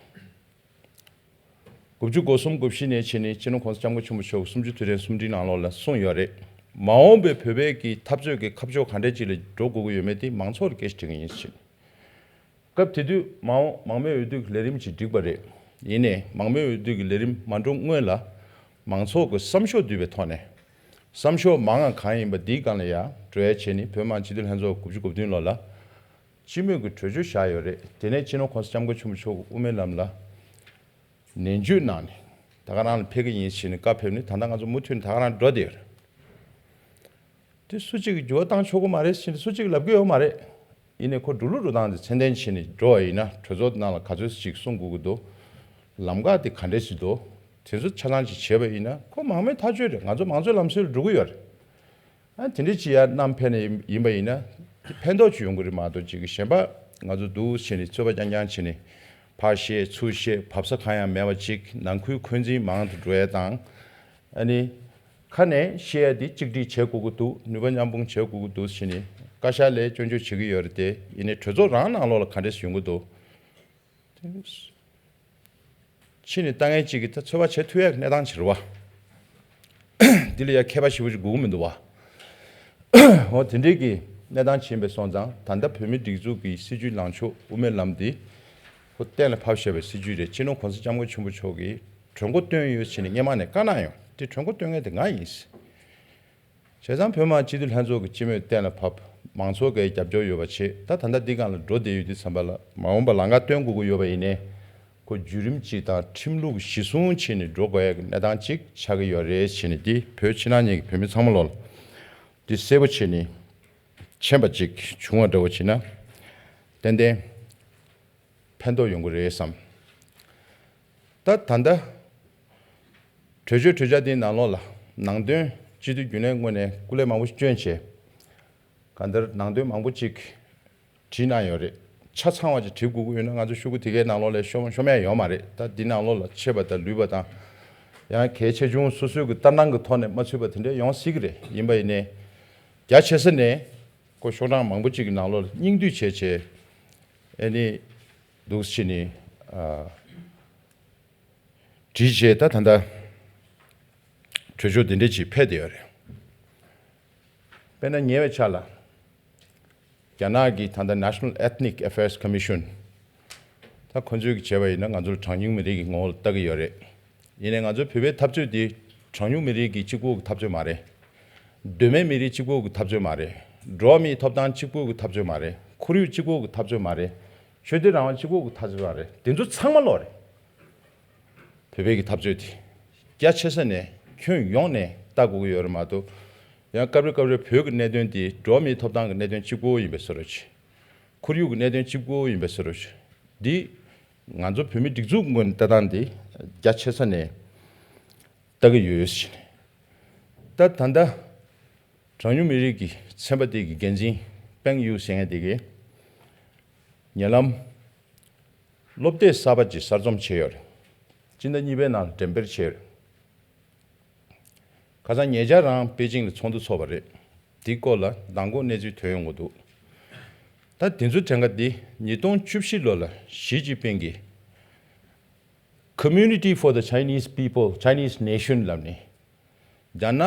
དགུ་བཅུ་གོ་གསུམ་གོ་བཞི་ནས་བྱས་ནས་སྤྱི་ནོར་༸གོང་ས་༸སྐྱབས་མགོན་ཆེན་པོ་མཆོག་གིས་གསུམ་བཅུའི་དུས་དྲན་གསུང་འཕྲིན་ནང་ལོགས་ལ་གསུངས་ཡོད་རེད། མ་འོངས་པའི་བོད་པའི་གི་འཐབ་རྩོད་ཀྱི་ཁ་ཕྱོགས་ག་འདྲ་ཅིག་ལ་འགྲོ་དགོས་ཀྱི་ཡོད་མེད་དེ་མང་ཚོགས་ལ་སྐད་ཆ་དྲི་གི་ཡིན་ཟེར། སྐབས་དེ་དུས་མ་འོངས་མང་མོས་འོས་བསྡུ་གི་ལས་རིམ་ཅིག་བསྒྲིགས་པ་རེད། ཡིན་ནའི་མང་མོས་འོས་བསྡུ་གི་ལས་རིམ་མ་འགྲོ་སྔོན་ལ་མང་ཚོགས་ཀྱི་བསམ་ཤོག་བསྡུས་པའི་ཐོག་ནས་བསམ་ཤོག་མང་ང་གང་ཡིན་པ་འདིའི་སྒང་ལ་ཡང་འགྲོ་ཡ་བྱས་ནས་བོད་མི་མང་སྤྱི་འཐུས་ལྷན་ཚོགས་དགུ་བཅུ་གོ་བདུན་ལོ་ལ་སྤྱི་མོས་ཀྱི་གྲོས་ཆོད་བཞག་ཡོད་རེད། དེ་ནས་སྤྱི་ནོར་༸གོང་ས་༸སྐྱབས་མགོན་ཆེན་པོ་མཆོག་གིས་དབུ་མའི་ལམ་ལ་ནན་བརྗོད་གནང་ནས་ད་ག་རང་ལ་ཕེབས་ཀྱི་ཡིན་ཞེས་ནས་བཀའ་ཕེབས་ནས་ད་ལྟ་ང་ཚོ་མུ་མཐུད་ནས་ད་ག་རང་འགྲོ་བསྡད་ཡོད་རེད། དེ་སུ་གཅིག་གིས་འགྱུར་བ་བཏང་ཆོག་གི་མ་རེད་ཟེར་ནས་སུ་གཅིག་གིས་ལབ་ཀྱི་ཡོད་མ་རེད། ཡིན་ནའི་ཁོ་འགྲོ་ལུགས་འགྲོ་སྟངས་དེ་ཚད་ལྡན་བྱས་ནས་འགྲོ་བ་ཡིན་ན་གྲོས་ཚོགས་ནང་ལ་ག་ཚོད་ཅིག་གསུང་དགོས་ཀྱི་འདུག་ལམ་ཁ་དེ་ག་འདྲས་ཞིག་འདུག་དེ་ཚོ་ཆ་ཚང་ཅིག་བྱས་པ་ཡིན་ན་ཁོ་མང་མོས་ཐག་གཅོད་རེད། ང་ཚོ་མང་གཙོའི་ལམ་སྲོལ་ལ་འགྲོ་གི་ཡོད་རེད། ཨ་དེ་འདྲས་ཅིག་ཡར་བསྣམས་ཕེབས་ནས་ཡིན་པ་ཡིན་ན་ཕན་ཐོགས་ཅིག་ཡོང་གི་རེད་མ་གཏོགས་ཅིག་གཞན་པ་ང་ཚོ་འདུག་བྱས་ནས་རྩོད་པ་རྐྱང་རྐྱང་བྱས་ནས་ཕར་བཤད་ཚུར་བཤད་བབས་ས་གང་ཡང་མེད་པ་ཅིག་ནང་ཁུལ་འཁོན་འཛིན་མང་དུ་འགྲོ་ཡ་དང་། ཨ་ནི། ཁ་ནས་བཤད་ཡ་དེ་གཅིག་སྒྲིལ་བྱེད་དགོས་ཀྱི་འདུག་ནུས་པ་མཉམ་སྤུངས་བྱེད་དགོས་ཀྱི་འདུག་ཟེར་ནས་བཀའ་ཤག་ལ་སྐྱོན་བརྗོད་བྱེད་ཀྱི་ཡོད་རེད་དེ། ཡིན་ནའི་གྲོས་ཚོགས་རང་ནང་ལོགས་ལ་ག་འདྲས་ཡོང་གི་འདུག་ཕྱི་ནས་ལྟ་མཁན་གཅིག་གིས་ད་ཚོད་དཔག་བྱེད་ཐུབ་ཡ་གི་གནས་སྟངས་ཅིག་རེད་བ། འདི་ལ་ཡ་མཁས་པ་ཞེ་པོ་ཅིག་དགོས་ཀྱི་མི་འདུག་བ། འོ་དེ་འདྲའི་གི་གནས་སྟངས་ཕྱིན་པའི་སོང་ཙང་ད་ལྟ་བོད་མིའི་སྒྲིག་འཛུགས་ཀྱི་སྲིད་བྱུས་ལངས་ཕྱོགས་དབུ་མའི་ལམ་འདི་ཁོ་གཏན་ལ་ཕབ་བཞག་པའི་སྲིད་བྱུས་རེད། སྤྱི་ནོར་༸གོང་ས་༸སྐྱབས་མགོན་ཆེན་པོ་མཆོག་གིས་གྲོས་འགོ་བཏོན་ཡོད་ཟེར་ནས་སྔོན་མ་ནས་བཀའ་གནང་ཡོད། དེ་གྲོས་འགོ་བཏོན་མཁན་དེ་ང་ཡིན། བྱས་ཙང་བོད་མི་མང་སྤྱི་འཐུས་ལྷན་ཚོགས་ཀྱི་སྤྱི་མོས་གཏན་ལ་ཕབ། མང་ཚོགས་ཀྱི་རྒྱབ་སྐྱོར་ཡོད་པ་བྱས། ད་ད་ལྟ་འདི་སྒང་ལ་འགྲོ་བསྡད་ཡོད་དུས་ཙམ་པ་ལ་མ་འོངས་པ་ལམ་ཁ་སྟོན་དགོས་ཀྱི་ཡོད་པ་ཡིན་ནའི་ཁོ་བརྒྱུད་རིམ་གཅིག་དང་ཁྲིམས་ལུགས་གཞི་བཟུང་བྱས་ནས་འགྲོ་དགོས་ཡ་གི་གནས་སྟངས་གཅིག་ཆགས་ཀྱི་ཡོད་རེད་ཟེར་ནས་འདི་བོད་ཕྱི་ནང་གཉིས་ཀྱི་བོད་མི་ཚང་མ་ལོག་ལ་འདི་གསལ་པོ་བྱས་ནས་མཁྱེན་པ་གཅིག་བྱུང་བ་འདྲ་བོ་བྱས་ན་ཏན་ཏན་ཕན་ཐོགས་ཡོང་གི་རེད་བསམ། ད་ད་ལྟ་གྲོས་ཆོད་གྲོས་འཆར་འདིའི་ནང་ལོགས་ལ་ནང་དོན་སྤྱི་འཐུས་རྒྱུན་ལས་ངོས་ནས་སྐུ་ལས་མང་པོ་ཞིག་བསྐྱོན་བྱས། གང་ལྟར་ནང་དོན་མང་པོ་ཅིག་བྲིས་གནང་ཡོད་རེད། ཆ་ཚང་བ་ཅིག་བྲིས་དགོས་ཀྱི་ཡོད་ན་ང་ཚོ་ཤོག་གུ་དེ་གའི་ནང་ལོགས་ལ་ཤོམ་ཤོམ་ཡ་ཡོད་མ་རེད། ད་འདི་ནང་ལོགས་ལ་ཆད་པ་དང་ལུས་པ་དང་། ཡང་གལ་ཆེ་ཆུང་སོ་སོའི་གི་ལྟ་སྟངས་ཀྱི་ཐོག་ནས་མ་ཚུད་པ་དེ་འདྲ་ཡོང་སྲིད་ཀྱི་རེད། ཡིན་པ་ཡིན་ནའི་རྒྱ་ཆེ་ས་ནས་ཁོ་ཤོག་གྲངས་མང་པོ་ཅིག་གི་ནང་ལོགས་ལ་སྙིང་བསྡུས་བྱས་བྱས་ཨེ་ནི་འདུག་སེ་བྱས་ནས་ཨ། བྲིས་བྱས་ད་ད་ལྟ་གྲོས་ཆོད་འདི་འདྲ་ཅིག་ཕེབས་བསྡད་ཡོད་རེད། དཔེར་ན་ཉེ་བའི་ཆར་ལ་རྒྱ་ནག་གི་ད་ལྟ་National Ethnic Affairs Commission ད་ཁོ་ཚོས་ཀྱི་བྱས་པ་ཡིན་ན་ང་ཚོར་གྲངས་ཉུང་མི་རིགས་ཀྱི་ངོ་བོ་ལ་ལྟ་གི་ཡོད་རེད། ཡིན་ནའི་ང་ཚོའི་བོད་པའི་འཐབ་རྩོད་འདི་གྲངས་ཉུང་མི་རིགས་ཀྱི་གཅིག་པོ་གི་འཐབ་རྩོད་མ་རེད། གདོད་མའི་མི་རིགས་གཅིག་པོ་གི་འཐབ་རྩོད་མ་རེད། འགྲོ་བ་མིའི་ཐོབ་ཐང་གཅིག་པོ་གི་འཐབ་རྩོད་མ་རེད། ཁོར་ཡུག་གཅིག་པོ་གི་འཐབ་རྩོད་མ་རེད། ཆོས་དད་རང་དབང་གཅིག་པོ་གི་འཐབ་རྩོད་མ་རེད། དེ་ཚོ་ཚང་མ་ལོག་རེད། བོད་པའི་གི་འཐབ་རྩོད་དེ་རྒྱ་ཆེ་ས་ནས་ཁྱོན་ཡོངས་ནས་ལྟ་དགོས་ཀྱི་ཡོད་རེད་མ་གཏོགས། ཡང་སྐབས་རེ་སྐབས་རེ་བོད་ཀྱི་གནད་དོན་དེ་འགྲོ་བ་མིའི་ཐོབ་ཐང་གི་གནད་དོན་གཅིག་པོ་ཡིན་པའི་བཟོ་འདྲ་ཅིག་ཁོར་ཡུག་གི་གནད་དོན་གཅིག་པོ་ཡིན་པའི་བཟོ་འདྲ་ཅིག་འདི་ང་ཚོ་བོད་མིའི་སྒྲིག་འཛུགས་ངོས་ནས་ལྟ་སྟངས་དེ་རྒྱ་ཆེ་ས་ནས་ལྟ་གི་ཡོད་ཟེར། ད་ད་ལྟ་གྲངས་ཉུང་མི་རིགས་ཀྱི་ཚན་པ་དེ་གི་འགན་འཛིན་པེང་ཡུ་ཟེར་མཁན་དེ་གིས་ཉེ་ལམ་སློབ་དེབ་གསར་པ་ཅིག་གསར་རྩོམ་བྱས་ཡོད་རེད། སྤྱི་ཟླ་གཉིས་པའི་ནང་ལ་འགྲེམས་སྤེལ་བྱས་ཡོད་རེད། ཁ་སང་ཉེ་ཆར་རང་པེ་ཅིང་ལ་ཚོགས་འདུ་ཚོགས་པ་རེད། དེའི་སྐོར་ལ་མདང་དགོང་གནས་ཚུལ་ཐོན་ཡོང་གི་འདུག་ད་དེ་ཚོའི་གྲངས་ཀ་འདི་ཉིས་སྟོང་བཅུ་བཞི་ལོ་ལ་ཞི་ཅིན་ཕིང་གིས་Community for the Chinese People, Chinese Nation ལབ་ནས་རྒྱ་ནག་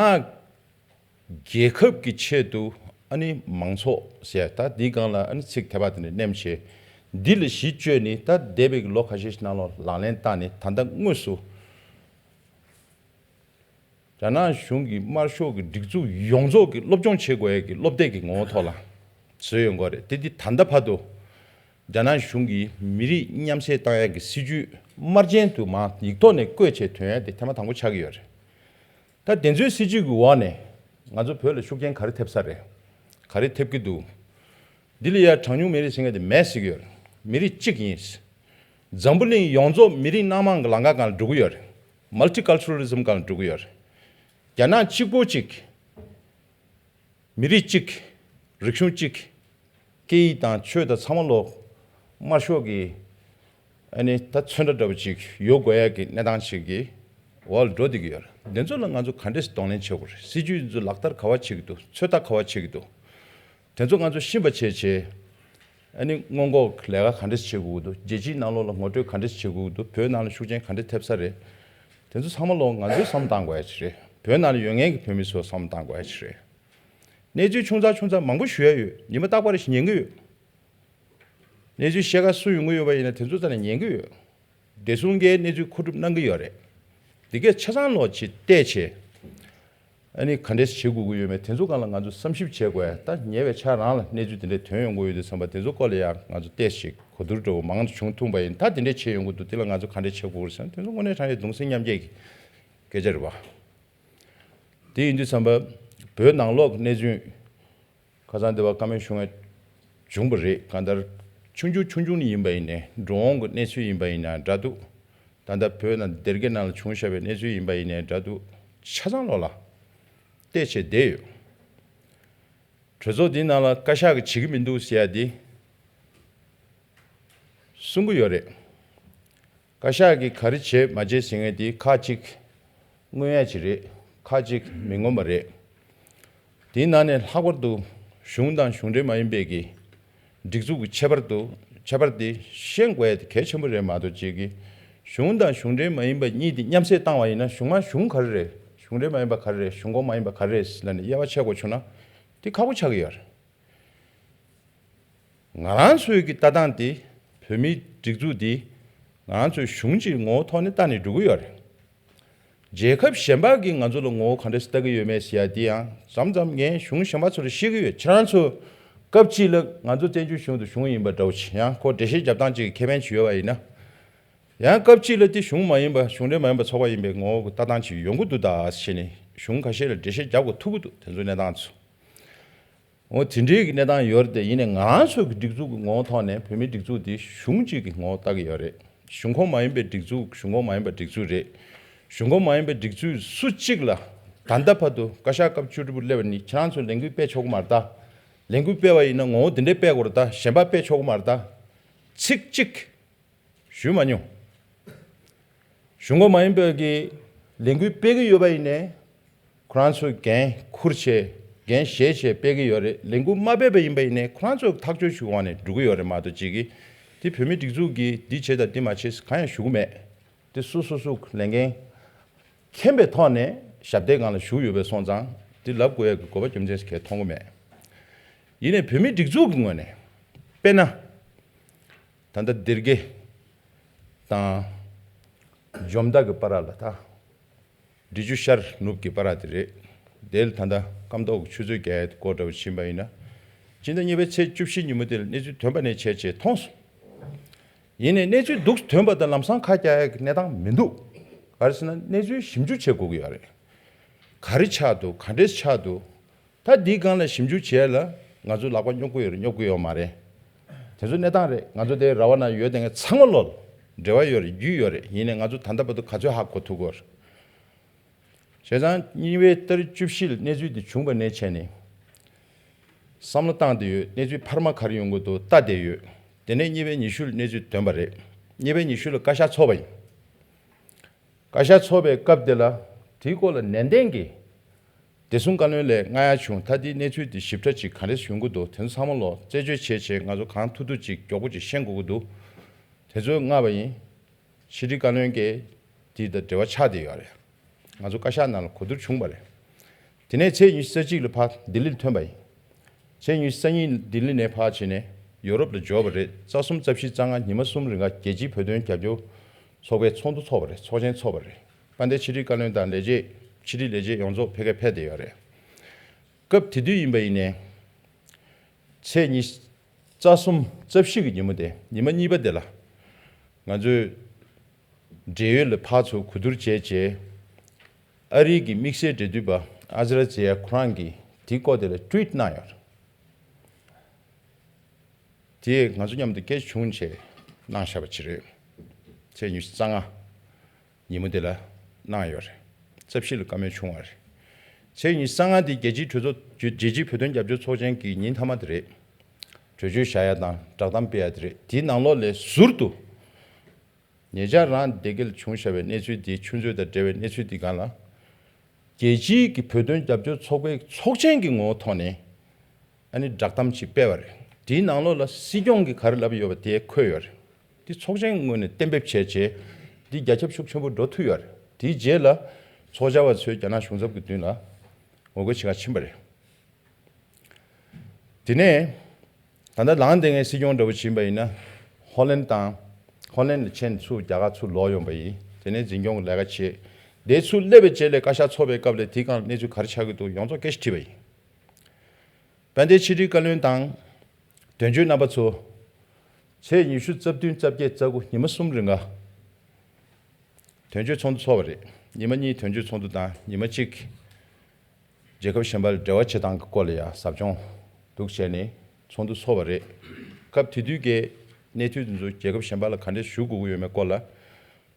རྒྱལ་ཁབ་ཀྱི་ཆེད་དུ་ཨ་ནི་མང་ཚོགས་ཟེར་ད་འདིའི་སྒང་ལ་ཨ་ནི་ཚིག་དེ་བ་དེ་འདྲ་མནན་བྱས་འདི་ལ་གཞི་བཅོལ་ནས་ད་འདས་པའི་ལོ་ཁ་ཤས་ཤིག་ནང་ལོགས་ལག་ལེན་བསྟར་ནས་ད་ལྟ་དངོས་སུ་རྒྱ་ནག་གཞུང་གི་དམར་ཤོག་གི་སྒྲིག་འཛུགས་ཡོངས་རྫོགས་ཀྱི་སློབ་སྦྱོང་བྱེད་དགོས་ཡས་ཀྱི་སློབ་དེབ་ཀྱི་ངོ་བོ་ཐོག་ལ་བཟོས་ཡོང་གི་རེད། དེ་འདི་ད་ལྟ་བར་དུ་རྒྱ་ནག་གཞུང་གིས་མི་རིགས་མཉམ་བསྲེས་བཏང་ཡས་ཀྱི་སྲིད་ཇུས་དམར་རྗེན་དུ་མར་ཡིག་ཐོག་ནས་བཀོད་བྱས་ཐོན་ཡས་དེ་ཐེངས་མ་དང་པོ་ཆགས་ཀྱི་ཡོད་རེད། ད་དེ་ཚོའི་སྲིད་ཇུས་ཀྱི་འོག་ནས་ང་ཚོ་བོད་ལ་ཤུགས་རྐྱེན་ག་རེ་ཐེབས་ས་རེད། ག་རེ་ཐེབས་ཀྱི་འདུག་འདི་ལ་ཡ་གྲངས་ཉུང་མི་རིགས་ཟེར་མཁན་དེ་མེད་ཟེར་གྱི་ཡོད་རེད། མི་རིགས་གཅིག་ཡིན། འཛམ་བུ་གླིང་ཡོངས་རྫོགས་མི་རིགས་སྣ་མང་གི་ལམ་ཁ་སྒང་ལ་འགྲོ་གི་ཡོད་རེད། Multiculturalism སྒང་ལ་འགྲོ་གི་ཡོད་རེད། རྒྱ་ནག་གཅིག་པོ་གཅིག་མི་རིགས་གཅིག་རིག་གཞུང་གཅིག་སྐད་ཡིག་དང་ཆོས་དང་ཚང་མ་ལོག་དམར་ཤོག་གི་ཨ་ནི་ད་ཚོན་ཁྲ་འདྲ་པོ་ཅིག་ཡོད་དགོས་ཡ་གི་གནས་སྟངས་ཤིག་གི་འོག་ལ་འགྲོ་བསྡད་ཀྱི་ཡོད་རེད། འདི་ཚོ་ལ་ང་ཚོ་ག་འདྲས་གདོང་ལེན་བྱེད་དགོས་རེད། སྲིད་ཇུས་འདི་ཚོ་ལག་བསྟར་ག་བ་བྱེད་ཀྱི་འདུག་ཚོད་ལྟ་ག་བ་བྱེད་ཀྱི་འདུག་དེ་ཚོ་ང་ཚོ་ཤེས་པ་བྱས་བྱས་ཨ་ནི་སྔོན་འགོག་ལས་ཀ་ག་འདྲས་བྱེད་དགོས་ཀྱི་འདུག་རྒྱལ་སྤྱིའི་ནང་ལོགས་ལ་ངོ་སྤྲོད་ག་འདྲས་བྱེད་དགོས་ཀྱི་འདུག་བོད་ནང་ལ་ཤུགས་རྐྱེན་ག་འདྲས་ཐེབས་ས་རེད། དེ་ཚོ་ཚང་མ་ལོ་ང་ཚོས་བསམ་བློ་བཏང་དགོས་ཡ་ཅིག་རེད། བོད་ནང་ལ་ཡོད་མཁན་གྱི་བོད་མི་ཚོས་བསམ་བློ་བཏང་དགོས་ཡ་ཅིག་རེད། གནས་ཚུལ་ཆུང་ཙག་ཆུང་ཙག་མང་པོ་ཞུ་ཡ་ཡོད། ཉི་མ་རྟག་པར་ཞིག་ཉན་གི་ཡོད། གནས་ཚུལ་བཤད་ག་སུ་ཡོང་གི་ཡོད་པ་ཡིན་ན་དེ་ཚོ་རྩ་ནས་ཉན་གི་ཡོད། བདེ་སྲུང་གིས་གནས་ཚུལ་མཁོ་སྒྲུབ་གནང་གི་ཡོད་རེད། འདི་གས་ཆ་ཚང་ལོག་ཅིག་བལྟས་བྱས། ཨ་ནི་ག་འདྲས་བྱེད་དགོས་ཀྱི་ཡོད་མེད་དེ་ཚོ་སྒང་ལ་ང་ཚོ་བསམ་ཞིབ་བྱེད་དགོས་ཡ། ད་ཉེ་བའི་ཆར་རང་ལ་གནས་ཚུལ་དེ་འདྲས་ཐོན་ཡོང་གི་ཡོད་དུས་ཙམ་པ་དེ་ཚོ་སྐོར་ལ་ཡང་ང་ཚོ་བལྟས་ཤིག་གོ་བསྡུར་འདྲ་བོ་མང་དུ་བྱུང་ཐུབ་པ་ཡིན། ད་དེ་འདྲས་བྱེད་ཡོང་གི་འདུག་དེ་ལ་ང་ཚོ་ག་འདྲས་བྱེད་དགོས་རེད་ཟེར་ན་དེ་ཚོ་དངོས་གནས་དྲང་གནས་གདུང་སེམས་མཉམ་སྐྱེད་ཀྱི་སྐད་ཆ་རེད་བ། དེ་ཡིན་དུས་ཙམ་པ་བོད་ནང་ལོགས་ཀྱི་གནས་ཚུལ། ཁ་སང་དེ་བ་བཀའ་མོལ་ཞུ་མཁན་བྱུང་བ་རེད། གང་ལྟར་ཆུང་ཆུང་ཆུང་ཆུང་ནས་ཡིན་པ་ཡིན་ནའི་འགྲོ་འོང་གི་གནས་ཚུལ་ཡིན་པ་ཡིན་ན་འདྲ་འདུག་ད་ལྟ་བོད་ནང་སྡེར་དགེ་ནང་ལ་བྱུང་བཞག་པའི་གནས་ཚུལ་ཡིན་པ་ཡིན་ནའི་འདྲ་འདུག་ཆ་ཚང་ལོག་ལ་བལྟས་བྱས་བསྡད་ཡོད། གྲོས་ཚོགས་འདིའི་ནང་ལ་བཀའ་ཤག་གིས་བྱེད་ཀྱི་མི་འདུག་ཟེར་ཡ་འདི་གསུང་གི་ཡོད་རེད། བཀའ་ཤག་གིས་ག་རེ་བྱེད་མ་བྱེད་ཟེར་མཁན་དེ་ཁག་ཅིག་མངོན་ཡ་ཅིག་རེད། ཁག་ཅིག་མི་མངོན་པ་རེད། དེའི་ནང་ནས་ལྷག་པར་དུ་གཞུང་དང་གཞུང་འབྲེལ་མ་ཡིན་པའི་གི་སྒྲིག་འཛུགས་ཀྱི་ཁྱད་པར་དུ་ཁྱད་པར་དེ་ཤེས་དགོས་ཡ་དེ་གལ་ཆེན་པོ་རེད་མ་གཏོགས་ཅིག་གི་གཞུང་དང་གཞུང་འབྲེལ་མ་ཡིན་པ་གཉིས་དེ་མཉམ་བསྲེས་བཏང་བ་ཡིན་ན་གཞུང་མ་གཞུང་ག་རེ་རེད། གཞུང་འབྲེལ་མ་ཡིན་པ་ག་རེ་རེད། གཞུང་ཁོངས་མ་ཡིན་པ་ག་རེ་རེད་ཟེར་ནས་དབྱེ་བ་ཕྱེ་དགོས་བྱུང་ན་དེ་ཁག་པོ་ཆགས་ཀྱི་ཡོད་རེད། ང་རང་ཚོའི་གི་ལྟ་སྟངས་དེ་བོད་མིའི་སྒྲིག་འཛུགས་འདི་ང་རང་ཚོའི་གཞུང་གཅིག་ངོ་བོ་ཐོག་ནས་ལྟ་ནས་འགྲོ་གི་ཡོད་རེད། རྒྱལ་ཁབ་གཞན་པ་གིས་ང་ཚོ་ལ་ངོ་བོ་ག་འདྲ་ཞིག་ལྟ་གི་ཡོད་མེད་ཟེར་ཡ་འདི་ཡང་མཚམས་མཚམས་ངས་གཞུང་གཞན་པ་ཚོ་ལ་བཤད་གི་ཡོད། ཁྱེད་རང་ཚོ་སྐབས་གཅིག་ལ་ང་ཚོ་བཙན་བྱོལ་གཞུང་དུ་གཞུང་ཡིན་པ་འདྲ་བོ་ཞིག་ཡང་ཁོ་འགྲེལ་བཤད་རྒྱབ་སྟངས་གཅིག་གི་ཁེ་ཕན་ཅིག་ཡོད་པ་ཡིན་ན། ཡང་སྐབས་གཅིག་ལ་དེ་གཞུང་མ་ཡིན་པ་གཞུང་འབྲེལ་མ་ཡིན་པ་ཚོགས་པ་ཡིན་པའི་ངོ་བོ་གི་ལྟ་སྟངས་ཅིག་ཡོང་གི་འདུག་ད་ཟེར་ནས་གཞུང་ཁ་ཤས་ལ་འགྲེལ་བཤད་རྒྱབ་དགོས་ཐུག་གི་འདུག་དེ་ཚོ་གནས་སྟངས་ཚོ། འོ་དེ་འདྲའི་གི་གནས་སྟངས་ཡོད་རེད་དེ། ཡིན་ནའི་ང་རང་ཚོ་གི་སྒྲིག་འཛུགས་ཀྱི་ངོ་བོ་ཐོག་ནས་བོད་མིའི་སྒྲིག་འཛུགས་འདི་གཞུང་གཅིག་གི་ངོ་བོ་ལྟ་གི་ཡོད་རེད། གཞུང་ཁོངས་མ་ཡིན་པའི་སྒྲིག་འཛུགས་གཞུང་ཁོངས་མ་ཡིན་པ་སྒྲིག་འཛུགས་རེད། གཞུང་ཁོངས་མ་ཡིན་པའི་སྒྲིག་འཛུགས་སུ་གཅིག་ལ་ད་ལྟ་བར་དུ་བཀའ་ཤག་སྐབས་བཅུ་དྲུག་པ་སླེབས་པ་ནི་ཁྱེད་རང་ཚོས་ལས་འགུལ་སྤེལ་ཆོག་གི་མ་རེད་ད། ལས་འགུལ་སྤེལ་བ་ཡིན་ན་ངོ་བོ་འདི་འདྲའི་སྤེལ་དགོས་རེད་ད། གཞན་པ་སྤེལ་ཆོག་གི་མ་རེད་ད། ཚིག་གཅིག་ཞུས་མ་མྱོང་། གཞུང་ཁོངས་མ་ཡིན་པའི་གི་ལས་འགུལ་སྤེལ་གི་ཡོད་པ་ཡིན་ནའི། ཁོ་རང་ཚོས་འགན་འཁུར་བྱས་འགན་བཞེས་བྱས་སྤེལ་གི་ཡོད་རེད། ལས་འགུལ་མ་སྤེལ་བ་ཡིན་པ་ཡིན་ནའི་ཁོ་རང་ཚོས་ཐག་གཅོད་ཞུ་དབང་ནས་འགྲོ་གི་ཡོད་རེད་མ་གཏོགས་ཅིག་གིས་དེ་བོད་མི་སྒྲིག་འཛུགས་ཀྱིས་འདི་བྱེད་དང་འདི་མ་བྱེད་གང་ཡང་ཞུ་གི་མེད། དེ་སུ་སུ་སུ་ལས་འགན་མཁྱེན་པའི་ཐོག་ནས་ཞབས་སྟེགས་སྒང་ལ་བཞུགས་ཡོད་པས་སོང་ཙང་དེ་ལབ་དགོས་ཡ་གི་དགོས་པ་རྒྱུ་མཚན་ཞིག་གས་མཐོང་གི་མེད། ཡིན་ནའི་བོད་མི་སྒྲིག་འཛུགས་ཀྱི་ངོས་ནས་དཔེར་ན། ད་ལྟ་སྡེར་དགེ་དང་འཇོ་མདའ་གི་བར་ལ་ད་འབྲི་ཆུ་ཤར་ནུབ་ཀྱི་བར་དེ་རེད། དེ་ལ་ད་ལྟ་སྐམ་ཐོག་གི་ཆུ་མཛོད་རྒྱག་ཡ་དེ་སྐོར་འདྲ་བོ་ཕྱིན་པ་ཡིན་ན། སྤྱི་ཟླ་གཉིས་པའི་ཚེས་བཅུ་བཞི་ཉིན་མོ་དེ་ལ་གནས་ཚུལ་ཐོན་པ་ནས་བྱས་བྱས་མཐོང་སོང་། ཡིན་ནའི་གནས་ཚུལ་འདུག་ཐོན་པ་དང་ལམ་སང་ཁ་རྒྱག་ཡ་གི་གནས་སྟངས་མི་འདུག་ག་རེ་ཟེར་ན་གནས་ཚུལ་ཞིབ་འཇུག་བྱེད་དགོས་ཀྱི་ཡོད་རེད། ག་རེ་ཆགས་འདུག་ག་འདྲས་ཆགས་འདུག་ད་འདིའི་སྒང་ལ་ཞིབ་འཇུག་བྱས་ལ་ང་ཚོ་ལག་པ་རྙོག་གི་ཡོད་རེད་རྙོག་གི་ཡོད་མ་རེད། དེ་ཚོ་གནས་སྟངས་རེད། ང་ཚོ་དེ་ར་བ་ན་ཡོད་དེ་ངས་ཚང་མ་ལོ་འབྲེལ་བ་ཡོད་རེད་རྒྱུས་ཡོད་རེད། ཡིན་ནའི་ང་ཚོ་ད་ལྟ་བར་དུ་ག་ཚོད་ཧ་གོ་ཐུབ་གོ་རེད། བྱས་ཙང་གཉིས་པའི་ཏ་རིག་བཅུ་བཞི་ལ་གནས་ཚུལ་འདི་བྱུང་བ་ནས་བྱས་ནས་བསམ་བློ་བཏང་བསྡད་ཡོད། གནས་ཚུལ་འཕར་མ་ག་རེ་ཡོང་གི་འདུག་ལྟ་བསྡད་ཡོད། དེ་ནས་གཉིས་པའི་ཉི་ཤུ་ལ་གནས་ཚུལ་ཐོན་པ་རེད། གཉིས་པའི་ཉི་ཤུ་ལ་བཀའ་ཤག་ཚོགས་པ་ཡིན། བཀའ་ཤག་ཚོགས་པའི་སྐབས་དེ་ལ་དེའི་སྐོར་ལ་ནན་ཏན་གྱིས་བདེ་སྲུང་བཀའ་བློན་ལས་མངགས་ཡ་བྱུང་། ད་དེའི་གནས་ཚུལ་དེ་ཞིབ་ཕྲ་ཅིག་ག་འདྲས་ཡོང་གི་འདུག་དེ་ཚོ་ཚང་མ་ལོ་རྩད་གཅོད་བྱས་བྱས་ང་ཚོ་གང་ཐུབ་ཐུབ་ཅིག་མགྱོགས་པོ་ཅིག་ཤེས་དགོས་ཀྱི་འདུག་དེ་ཚོ་མངགས་པ་ཡིན། ཕྱི་དྲིལ་བཀའ་བློན་གྱིས་དེ་དང་འབྲེལ་བ་ཆགས་བསྡད་ཡོད་རེད། ང་ཚོ་བཀའ་ཤག་ནང་ལ་གོ་བསྡུར་བྱུང་བ་རེད། དེ་ནས་ཚེས་ཉི་ཤུ་རྩ་གཅིག་ལ་ཕར་ལྡི་ལི་ལ་ཐོན་པ་ཡིན། ཚེས་ཉི་ཤུ་རྩ་གཉིས་ལྡི་ལི་ནས་ཕར་ཕྱིན་ནས་ཡོ་རོབ་ལ་འབྱོར་བ་རེད། རྩ་གསུམ་རྩ་བཞི་རྩ་ལྔ་ཉི་མ་གསུམ་རིང་ག་རྒྱལ་སྤྱིའི་བོད་དོན་རྒྱབ་སྐྱོར་ཚོགས་པའི་ཚོགས་འདུ་ཚོགས་པ་རེད། ཚོགས་ཆེན་ཚོགས་པ་རེད། དཔལ་ལྡན་ཕྱི་དྲིལ་བཀའ་བློན་དང་ལས་བྱེད་ཕྱི་དྲིལ་ལས་བྱེད་ཡོངས་རྫོགས་ཕ་གིར་ཕེབས་བསྡད་ཡོད་རེད། སྐབས་དེ་དུས་ཡིན་པ་ཡིན་ནའི། ཚེས་ཉི་ཤུ་རྩ་གསུམ་རྩ་བཞི་གི་ཉིན་མོ་དེ་ཉི་མ་གཉིས་པ་དེ་ལ་ང་ཚོས་འབྲེལ་ཡོད་ལ་ཕར་ཚུར་གོ་བསྡུར་བྱས་རྗེས། ཨ་རིའི་གི་དམིགས་བསལ་འབྲེལ་མཐུད་པ་ཨ་ཛ་ར་ཛེ་ཡ་ཁོ་རང་གིས་དེའི་སྐོར་དེ་ལ་ཊུ་ཝིཊ་གནང་ཡོད་རེད། དེས་ང་ཚོ་མཉམ་དུ་སྐད་ཆ་བྱུང་བྱས་གནང་བཞག་པ་ཅིག་རེད། ཚེས་ཉི་ཤུ་རྩ་ལྔ་ཉིན་མོ་དེ་ལ་གནང་ཡོད་རེད། རྩ་བཞི་ལ་བཀའ་མོལ་བྱུང་བ་རེད། ཚེས་ཉི་ཤུ་རྩ་ལྔ་དེ་རྒྱལ་སྤྱིའི་གྲོས་ཚོགས་རྒྱལ་སྤྱིའི་བོད་དོན་རྒྱབ་སྐྱོར་ཚོགས་ཆེན་གྱི་ཉིན་མཐའ་མ་དེ་རེད། གྲོས་ཆོད་བཞག་ཡ་དང་བསྒྲགས་གཏམ་སྤེལ་ཡ་དེ་རེད། དེའི་ནང་ལོགས་ལས་ཟུར་དུ། ཉེ་ཆར་རང་སྡེ་དགེ་ལ་བྱུང་བཞག་པའི་གནས་ཚུལ་དེ་ཆུ་མཛོད་དང་འབྲེལ་བའི་གནས་ཚུལ་དེ་སྒང་ལ། རྒྱལ་སྤྱིའི་གི་བོད་དོན་རྒྱབ་སྐྱོར་ཚོགས་པའི་ཚོགས་ཆེན་གྱི་ངོ་བོ་ཐོག་ནས་ཨ་ནི་བསྒྲགས་གཏམ་ཅིག་སྤེལ་བ་རེད། དེའི་ནང་ལོགས་ལ་སྲིད་སྐྱོང་གིས་ག་རེ་ལབ་ཡོད་པ་དེ་འཁོད་ཡོད་རེད། དེ་ཚོགས་ཆེན་ངོས་ནས་གཏན་འབེབས་བྱས་རྗེས་འདི་རྒྱ་ཁྱབ་ཤུགས་ཆེན་པོ་འགྲོ་ཐུབ་ཡོད་རེད། དེའི་རྗེས་ལ་ཚོགས་བཅར་བ་ཚོས་རྒྱ་ནག་གཞུང་ཚབ་ཀྱི་མདུན་ལ་ངོ་རྒོལ་བྱེད་ག་ཕྱིན་པ་རེད། དེ་ནས་ད་ལྟ་ལངས་བསྡད་མཁན་སྲིད་སྐྱོང་འདྲ་བོ་ཕྱིན་པ་ཡིན་ན། ཧོ་ལན་དང་། ཧོ་ལན་ལ་ཕྱིན་ཚུར་རྒྱ་གར་ཚུར་ལོག་ཡོང་པ་ཡིན། དེ་ནས་འཛིན་སྐྱོང་གི་ལས་ཀ་བྱས། དེ་ཚུར་སླེབས་པའི་རྗེས་ལ་བཀའ་ཤག་ཚོགས་པའི་སྐབས་ལ་དེའི་སྒང་ལ་གནས་ཚུལ་ག་རེ་ཆགས་ཀྱི་འདུག་ཡོངས་རྫོགས་སྐད་ཆ་དྲིས་པ་ཡིན། དཔལ་ལྡན་ཕྱི་དྲིལ་བཀའ་བློན་དང་། དོན་གཅོད་རྣམ་པ་ཚོ། ཚེས་ཉི་ཤུ་རྩ་བདུན་རྩ་བརྒྱད་རྩ་དགུ་ཉི་མ་གསུམ་རིང་ག་དོན་གཅོད་ཚོགས་འདུ་ཚོགས་པ་རེད། ཉི་མ་གཉིས་དོན་གཅོད་ཚོགས་འདུ་དང་ཉི་མ་གཅིག་རྒྱལ་ཁབ་གཞན་པ་ལ་འབྲེལ་བ་བྱེད་སྟངས་ཀྱི་སྐོར་ལ་ཡང་ཟབ་སྦྱོང་འདུག་བྱས་ནས་ཚོགས་འདུ་ཚོགས་པ་རེད། སྐབས་དེ་དུས་ཀྱི་གནས་ཚུལ་དེ་ཚོ་རྒྱལ་ཁབ་གཞན་པ་ལ་ག་འདྲས་ཞུ་དགོས་ཀྱི་ཡོད་མེད་སྐོར་ལ་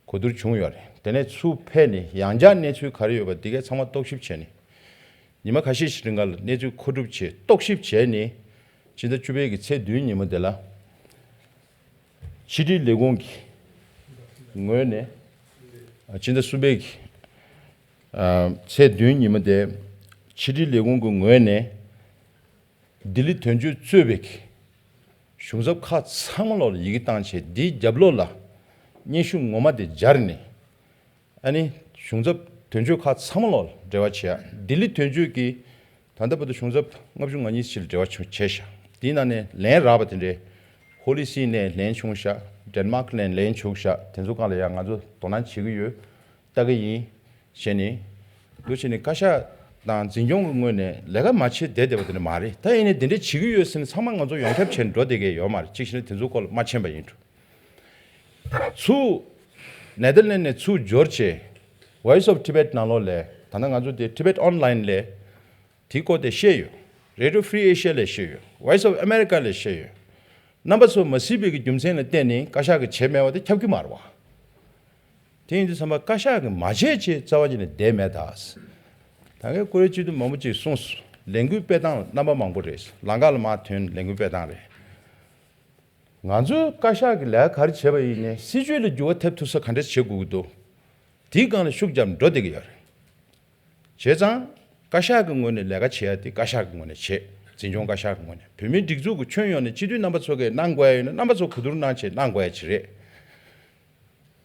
གོ་བསྡུར་བྱུང་ཡོད་རེད། དེ་ནས་ཚུར་ཕེབས་ནས་ཡང་བསྐྱར་གནས་ཚུལ་ག་རེ་ཡོད་པ་འདི་གའི་ཚང་མ་རྟོག་ཞིབ་བྱས་ནས། ཉི་མ་ཁ་ཤས་ཤིག་རིང་ག་ལ་གནས་ཚུལ་མཁོ་སྒྲུབ་བྱས་རྟོག་ཞིབ་བྱས་ནས། ཕྱི་ཟླ་བཅུ་པའི་གི་ཚེས་བདུན་ཉིན་མོ་དེ་ལ། ཕྱི་དྲིལ་ལས་ཁུངས་ཀྱི་ངོས་ནས། ཨ། ཕྱི་ཟླ་གསུམ་པའི་གི། ཨ། ཚེས་བདུན་ཉིན་མོ་དེ། ཕྱི་དྲིལ་ལས་ཁུངས་ཀྱི་ངོས་ནས། ལྡི་ལི་དོན་གཅོད་གཙོས་པའི་གཞུང་ཚབ་ཁག་ཚང་མ་ལོག་ལ་ཡི་གེ་བཏང་བྱས། འདིའི་རྒྱབ་ལོགས་ལ་སྙན་ཞུ་ངོ་མ་དེ་སྦྱར་ནས། ཨ་ནི་གཞུང་ཚབ་དོན་གཅོད་ཁག་ཚང་མ་ལོག་ལ་འབྲེལ་བ་བྱས། ལྡི་ལི་དོན་གཅོད་ཀྱིས་ད་ལྟ་བར་དུ་གཞུང་ཚབ་ལྔ་བཅུ་ང་གཉིས་ཕྱིར་འབྲེལ་བ་བྱུང་བྱས་ཤག་དེའི་ནང་ནས་ལན་རག་པ་དེ་འདྲས། ཧོ་ལི་སི་ནས་ལན་བྱུང་ཤག་ཌེན་མཱག་ནས་ལན་བྱུང་ཤག་དེ་ཚོ་སྒང་ལ་ཡང་ང་ཚོ་དོ་སྣང་བྱེད་ཀྱི་ཡོད། ལྟ་གི་ཡིན། བྱས་ནས། འདུག་བྱས་ནས་བཀའ་ཤག་དང་འཛིན་སྐྱོང་གི་ངོས་ནས་ལས་ཀ་མ་བྱེད་བསྡད་བསྡད་པ་དེ་འདྲ་མ་རེད། ད་ཡིན་ནའི་དེ་འདྲ་བྱེད་ཀྱི་ཡོད་ཟེར་ནས་ཚང་མ་ང་ཚོ་ཡོངས་ཁྱབ་བྱས་ནས་འགྲོ་བསྡད་ཀྱི་ཡོད་མ་རེད། གཅིག་བྱས་ན་དེ་ཚོའི་སྐོར་ལ་མ་མཁྱེན་པ་ཡིན་འགྲོ། ཚུར་ནེ་དར་ལེན་ནས་ཚུར་འབྱོར་བྱས། Voice of Tibet ནང་ལོགས་ལ། ད་ལྟ་ང་ཚོ་དེ་Tibet Online ལ་དེའི་སྐོར་དེ་བཤད་ཡོད། Radio Free Asia ལ་བཤད་ཡོད། Voice of America ལ་བཤད་ཡོད། རྣམ་པ་ཚོ་མ་གཟིགས་པའི་གི་རྒྱུ་མཚན་ལ་བརྟེན་ནས་བཀའ་ཤག་གིས་བྱས་མེད་པ་དེ་ཁྱབ་ཀྱི་མ་རེད་བ། དེ་ཡིན་དུས་ཙམ་པ་བཀའ་ཤག་གིས་མ་བྱས་བྱས་རྩ་བ་ཉིད་ནས་བསྡད་མེད་ད། ད་གའི་ཀུ་རེ་སྤྱི་འཐུས་མང་པོ་ཅིག་གསུངས་སོང་། ལས་འགུལ་སྤེལ་སྟངས་རྣམ་པ་མང་པོ་རེད། ལམ་ཁ་ལ་མར་ཐོན་ལས་འགུལ་སྤེལ་སྟངས་རེད། ང་ཚོའི་བཀའ་ཤག་གིས་ལས་ཀ་ག་རེ་བྱས་པ་ཡིན་ནའི་སྲིད་བྱུས་ལ་འགྱུར་བ་ཐེབས་ཐུབ་ས་ག་འདྲས་བྱེད་དགོས་ཀྱི་འདུག་དེའི་སྒང་ལ་ཤུགས་བརྒྱབ་འགྲོ་བསྡད་ཀྱི་ཡོད་རེད། བྱས་ཙང་། བཀའ་ཤག་གི་ངོས་ནས་ལས་ཀ་བྱེད་ཡ་དེ་བཀའ་ཤག་གི་ངོས་ནས་བྱེད། འཛིན་སྐྱོང་བཀའ་ཤག་གི་ངོས་ནས། བོད་མིའི་སྒྲིག་འཛུགས་ཀྱི་ཁྱོན་ཡོངས་ནས་སྤྱི་འཐུས་རྣམ་པ་ཚོ་གིས་གནང་དགོས་ཡ་ཡོད་ན་རྣམ་པ་ཚོ་གོ་བསྡུར་གནང་བྱས་གནང་དགོས་ཡ་ཅིག་རེད།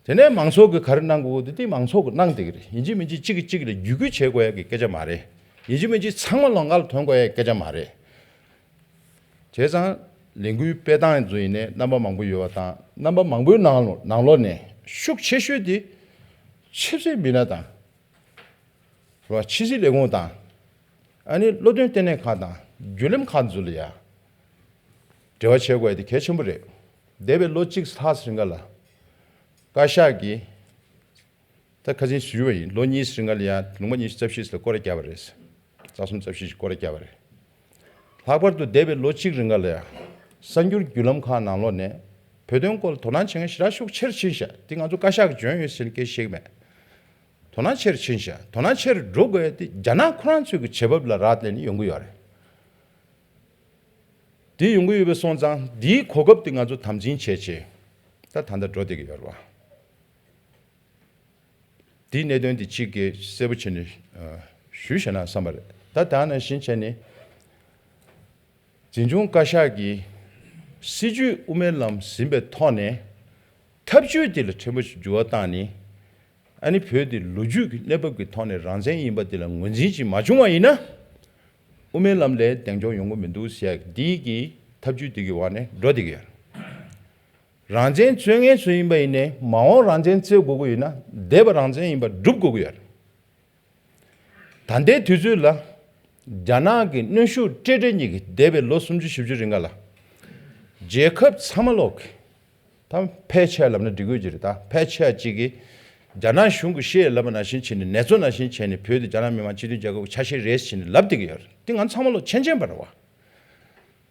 དེ་ནས་མང་ཚོགས་ཀྱིས་ག་རེ་གནང་དགོས་འདུག་དེ་མང་ཚོགས་ཀྱིས་གནང་བསྡད་ཀྱི་རེད། ཡིན་གཅིག་མིན་གཅིག་གཅིག་གིས་གཅིག་ལ་བརྒྱུད་སྐུལ་བྱེད་དགོས་ཡ་གི་སྐད་ཆ་མ་རེད། ཡིན་གཅིག་མིན་གཅིག་ཚང་མ་ལམ་ཁ་ལ་ཐོན་དགོས་ཡ་གི་སྐད་ཆ་མ་རེད། བྱས་ཙང་། ལས་འགུལ་སྤེལ་སྟངས་ཚོ་ཡིན་ནའི་རྣམ་པ་མང་པོ་ཡོད་པ་དང་། རྣམ་པ་མང་པོའི་ནང་ལོ་ནང་ལོགས་ནས་ཤུགས་ཆེ་ཤོས་དེ་ཆབ་སྲིད་མི་སྣ་དང་། རེད་བ། ཕྱི་སྲིད་ལས་ཁུངས་དང་། ཨ་ནི་བློ་འདོན་ལྟེ་གནས་ཁག་དང་བརྒྱུད་ལམ་ཁག་ཚོ་ལ་ཡ་འབྲེལ་བ་བྱེད་དགོས་ཡ་དེ་གལ་ཆེན་པོ་རེད། འདས་པའི་ལོ་གཅིག་ལྷག་ཙམ་རིང་ག་ལ་བཀའ་ཤག་གིས། ད་ཁ་སང་ཞུས་པ་ཡིན། ལོ་གཉིས་རིང་ག་ལ་ཡང་ལུང་པ་ཉི་ཤུ་རྩ་བཞི་ལ་སྐོར་ར་བརྒྱབ་པ་རེད། རྩ་གསུམ་རྩ་བཞི་ཞིག་སྐོར་ར་བརྒྱབ་པ་རེད། ལྷག་པར་དུ་འདས་པའི་ལོ་གཅིག་རིང་ག་ལ་ཡང་གསར་འགྱུར་བརྒྱུད་ལམ་ཁག་ནང་ལོགས་ནས་བོད་དོན་སྐོར་ལ་དོ་སྣང་བྱེད་མཁན་ཞེ་དྲག་ཤུགས་ཆེར་ཕྱིན་ཤག་དེ་ང་ཚོ་བཀའ་ཤག་གིས་འཇོན་ཡོད་ཟེར་ནས་སྐད་ཆ་བཤད་ཀྱི་མེད། དོ་སྣང་ཆེར་ཕྱིན་ཤག་དོ་སྣང་ཆེར་འགྲོ་དགོས་ཡ་དེ་རྒྱ་ནག་ཁོ་རང་ཚོའི་གི་བྱེད་བབ་ལ་རག་ལས་ནས་ཡོང་གི་ཡོད་རེད། དེ་ཡོང་གི་ཡོད་པ་སོང་ཙང་དེའི་གོ་སྐབས་དེ་ང་ཚོ་དམ་འཛིན་བྱས་བྱས་ད་ད་ལྟ་འགྲོ་བསྡད་ཀྱི་ཡོད་རེད་བ། དེའི་གནད་དོན་དེ་གཅིག་གིས་གསལ་པོ་བྱས་ནས་ཞུས་བཞག་ན་བསམ་པ་རེད། ད་ད་ནང་བཞིན་བྱས་ནས་འཛིན་སྐྱོང་བཀའ་ཤག་གིས་སྲིད་བྱུས་དབུ་མའི་ལམ་ཟིན་པའི་ཐོག་ནས་ཐབས་ཇུས་དེ་ལ་ཕྲན་བུ་ཞིག་འགྱུར་བ་བཏང་ནས། ཨ་ནི་བོད་དེ་ལོ་རྒྱུས་ཀྱི་གནས་བབ་ཀྱི་ཐོག་ནས་རང་བཙན་ཡིན་པ་དེ་ལ་ངོས་འཛིན་ཅིག་མ་བྱུང་བ་ཡིན་ན། དབུ་མའི་ལམ་ལ་གདེང་འཇོག་ཡོང་གི་མི་འདུག་ཟེར་ཡ་འདི་གི་ཐབས་ཇུས་འདི་གི་འོག་ནས་འགྲོ་བསྡད་ཀྱི་ཡོད། རང་བཙན་རྩོད་མཁན་ཚོ་ཡིན་པ་ཡིན་ནའི་མ་འོངས་རང་བཙན་རྩོད་དགོས་ཀྱི་ཡོད་ན་འདས་པ་རང་བཙན་ཡིན་པ་སྒྲུབ་དགོས་ཀྱི་ཡོད། ད་ལྟའི་དུས་ཚོད་ལ་རྒྱ་ནག་གི་གནོན་ཤུགས་སྤྲད་སྤྲད་གཉིས་ཀྱིས་འདས་པའི་ལོ་སུམ་ཅུ་བཞི་བཅུ་རིང་ག་ལ་རྒྱལ་ཁབ་ཚང་མ་ལོག་གི་ད་ཕལ་ཆེར་ལབ་ན་འགྲིག་གི་ཡོད་ཀྱི་རེད། ད་ཕལ་ཆེར་གཅིག་གིས་རྒྱ་ནག་གཞུང་གིས་བཤད་ལབ་པ་ནང་བཞིན་བྱས་ནས་ནེ་ཙོ་ནང་བཞིན་བྱས་ནས་བོད་དེ་རྒྱ་ནག་མི་དམངས་སྤྱི་མཐུན་རྒྱལ་ཁབ་ཀྱི་ཆ་ཤས་རེད་ཟེར་ནས་ལབ་བསྡད་ཀྱི་ཡོད་རེད། དེ་ང་ཚང་མ་ལོག་མཁྱེན་མཁྱེན་པ་རེད་བ།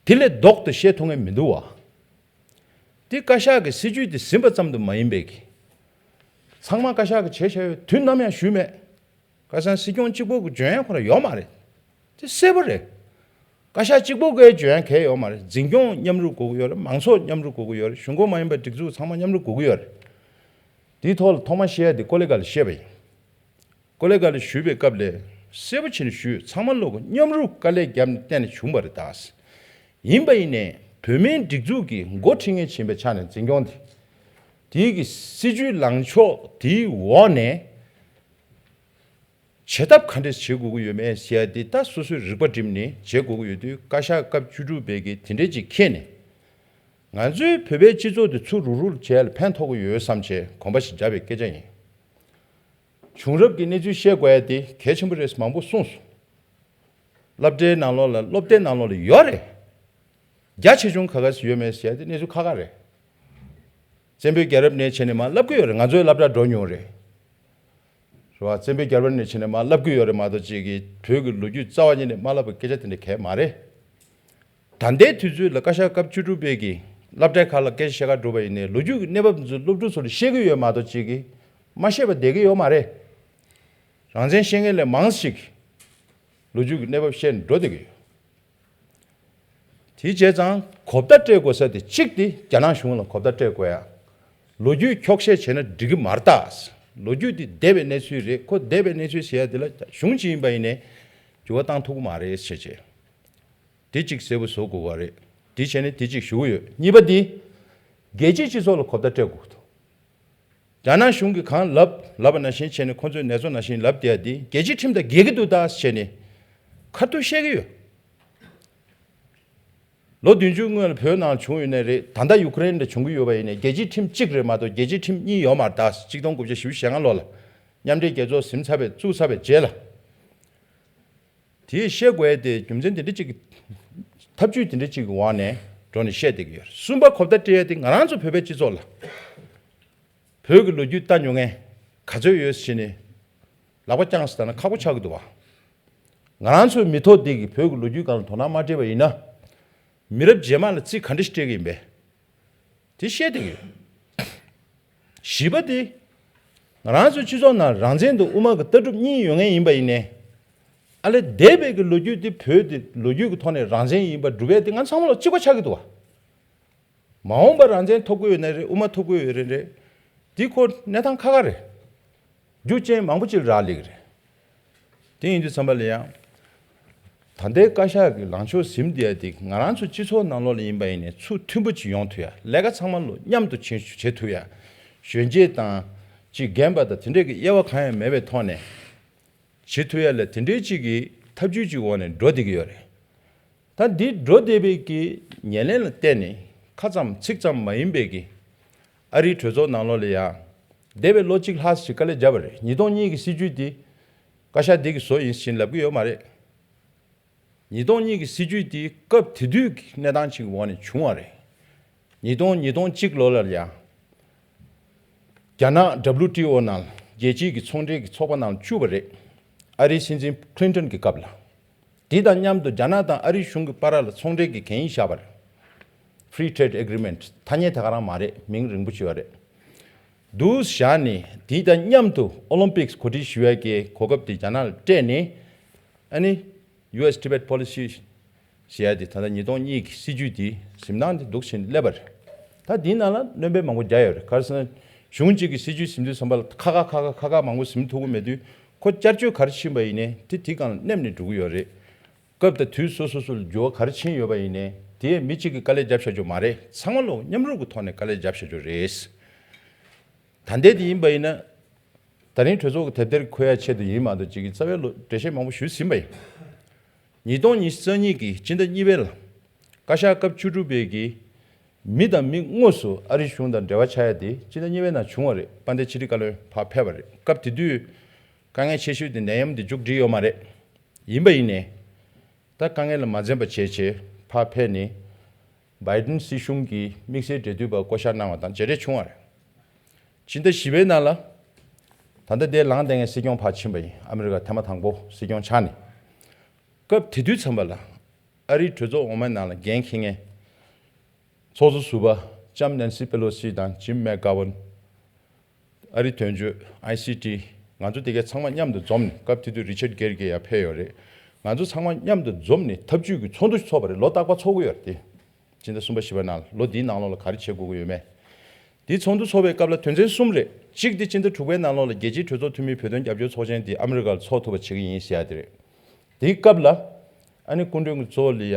དེ་ལས་ལྡོག་ཏུ་བཤད་ཐུབ་མཁན་མི་འདུག་བ། དེ་བཀའ་ཤག་གི་སྲིད་བྱུས་དེ་ཟིན་པ་ཙམ་དུ་མ་ཡིན་པའི་གི། ཚང་མ་བཀའ་ཤག་གིས་བྱས་བཞག་ཡོད། དུས་ནམ་ཡང་ཞུས་མེད། ཁ་སང་སྲིད་སྐྱོང་གཅིག་པོ་གི་འཇོན་ཡ་ཁོ་རང་ཡོད་མ་རེད། དེ་གསལ་པོ་རེད། བཀའ་ཤག་གཅིག་པོ་གིས་འཇོན་ཡ་གང་ཡང་ཡོད་མ་རེད། འཛིན་སྐྱོང་མཉམ་རུབ་དགོས་ཀྱི་ཡོད་རེད། མང་ཚོགས་མཉམ་རུབ་དགོས་ཀྱི་ཡོད་རེད། གཞུང་ཁོངས་མ་ཡིན་པ་སྒྲིག་འཛུགས་ཚང་མ་མཉམ་རུབ་དགོས་ཀྱི་ཡོད་རེད། དེའི་ཐོག་ལ་ཐོག་མ་བཤད་ཡ་དེ་ཀོ་ལེ་གྷལ་ལ་བཤད་པ་ཡིན། ཀོ་ལེ་གྷལ་ལ་ཞུས་པའི་སྐབས་ལ་གསལ་པོ་བྱས་ནས་ཞུས། ཚང་མ་ལོག་གིས་མཉམ་རུབ་དཀའ་ལས་བརྒྱབ་ནས་བརྟེན་ནས་བྱུང་བ་རེད་ད། ཡིན་པ་ཡིན་ནའི་བོད་མིའི་སྒྲིག་འཛུགས་ཀྱི་འགོ་ཁྲིད་མཁན་བྱེད་པའི་ཆ་ནས་འཛིན་སྐྱོང་དེ། དེའི་གི་སྲིད་བྱུས་ལངས་ཕྱོགས་དེའི་འོག་ནས། བྱེད་ཐབས་ག་འདྲས་བྱེད་དགོས་ཀྱི་ཡོད་མེད་ཟེར་ཡ་དེ་ད་སོ་སོའི་རིག་པ་བསྒྲིམས་ནས་བྱེད་དགོས་ཀྱི་ཡོད་དུས། བཀའ་ཤག་སྐབས་བཅུ་དྲུག་པའི་གི་དེ་འདྲས་ཅིག་འཁྱེར་ནས། ང་ཚོའི་བོད་པའི་སྤྱི་ཚོགས་དེ་ཚུར་རུག་རུག་བྱས་ལ་ཕན་ཐོགས་ཀྱི་ཡོད་བསམ་བྱས་གོམ་པ་ཞིག་བརྒྱབ་པའི་སྐད་ཆ་ཡིན། བྱུང་རབས་ཀྱི་གནས་ཚུལ་བཤད་དགོས་ཡ་དེ་གལ་ཆེན་པོ་རེད། མང་པོ་གསུངས་སོང་། སློབ་གྲྭའི་ནང་ལོགས་ལ་སློབ་དེབ་ནང་ལོགས་ལ་ཡོད་རེད། རྒྱ་ཆེ་ཆུང་ག་ག་ཟེ་ཡོད་མེད་ཟེར་ཡ་དེ་གནས་ཚུལ་ཁག་ཁག་རེད། བཙན་པོའི་རྒྱལ་རབས་ནས་བྱས་ནས་མར་བསླབ་ཀྱི་ཡོད་རེད། ང་ཚོའི་སློབ་གྲྭ་འགྲོ་མྱོང་རེད། རེད་བ། བཙན་པོའི་རྒྱལ་རབས་ནས་བྱས་ནས་མར་བསླབ་ཀྱི་ཡོད་རེད་མ་གཏོགས། ཅིག་གིས་བོད་ཀྱི་ལོ་རྒྱུས་རྩ་བ་ཉིད་ནས་མ་བསླབ་པའི་སྐད་ཆ་དེ་འདྲ་གང་ཡང་མ་རེད། ད་ལྟའི་དུས་ཚོད་ལ་བཀའ་ཤག་སྐབས་བཅུ་དྲུག་པའི་གི་སློབ་གྲྭའི་ཁག་ལ་སྐད་ཆ་བཤད་ག་འགྲོ་བ་ཡིན་ནའི། ལོ་རྒྱུས་ཀྱི་གནས་བབ་འདི་ཚོ་སློབ་ཕྲུག་ཚོ་ལ་བཤད་ཀྱི་ཡོད་མ་གཏོགས། ཅིག་གིས་མ་བཤད་པ་བསྡད་ཀྱི་ཡོད་མ་རེད། རང་བཙན་བཤད་མཁན་ལས་མང་ཞིག་ལོ་རྒྱུས་ཀྱི་གནས་བབ་བཤད་ནས་འགྲོ་བསྡད་ཀྱི་ཡོད། དེ་བྱས་ཙང་གོ་བརྡ་སྤྲད་དགོས་ས་དེ་གཅིག་དེ་རྒྱ་ནག་གཞུང་ལ་གོ་བརྡ་སྤྲད་དགོས་ཡ། ལོ་རྒྱུས་འཁྱོག་བཤད་བྱས་ན་འགྲིག་གི་མ་རེད་ད། ལོ་རྒྱུས་དེ་འདས་པའི་གནས་ཚུལ་རེད། ཁོ་འདས་པའི་གནས་ཚུལ་ཟེར་ཡ་དེ་ལ་གཞུང་གཅིག་ཡིན་པ་ཡིན་ནའི་འགྱུར་བ་བཏང་ཐུབ་ཀྱི་མ་རེད་ཟེར་བྱས། དེ་གཅིག་གསལ་པོ་བཟོ་དགོས་པ་རེད། དེ་བྱས་ནས་དེ་གཅིག་ཞུ་གི་ཡོད། གཉིས་པ་དེ་རྒྱལ་སྤྱིའི་སྤྱི་ཚོགས་ལ་གོ་བརྡ་སྤྲད་དགོས་ཀྱི་འདུག་རྒྱ་ནག་གཞུང་གིས་གང་ལབ་ལབ་པ་ནང་བཞིན་བྱས་ནས། ཁོ་ཚོས་ནེ་ཙོ་ནང་བཞིན་ལབ་བསྡད་ཡ་དེ་རྒྱལ་སྤྱིའི་ཁྲིམས་དང་འགལ་གྱི་འདུག་ད་བྱས་ནས་ཁ་ཐུག་བཤད་ཀྱི་ཡོད། ལོ་བདུན་ཅུ་སྔོན་ལ་བོད་ནང་བྱུང་ཡོད་ནའི་རེད། ད་ལྟ་ཡུ་ཀེ་རེན་ལ་བྱུང་གི་ཡོད་པ་ཡིན་ནའི་རྒྱལ་སྤྱིའི་ཁྲིམས་གཅིག་རེད་མ་གཏོགས་རྒྱལ་སྤྱིའི་ཁྲིམས་གཉིས་ཡོད་མ་རེད་ད། གཅིག་སྟོང་དགུ་བརྒྱ་བཞི་བཅུ་ཞེ་ལྔ་ལོ་ལ་མཉམ་འབྲེལ་རྒྱལ་ཚོགས་ཟིན་ཚར་བའི་བཙུགས་ཚར་བའི་རྗེས་ལ། དེས་བཤད་དགོས་ཡ་དེ་རྒྱུ་མཚན་དེ་འདྲ་གཅིག་གི། ཐབས་ཇུས་དེ་འདྲ་གཅིག་གི་འོག་ནས་འགྲོ་ནས་བཤད་བསྡད་ཀྱི་ཡོད་རེད། གསུམ་པ་གོ་བརྡ་སྤྲད་ཡ་དེ་ང་རང་ཚོ་བོད་པའི་སྤྱི་ཚོགས་ལ། བོད་ཀྱི་ལོ་རྒྱུས་ལྟ་མྱོང་མཁན་ག་ཚོད་ཡོད་ཟེར་ནས་ལག་པ་བརྐྱངས་ཟེར་ན་ཁག་པོ་ཆགས་ཀྱི་འདུག་བ། ང་རང་ཚོའི་མི་ཐོག་འདི་གིས་བོད་ཀྱི་ལོ་རྒྱུས་སྒང་ལ་དོ་སྣང་མ་སྤྲད་པ་ཡིན་ན། མི་རབས་རྗེས་མ་ལ་རྩིས་ག་འདྲ་ཞིག་སྤྲད་ཀྱི་ཡིན་པས། དེ་བཤད་བསྡད་ཀྱི་ཡོད། བཞི་པ་དེ། ང་རང་ཚོའི་སྤྱི་ཚོགས་ནང་རང་བཙན་དང་དབུ་མ་གི་ལྟ་གྲུབ་གཉིས་ཡོད་མཁན་ཡིན་པ་ཡིན་ནའི། ཨ་ལས་འདས་པའི་གི་ལོ་རྒྱུས་དེ་བོད་དེ་ལོ་རྒྱུས་ཀྱི་ཐོག་ནས་རང་བཙན་ཡིན་པ་སྒྲུབ་ཡས་དེ་ང་ཚང་མ་ལ་གཅིག་པ་ཆགས་ཀྱི་འདུག་བ། མ་འོངས་པར་རང་བཙན་ཐོབ་ཀྱི་ཡོད་ན་རེད། དབུ་མ་ཐོབ་ཀྱི་ཡོད་རེད་རེད། འདི་ཁོ་གནས་སྟངས་ཁག་ཁག་རེད། རྒྱུ་རྐྱེན་མང་པོ་ཅིག་རག་ལས་ཀྱི་རེད། དེ་ཡིན་དུས་ཙམ་པ་ལ་ཡང་། ད་ལྟའི་བཀའ་ཤག་གི་ལངས་ཕྱོགས་ཟིན་བསྡད་ཡ་དེ་ང་རང་ཚོ་སྤྱི་ཚོགས་ནང་ལོགས་ལ་ཡིན་པ་ཡིན་ནའི་ཚུར་མཐུན་པོ་ཅིག་ཡོང་ཐུབ་ཡ། ལས་ཀ་ཚང་མ་ལོ་མཉམ་དུ་ཕྱིན་བྱེད་ཐུབ་ཡ། གཞོན་སྐྱེས་དང་ཅིག་རྒན་པ་དང་དེ་འདྲས་ཀྱི་དབྱེ་བ་གང་ཡང་མེད་པའི་ཐོག་ནས་བྱེད་ཐུབ་ཡ་ལ་དེ་འདྲས་ཅིག་གི་ཐབས་ཇུས་ཅིག་འོག་ནས་འགྲོ་བསྡད་ཀྱི་ཡོད་རེད། ད་འདི་འགྲོ་བསྡད་པའི་གི་ཉེར་ལེན་ལ་བརྟེན་ནས་ཁ་ཙམ་ཚིག་ཙམ་མ་ཡིན་པའི་གི་ཨ་རིའི་གྲོས་ཚོགས་ནང་ལོགས་ལ་ཡང་འདས་པའི་ལོ་གཅིག་ལྷག་ཞིག་དཀའ་ལས་བརྒྱབ་པ་རེད། ཉིས་སྟོང་གཉིས་ཀྱི་སྲིད་ཇུས་འདི་བཀའ་ཤག་འདི་གིས་བཟོས་ཡིན་ཟེར་ལབ་ཀྱི་ཡོད་མ་རེད། ཉིས་སྟོང་གཉིས་ཀྱི་སྲིད་ཇུས་འདི་སྐབས་དེ་དུས་ཀྱི་གནས་སྟངས་ཅིག་གི་འོག་ནས་བྱུང་བ་རེད། ཉིས་སྟོང་ཉིས་སྟོང་གཅིག་ལོ་ལ་ཡང་རྒྱ་ནག་W T O ནང་རྒྱལ་སྤྱིའི་གི་ཚོང་འབྲེལ་གྱི་ཚོགས་པ་ནང་བཅུག་པ་རེད། ཨ་རིའི་སྲིད་འཛིན་ཁི་ལིན་ཏོན་གྱི་སྐབས་ལ། དེ་དང་མཉམ་དུ་རྒྱ་ནག་དང་ཨ་རིའི་གཞུང་གི་བར་ལ་ཚོང་འབྲེལ་གྱི་གན་ཡིག་བཞག་པ་རེད། Free Trade Agreement། ཐ་སྙད་དེ་ག་རང་མ་རེད། མིང་རིང་པོ་ཅིག་ཡོད་རེད། འདུག་བཞག་ནས་དེ་དང་མཉམ་དུ་ཨོ་ལིམ་པིག་གོ་སྒྲིག་ཞུ་ཡ་གི་གོ་སྐབས་དེ་རྒྱ་ནག་ལ་སྤྲད་ནས། ཨ་ནི་U S Tibet Policy ཞེས་ཡ་དེ་ད་ལྟ་ཉིས་སྟོང་གཉིས་ཀྱི་སྲིད་ཇུས་དེ་འཛིན་སྟངས་དེ་འདུག་བྱས་ནས་སླེབས་པ་རེད། ད་དེའི་ནང་ལ་སྣོན་པ་མང་པོ་རྒྱག་ཡོད་རེད། ག་རེ་ཟེར་ན། གཞུང་གཅིག་གི་སྲིད་ཇུས་ཟིན་དུས་ཙམ་པ་ལ་ཁ་ཁ་ཁ་ཁ་ཁ་ཁ་མང་པོ་ཟིན་ཐུབ་ཀྱི་མེད་དུས། ཁོ་བསྐྱར་བཅོས་ག་རེ་ཕྱིན་པ་ཡིན་ནའི་དེ་དེའི་སྒང་ལ་སླེབས་ནས་འགྲོ་གི་ཡོད་རེད། སྐབས་དང་དུས་སོ་སོ་སོ་ལ་འགྱུར་བ་ག་རེ་ཕྱིན་ཡོད་པ་ཡིན་ནའི་དེ་མི་གཅིག་གིས་དཀའ་ལས་བརྒྱབ་བཞག་རྒྱུ་མ་རེད། ཚང་མ་ལོ་མཉམ་རུབ་ཀྱི་ཐོག་ནས་དཀའ་ལས་བརྒྱབ་བཞག་རྒྱུ་རེད། ད་ལྟའི་དེ་ཡིན་པ་ཡིན་ན། ད་རིང་གྲོས་ཚོགས་ཀྱི་དེབ་ཐེར་འཁོད་ཡ་ཆེད་དུ་ཡིན་མ་གཏོགས། གཅིག་གིས་རྩ་བའི་ལོ་འགྲེལ་བཤད་མང་པོ་ཞུས་ཟིན་པ་ཡིན། ཉིས་སྟོང་ཉི་ཤུ་རྩ་གཉིས་ཀྱི་སྤྱི་ཟླ་གཉིས་པའི་ལ། བཀའ་ཤག་སྐབས་བཅུ་དྲུག་པའི་གི་མི་དང་མི་དངོས་སུ་ཨ་རི་གཞུང་དང་འབྲེལ་བ་ཆགས་ཡ་དེ་སྤྱི་ཟླ་གཉིས་པའི་ནང་བྱུང་བ་རེད། དཔལ་ལྡན་ཕྱི་དྲིལ་བཀའ་བློན་ཕར་ཕེབས་པ་རེད། སྐབས་དེ་དུས་དཀའ་ངལ་ཆེ་ཤོས་དེ་ནད་ཡམས་དེ་མཇུག་སྒྲིལ་ཡོད་མ་རེད། ཡིན་པ་ཡིན་ནའི། ད་དཀའ་ངལ་ལ་མ་འཛེམས་པ་བྱས་བྱས་ཕར་ཕེབས་ནས། བྷའི་ཌེན་སྲིད་གཞུང་གི་དམིགས་བསལ་འབྲེལ་མཐུད་པ་བསྐོ་བཞག་གནང་བ་དང་མཇལ་འཕྲད་བྱུང་བ་རེད། ཕྱི་ཟླ་བཞི་པའི་ནང་ལ། ད་ལྟ་དེ་ལངས་བསྡད་མཁན་སྲིད་སྐྱོང་ཕར་ཕྱིན་པ་ཡིན། ཨ་མི་རི་ཀ་ཐེངས་མ་དང་པོ་སྲིད་སྐྱོང་ཆགས་ནས། སྐབས་དེ་དུས་ཙམ་པ་ལ། ཨ་རིའི་གྲོས་ཚོགས་འོག་མའི་ནང་ལ་འགན་འཁྱེར་མཁན། ཚོགས་གཙོ་ཟུར་པ་ལྕམ་ནན་སི་པེ་ལོ་སི་དང་ཇིམ་མེག་གྷ་ཝན། ཨ་རིའི་དོན་གཅོད། ཨའི་སི་ཊི། ང་ཚོ་དེ་གའི་ཚང་མ་མཉམ་དུ་འཛོམས་ནས། སྐབས་དེ་དུས་རི་ཆར་གྷེར་གྱིས་ཡར་ཕེབས་ཡོད་རེད། ང་ཚོ་ཚང་མ་མཉམ་དུ་འཛོམས་ནས་འཐབ་ཇུས་ཀྱི་ཚོགས་འདུ་ཞིག་ཚོགས་པ་རེད། ལོ་རྟག་པར་ཚོགས་ཀྱི་ཡོད་རེད་དེ། ཕྱི་ཟླ་གསུམ་པ་བཞི་པ་ནང་ལ་ལོ་འདིའི་ནང་ལོགས་ལ་ག་རེ་བྱེད་དགོས་ཀྱི་ཡོད་མེད། དེའི་ཚོགས་འདུ་ཚོགས་པའི་སྐབས་ལ་དོན་ཚན་གསུམ་རེད། གཅིག་དེ་ཕྱི་ཟླ་དྲུག་པའི་ནང་ལོགས་ལ་རྒྱལ་སྤྱིའི་གྲོས་ཚོགས་འཐུས་མིའི་བོད་དོན་རྒྱབ་སྐྱོར་ཚོགས་ཆེན་དེ་ཨ་མི་རི་ཀར་ཚོགས་ཐུབ་པ་བྱེད་ཀྱི་ཡིན་ཟེར་ཡ་དེ་རེད། དེའི་སྐབས་ལ། ཨ་ནི་སྐུ་མགྲོན་གྱི་གཙོ་བོ་ལ་ཡ།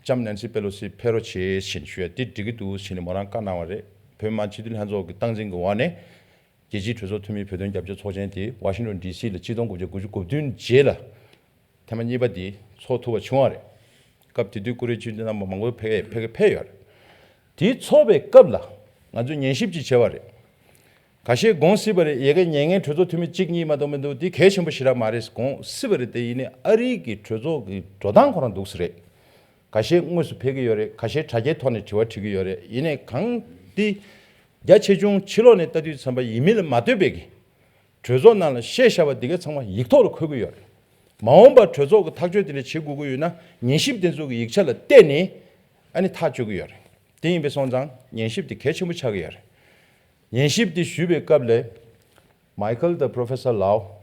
ལྕམ་ནན་སི་པེ་ལོ་སི་ཕེབས་རོགས་བྱེད་ཞེས་ཞུ་ཡ་དེ་འགྲིག་གི་འདུག་ཟེར་ནས་མོ་རང་བཀའ་གནང་བ་རེད། བོད་མི་མང་སྤྱི་འཐུས་ལྷན་ཚོགས་ཀྱི་སྟངས་འཛིན་གྱི་འོག་ནས། རྒྱལ་སྤྱིའི་གྲོས་ཚོགས་འཐུས་མིའི་བོད་དོན་རྒྱབ་སྐྱོར་ཚོགས་ཆེན་དེ་ཝ་ཤིང་ཊོན་ཌི་སི་ལ་ཆིག་སྟོང་དགུ་བརྒྱ་དགུ་བཅུ་གོ་བདུན་རྗེས་ལ་ཐེངས་མ་གཉིས་པ་དེ་ཚོགས་ཐུབ་པ་བྱུང་བ་རེད། སྐབས་དེ་དུས་ཀུ་རེ་ཅུས་དེ་རྣམ་པ་མང་པོ་ཕ་གིར་ཕ་གིར་ཕེབས་ཡོད་རེད། དེ་ཚོགས་པའི་སྐབས་ལ་ང་ཚོས་ཉན་ཞིབ་ཅིག་བྱས་པ་རེད། ཁ་ཤས་དགོངས་སྲིད་པ་རེད། ཡ་གི་ཉན་མཁན་གྲོས་ཚོགས་འཐུས་མི་གཅིག་གཉིས་མ་གཏོགས་མི་འདུག་དེ་གལ་ཆེན་པོ་ཞེ་དྲག་མ་རེད་དགོངས་སྲིད་པ་རེད། དེ་ཡིན་ནའི་ཨ་རིའི་གི་གྲོས་ཚོགས་ཀྱི་འགྲོ་སྟངས་ཁོ་རང་འདུག་སེ་རེད། ཁ་ཤས་དངོས་སུ་ཕེབས་ཀྱི་ཡོད་རེད། ཁ་ཤས་དྲ་རྒྱའི་ཐོག་ནས་དྲི་བ་དྲི་གི་ཡོད་རེད། ཡིན་ནའི་གང་དེ་རྒྱ་ཆེ་ཆུང་ཕྱི་ལོགས་ནས་ལྟ་དུས་ཙམ་པ་ཡིན་མིན་ལ་མ་ལྟོས་པའི་གི་གྲོས་ཚོགས་ནང་ལ་བཤད་བཞག་པ་འདི་ག་ཚང་མ་ཡིག་ཐོག་ལ་འཁོད་ཀྱི་ཡོད་རེད། མ་འོངས་པར་གྲོས་ཚོགས་ཀྱི་ཐག་གཅོད་དེ་འདྲ་བྱེད་དགོས་ཀྱི་ཡོད་ན་ཉན་ཞིབ་དེ་ཚོ་གི་ཡིག་ཆ་ལ་བལྟས་ནས་ཨ་ནི་ཐག་གཅོད་ཀྱི་ཡོད་རེད། དེ་ཡིན་པས་སོང་ཙང་ཉན་ཞིབ་དེ་གལ་ཆེན་པོ་ཆགས་ཀྱི་ཡོད་རེད། ཉན་ཞིབ་དེ་ཞུས་པའི་སྐབས་ལ་མའི་ཁལ་དང་པོ་རོ་ཕེ་སར་ལའོ་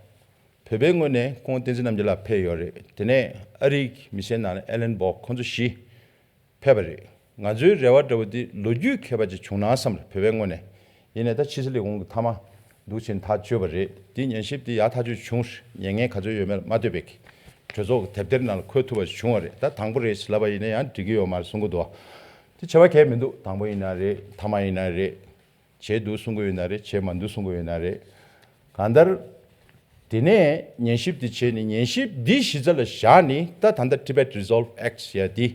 བོད་པའི་ངོས་ནས་ཁོང་བསྟན་འཛིན་རྣམ་རྒྱལ་ལགས་ཕེབས་ཡོད་རེད། དེ་ནས་ཨ་རིའི་མི་སེར་ནང་ནས་ཨེ་ལན་བོག་ཁོང་ཚོ་བཞི་ཕེབས་པ་རེད། ང་ཚོའི་རེ་བ་འདྲ་བོ་འདི་ལོ་རྒྱུས་མཁས་པ་ཅིག་བྱུང་ན་བསམ་རེད། བོད་པའི་ངོས་ནས་ཡིན་ནའི་ད་ཕྱི་སྲིད་ལས་ཁུངས་ཀྱི་མཐའ་མ་འདུག་ཕྱིན་ཐག་གཅོད་པ་རེད། འདི་ཉན་ཞིབ་འདི་ཡག་ཐག་ཆོད་བྱུང་རེད། ཉན་མཁན་ག་ཚོད་ཡོད་མེད་ལ་མ་ལྟོས་པའི་གྲོས་ཚོགས་ཀྱི་དེབ་ཐེར་ནང་ལ་འཁོད་ཐུབ་པ་བྱུང་བ་རེད། ད་དང་པོ་རེད་ཟེར་ལབ་པ་ཡིན་ན་ཡང་འགྲིག་གི་ཡོད་མ་རེད་གསུང་གི་འདུག་དེ་བྱ་བ་གལ་མི་འདུག་དང་པོ་ཡིན་ན་རེད། མཐའ་མ་ཡིན་ན་རེད། བྱས་འདུག་གསུང་གི་ཡོད་ན་རེད། བྱས་མ་འདུག་གསུང་གི་ཡོད་ན་རེད། གང་ལྟར། དེ་ནས་ཉན་ཞིབ་དེ་བྱས་ནས་ཉན་ཞིབ་འདི་གཞི་རྩ་ལ་བཞག་ནས་ད་ད་ལྟ་Tibet Resolve Act ཡ་འདི་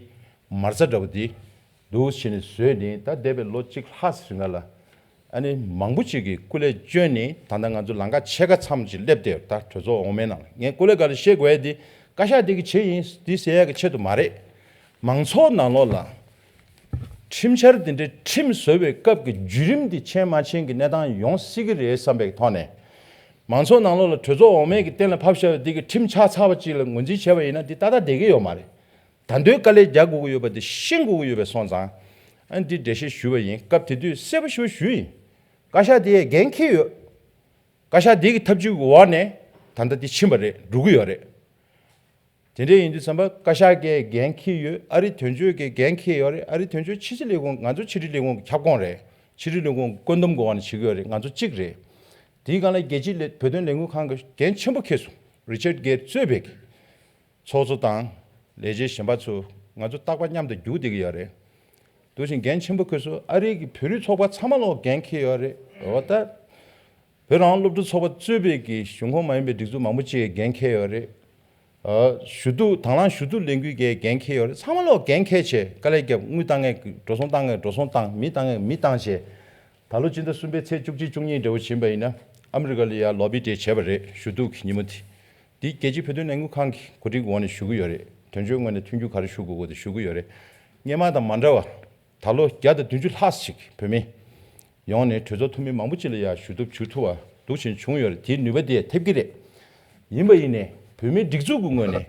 མ་རྩ་འདྲ་བོ་འདི་འདུག་བྱས་ནས་བཟོས་ནས་ད་འདས་པའི་ལོ་གཅིག་ལྷག་ཙམ་རིང་ལ་ཨ་ནི་མང་པོ་ཅིག་གིས་སྐུ་ལས་བསྐྱོན་ནས་ད་ལྟ་ང་ཚོ་ལམ་ཁ་ཕྱེད་ཀ་མཚམས་ཅིག་སླེབས་བསྡད་ཡོད། ད་གྲོས་ཚོགས་འོག་མའི་ནང་ལ་ངས་སྐུ་ལས་སྒང་ལ་བཤད་དགོས་ཡ་འདི་བཀའ་ཤག་འདི་གིས་བྱས་ཡིན་འདི་ཟེར་ཡ་གི་ཆེད་དུ་མ་རེད། མང་ཚོགས་ནང་ལོགས་ལ་ཁྲིམས་འཆར་འདི་འདྲའི་ཁྲིམས་བཟོ་བའི་སྐབས་ཀྱི་བརྒྱུད་རིམ་འདི་ཕྱིན་མ་ཕྱིན་གྱི་གནས་སྟངས་ཡོང་སྲིད་ཀྱི་རེད་བསམ་པའི་ཐོག་ནས། མང་ཚོགས་ནང་ལོགས་ལ་གྲོས་ཚོགས་འོག་མའི་གི་གཏན་ལ་ཕབ་བཞག་པའི་འདི་གི་ཁྲིམས་ཆགས་ཚར་བ་ཅིག་ལ་ངོས་འཛིན་བྱས་པ་ཡིན་ན་འདི་ཏག་ཏག་བསྡད་ཀྱི་ཡོད་མ་རེད། ད་དུང་དཀའ་ལས་རྒྱག་དགོས་ཀྱི་ཡོད་པ་འདི་ཤེས་དགོས་ཀྱི་ཡོད་པའི་སོང་ཙང་། ཨ་ནི་འདི་འགྲེལ་བཤད་ཞུས་པ་ཡིན། སྐབས་དེ་དུས་གསལ་པོ་ཞེ་པོ་ཞུས་ཡིན། བཀའ་ཤག་དེས་འགན་འཁྱེར་ཡོད། བཀའ་ཤག་འདི་གི་ཐབས་ཇུས་ཀྱི་འོག་ནས་ད་ལྟ་འདི་ཕྱིན་པ་རེད། འགྲོ་གི་ཡོད་རེད། དེ་འདྲ་ཡིན་དུས་ཙམ་པ་བཀའ་ཤག་གིས་འགན་འཁྱེར་ཡོད། ཨ་རི་དོན་གཅོད་ཀྱིས་འགན་འཁྱེར་ཡོད་རེད། ཨ་རི་དོན་གཅོད་ཕྱི་སྲིད་ལས་ཁུངས་ང་ཚོ་ཕྱི་དྲིལ་ལས་ཁུངས་ཀྱི་ཁྱབ་ཁོངས་རེད། ཕྱི་དྲིལ་ལས་ཁུངས་བཀོད་འདོམས་ཀྱི་འོག་ནས་བྱེད་ཀྱི་ཡོད་རེད། ང་ཚོ་གཅིག་རེད། དེའི་སྒང་ལ་རྒྱལ་སྤྱིའི་ལས་བོད་དོན་ལས་འགུལ་ཁང་གི་འགན་ཆེན་པོ་འཁྱེར་སོང་། རི་ཅར་གྷེར་གཙོས་པའི་ཚོགས་གཙོ་དང་ལས་བྱེད་གཞན་པ་ཚོ་ང་ཚོ་རྟག་པར་མཉམ་དུ་རྒྱུག་བསྡད་ཀྱི་ཡོད་རེད། འདུག་ཕྱིན་འགན་ཆེན་པོ་འཁྱེར་སོང་། ཨ་རིའི་གི་བོད་རིགས་ཚོགས་པ་ཚང་མ་ལོག་འགན་འཁྱེར་ཡོད་རེད། འོ་ད། བོད་རང་དབང་སློབ་ཕྲུག་ཚོགས་པ་གཙོས་པའི་གི་གཞུང་ཁོངས་མ་ཡིན་པའི་སྒྲིག་འཛུགས་མང་པོ་ཅིག་གིས་འགན་འཁྱེར་ཡོད་རེད། ཨ། ཞུ་གཏུག་དང་བླངས་ཞུ་གཏུག་ལས་འགུལ་གྱི་འགན་འཁྱེར་ཡོད་རེད། ཚང་མ་ལོག་འགན་འཁྱེར་བྱས་དཀའ་ལས་བརྒྱབ། དངུལ་བཏང་མཁན་འགྲོ་སོང་བཏང་མཁན་འགྲོ་སོང་བཏང་། མི་བཏང་མཁན་མི་བཏང་བྱས། ད་ལོ་སྤྱི་ཟླ་གསུམ་པའི་ཚེས་བཅུ་གཅིག་བཅུ་གཉིས་འདྲ་བོ་ཕྱིན་པ་ཡིན་ན་ཨ་མི་རི་ཀ་ལ་ཡ་ལོ་བི་ཌེ་བྱས་པ་རེད། ཞུ་གཏུག་གི་ཉིན་མོ་དེ། འདི་རྒྱལ་སྤྱིའི་བོད་དོན་ལས་འགུལ་ཁང་གི་གོ་སྒྲིག་འོག་ནས་ཞུ་གི་ཡོད་རེད། དོན་གཅོད་ངོས་ནས་མཐུན་འགྱུར་ག་རེ་ཞུ་དགོས་དགོས་དེ་ཞུ་གི་ཡོད་རེད། སྔོན་མ་དང་མ་འདྲ་བ། ད་ལོ་བརྒྱ་དང་བདུན་ཅུ་ལྷག་ཅིག་བོད་མི་ཡོང་ནས་གྲོས་ཚོགས་འཐུས་མི་མང་པོ་ཅིག་ལ་ཡ་ཞུ་གཏུག་ཞུ་ཐུབ་པ་འདུག་ཕྱིན་བྱུང་ཡོད་རེད། དེའི་ནུས་པ་དེ་ཐེབས་ཀྱི་རེད། ཡིན་པ་ཡིན་ནའི་བོད་མིའི་སྒྲིག་འཛུགས་ཀྱི་ངོས་ནས་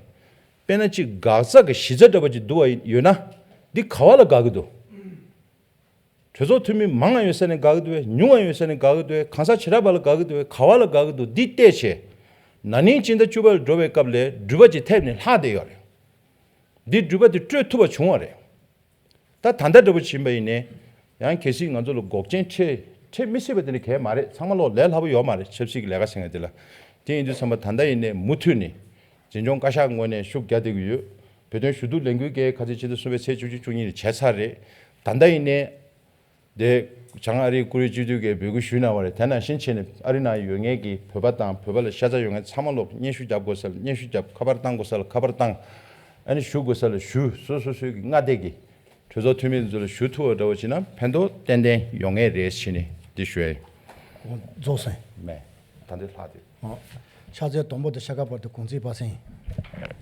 དཔེར་ན་ཅིག་འགག་རྩ་གི་གཞི་རྩ་འདྲ་པོ་ཅིག་འདུག་པ་ཡོད་ན་འདི་ག་བ་ལ་དགག་གི་འདུག་གྲོས་ཚོགས་འཐུས་མི་མང་ང་ཡོད་ས་ནས་དགག་གི་འདུག་པས། ཉུང་ང་ཡོད་ས་ནས་དགག་གི་འདུག་པས། གང་ཟག་བྱེ་བྲག་པ་ལ་དགག་གི་འདུག་པས། ག་བ་ལ་དགག་གི་འདུག་འདི་བལྟས་བྱས། ན་ནིང་སྤྱི་ཟླ་བཅུ་པ་ལ་འགྲོ་བའི་སྐབས་ལ་འགྲུལ་པ་ཅིག་ཐེབས་ནས་ལྷག་བསྡད་ཡོད་རེད། འདི་འགྲུལ་པ་དེ་སྤྲོད་ཐུབ་པ་བྱུང་བ་རེད། ད་ད་ལྟ་འདྲ་པོ་ཕྱིན་པ་ཡིན་ནའི། ཡང་གལ་སྲིད་ང་ཚོ་ལ་འགོག་རྐྱེན་འཕྲད་འཕྲད་མི་སྲིད་པ་དེ་འདྲ་གང་ཡང་མ་རེད། ཚང་མ་ལོག་ལས་སླ་པོ་ཡོད་མ་རེད། ཆབ་སྲིད་ཀྱི་ལས་ཀ་ཟེར་མཁན་དེ་ལ། དེ་ཡིན་དུས་ཙམ་པ་ད་ལྟ་ཡིན་ནའི་མུ་མཐུད་ནས་འཛིན་སྐྱོང་བཀའ་ཤག་ངོས་ནས་ཤུགས་རྒྱག་བསྡད་ཀྱི་ཡོད། བོད་དོན་ཞུ་གཏུག་ལས་འགུལ་གྱི་ཁ་ཚིག་ཕྱི་ཟླ་གསུམ་པའི་ཚེས་བཅུ་གཅིག་བཅུ་གཉིས་ནས་བྱས་ཚར་རེད། ད་ལྟ་ཡིན་ནའི། དེ། བྱང་ཨ་རིའི་ཀུ་རེ་སྤྱི་འཐུས་ཀྱིས་འབོད་སྐུལ་ཞུས་གནང་བ་རེད། དེ་ནང་བཞིན་བྱས་ནས་ཨ་རི་ནང་ཡོད་མཁན་གྱི་བོད་པ་དང་བོད་པ་ལ་ཤ་ཚ་ཡོད་མཁན་ཚང་མ་ལོག་སྙན་ཞུ་རྒྱབ་དགོས་ས་ལ་སྙན་ཞུ་རྒྱབ། ཁ་པར་བཏང་དགོས་ས་ལ་ཁ་པར་བཏང་། ཨ་ནི་ཞུ་དགོས་ས་ལ་ཞུ། སོ་སོ་སོའི་གི་མངའ་སྡེ་གི་གྲོས་ཚོགས་འཐུས་མི་ཚོ་ལ་ཞུ་ཐུབ་པ་འདྲ་བོ་བྱས་ན་ཕན་ཐོགས་ཏན་ཏན་ཡོང་ངེས་རེད་ཟེར་ནས་འདི་ཞུ་ཡ་ཡིན། རྫོགས་སོང་། མེད། ད་འདི་ལྷག་དེ། ཨོ། ཕྱག་ཚོད་དང་པོ་དང་ཕྱེད་ཀ་བར་དུ་གུང་ཚིགས་པ་སེང་།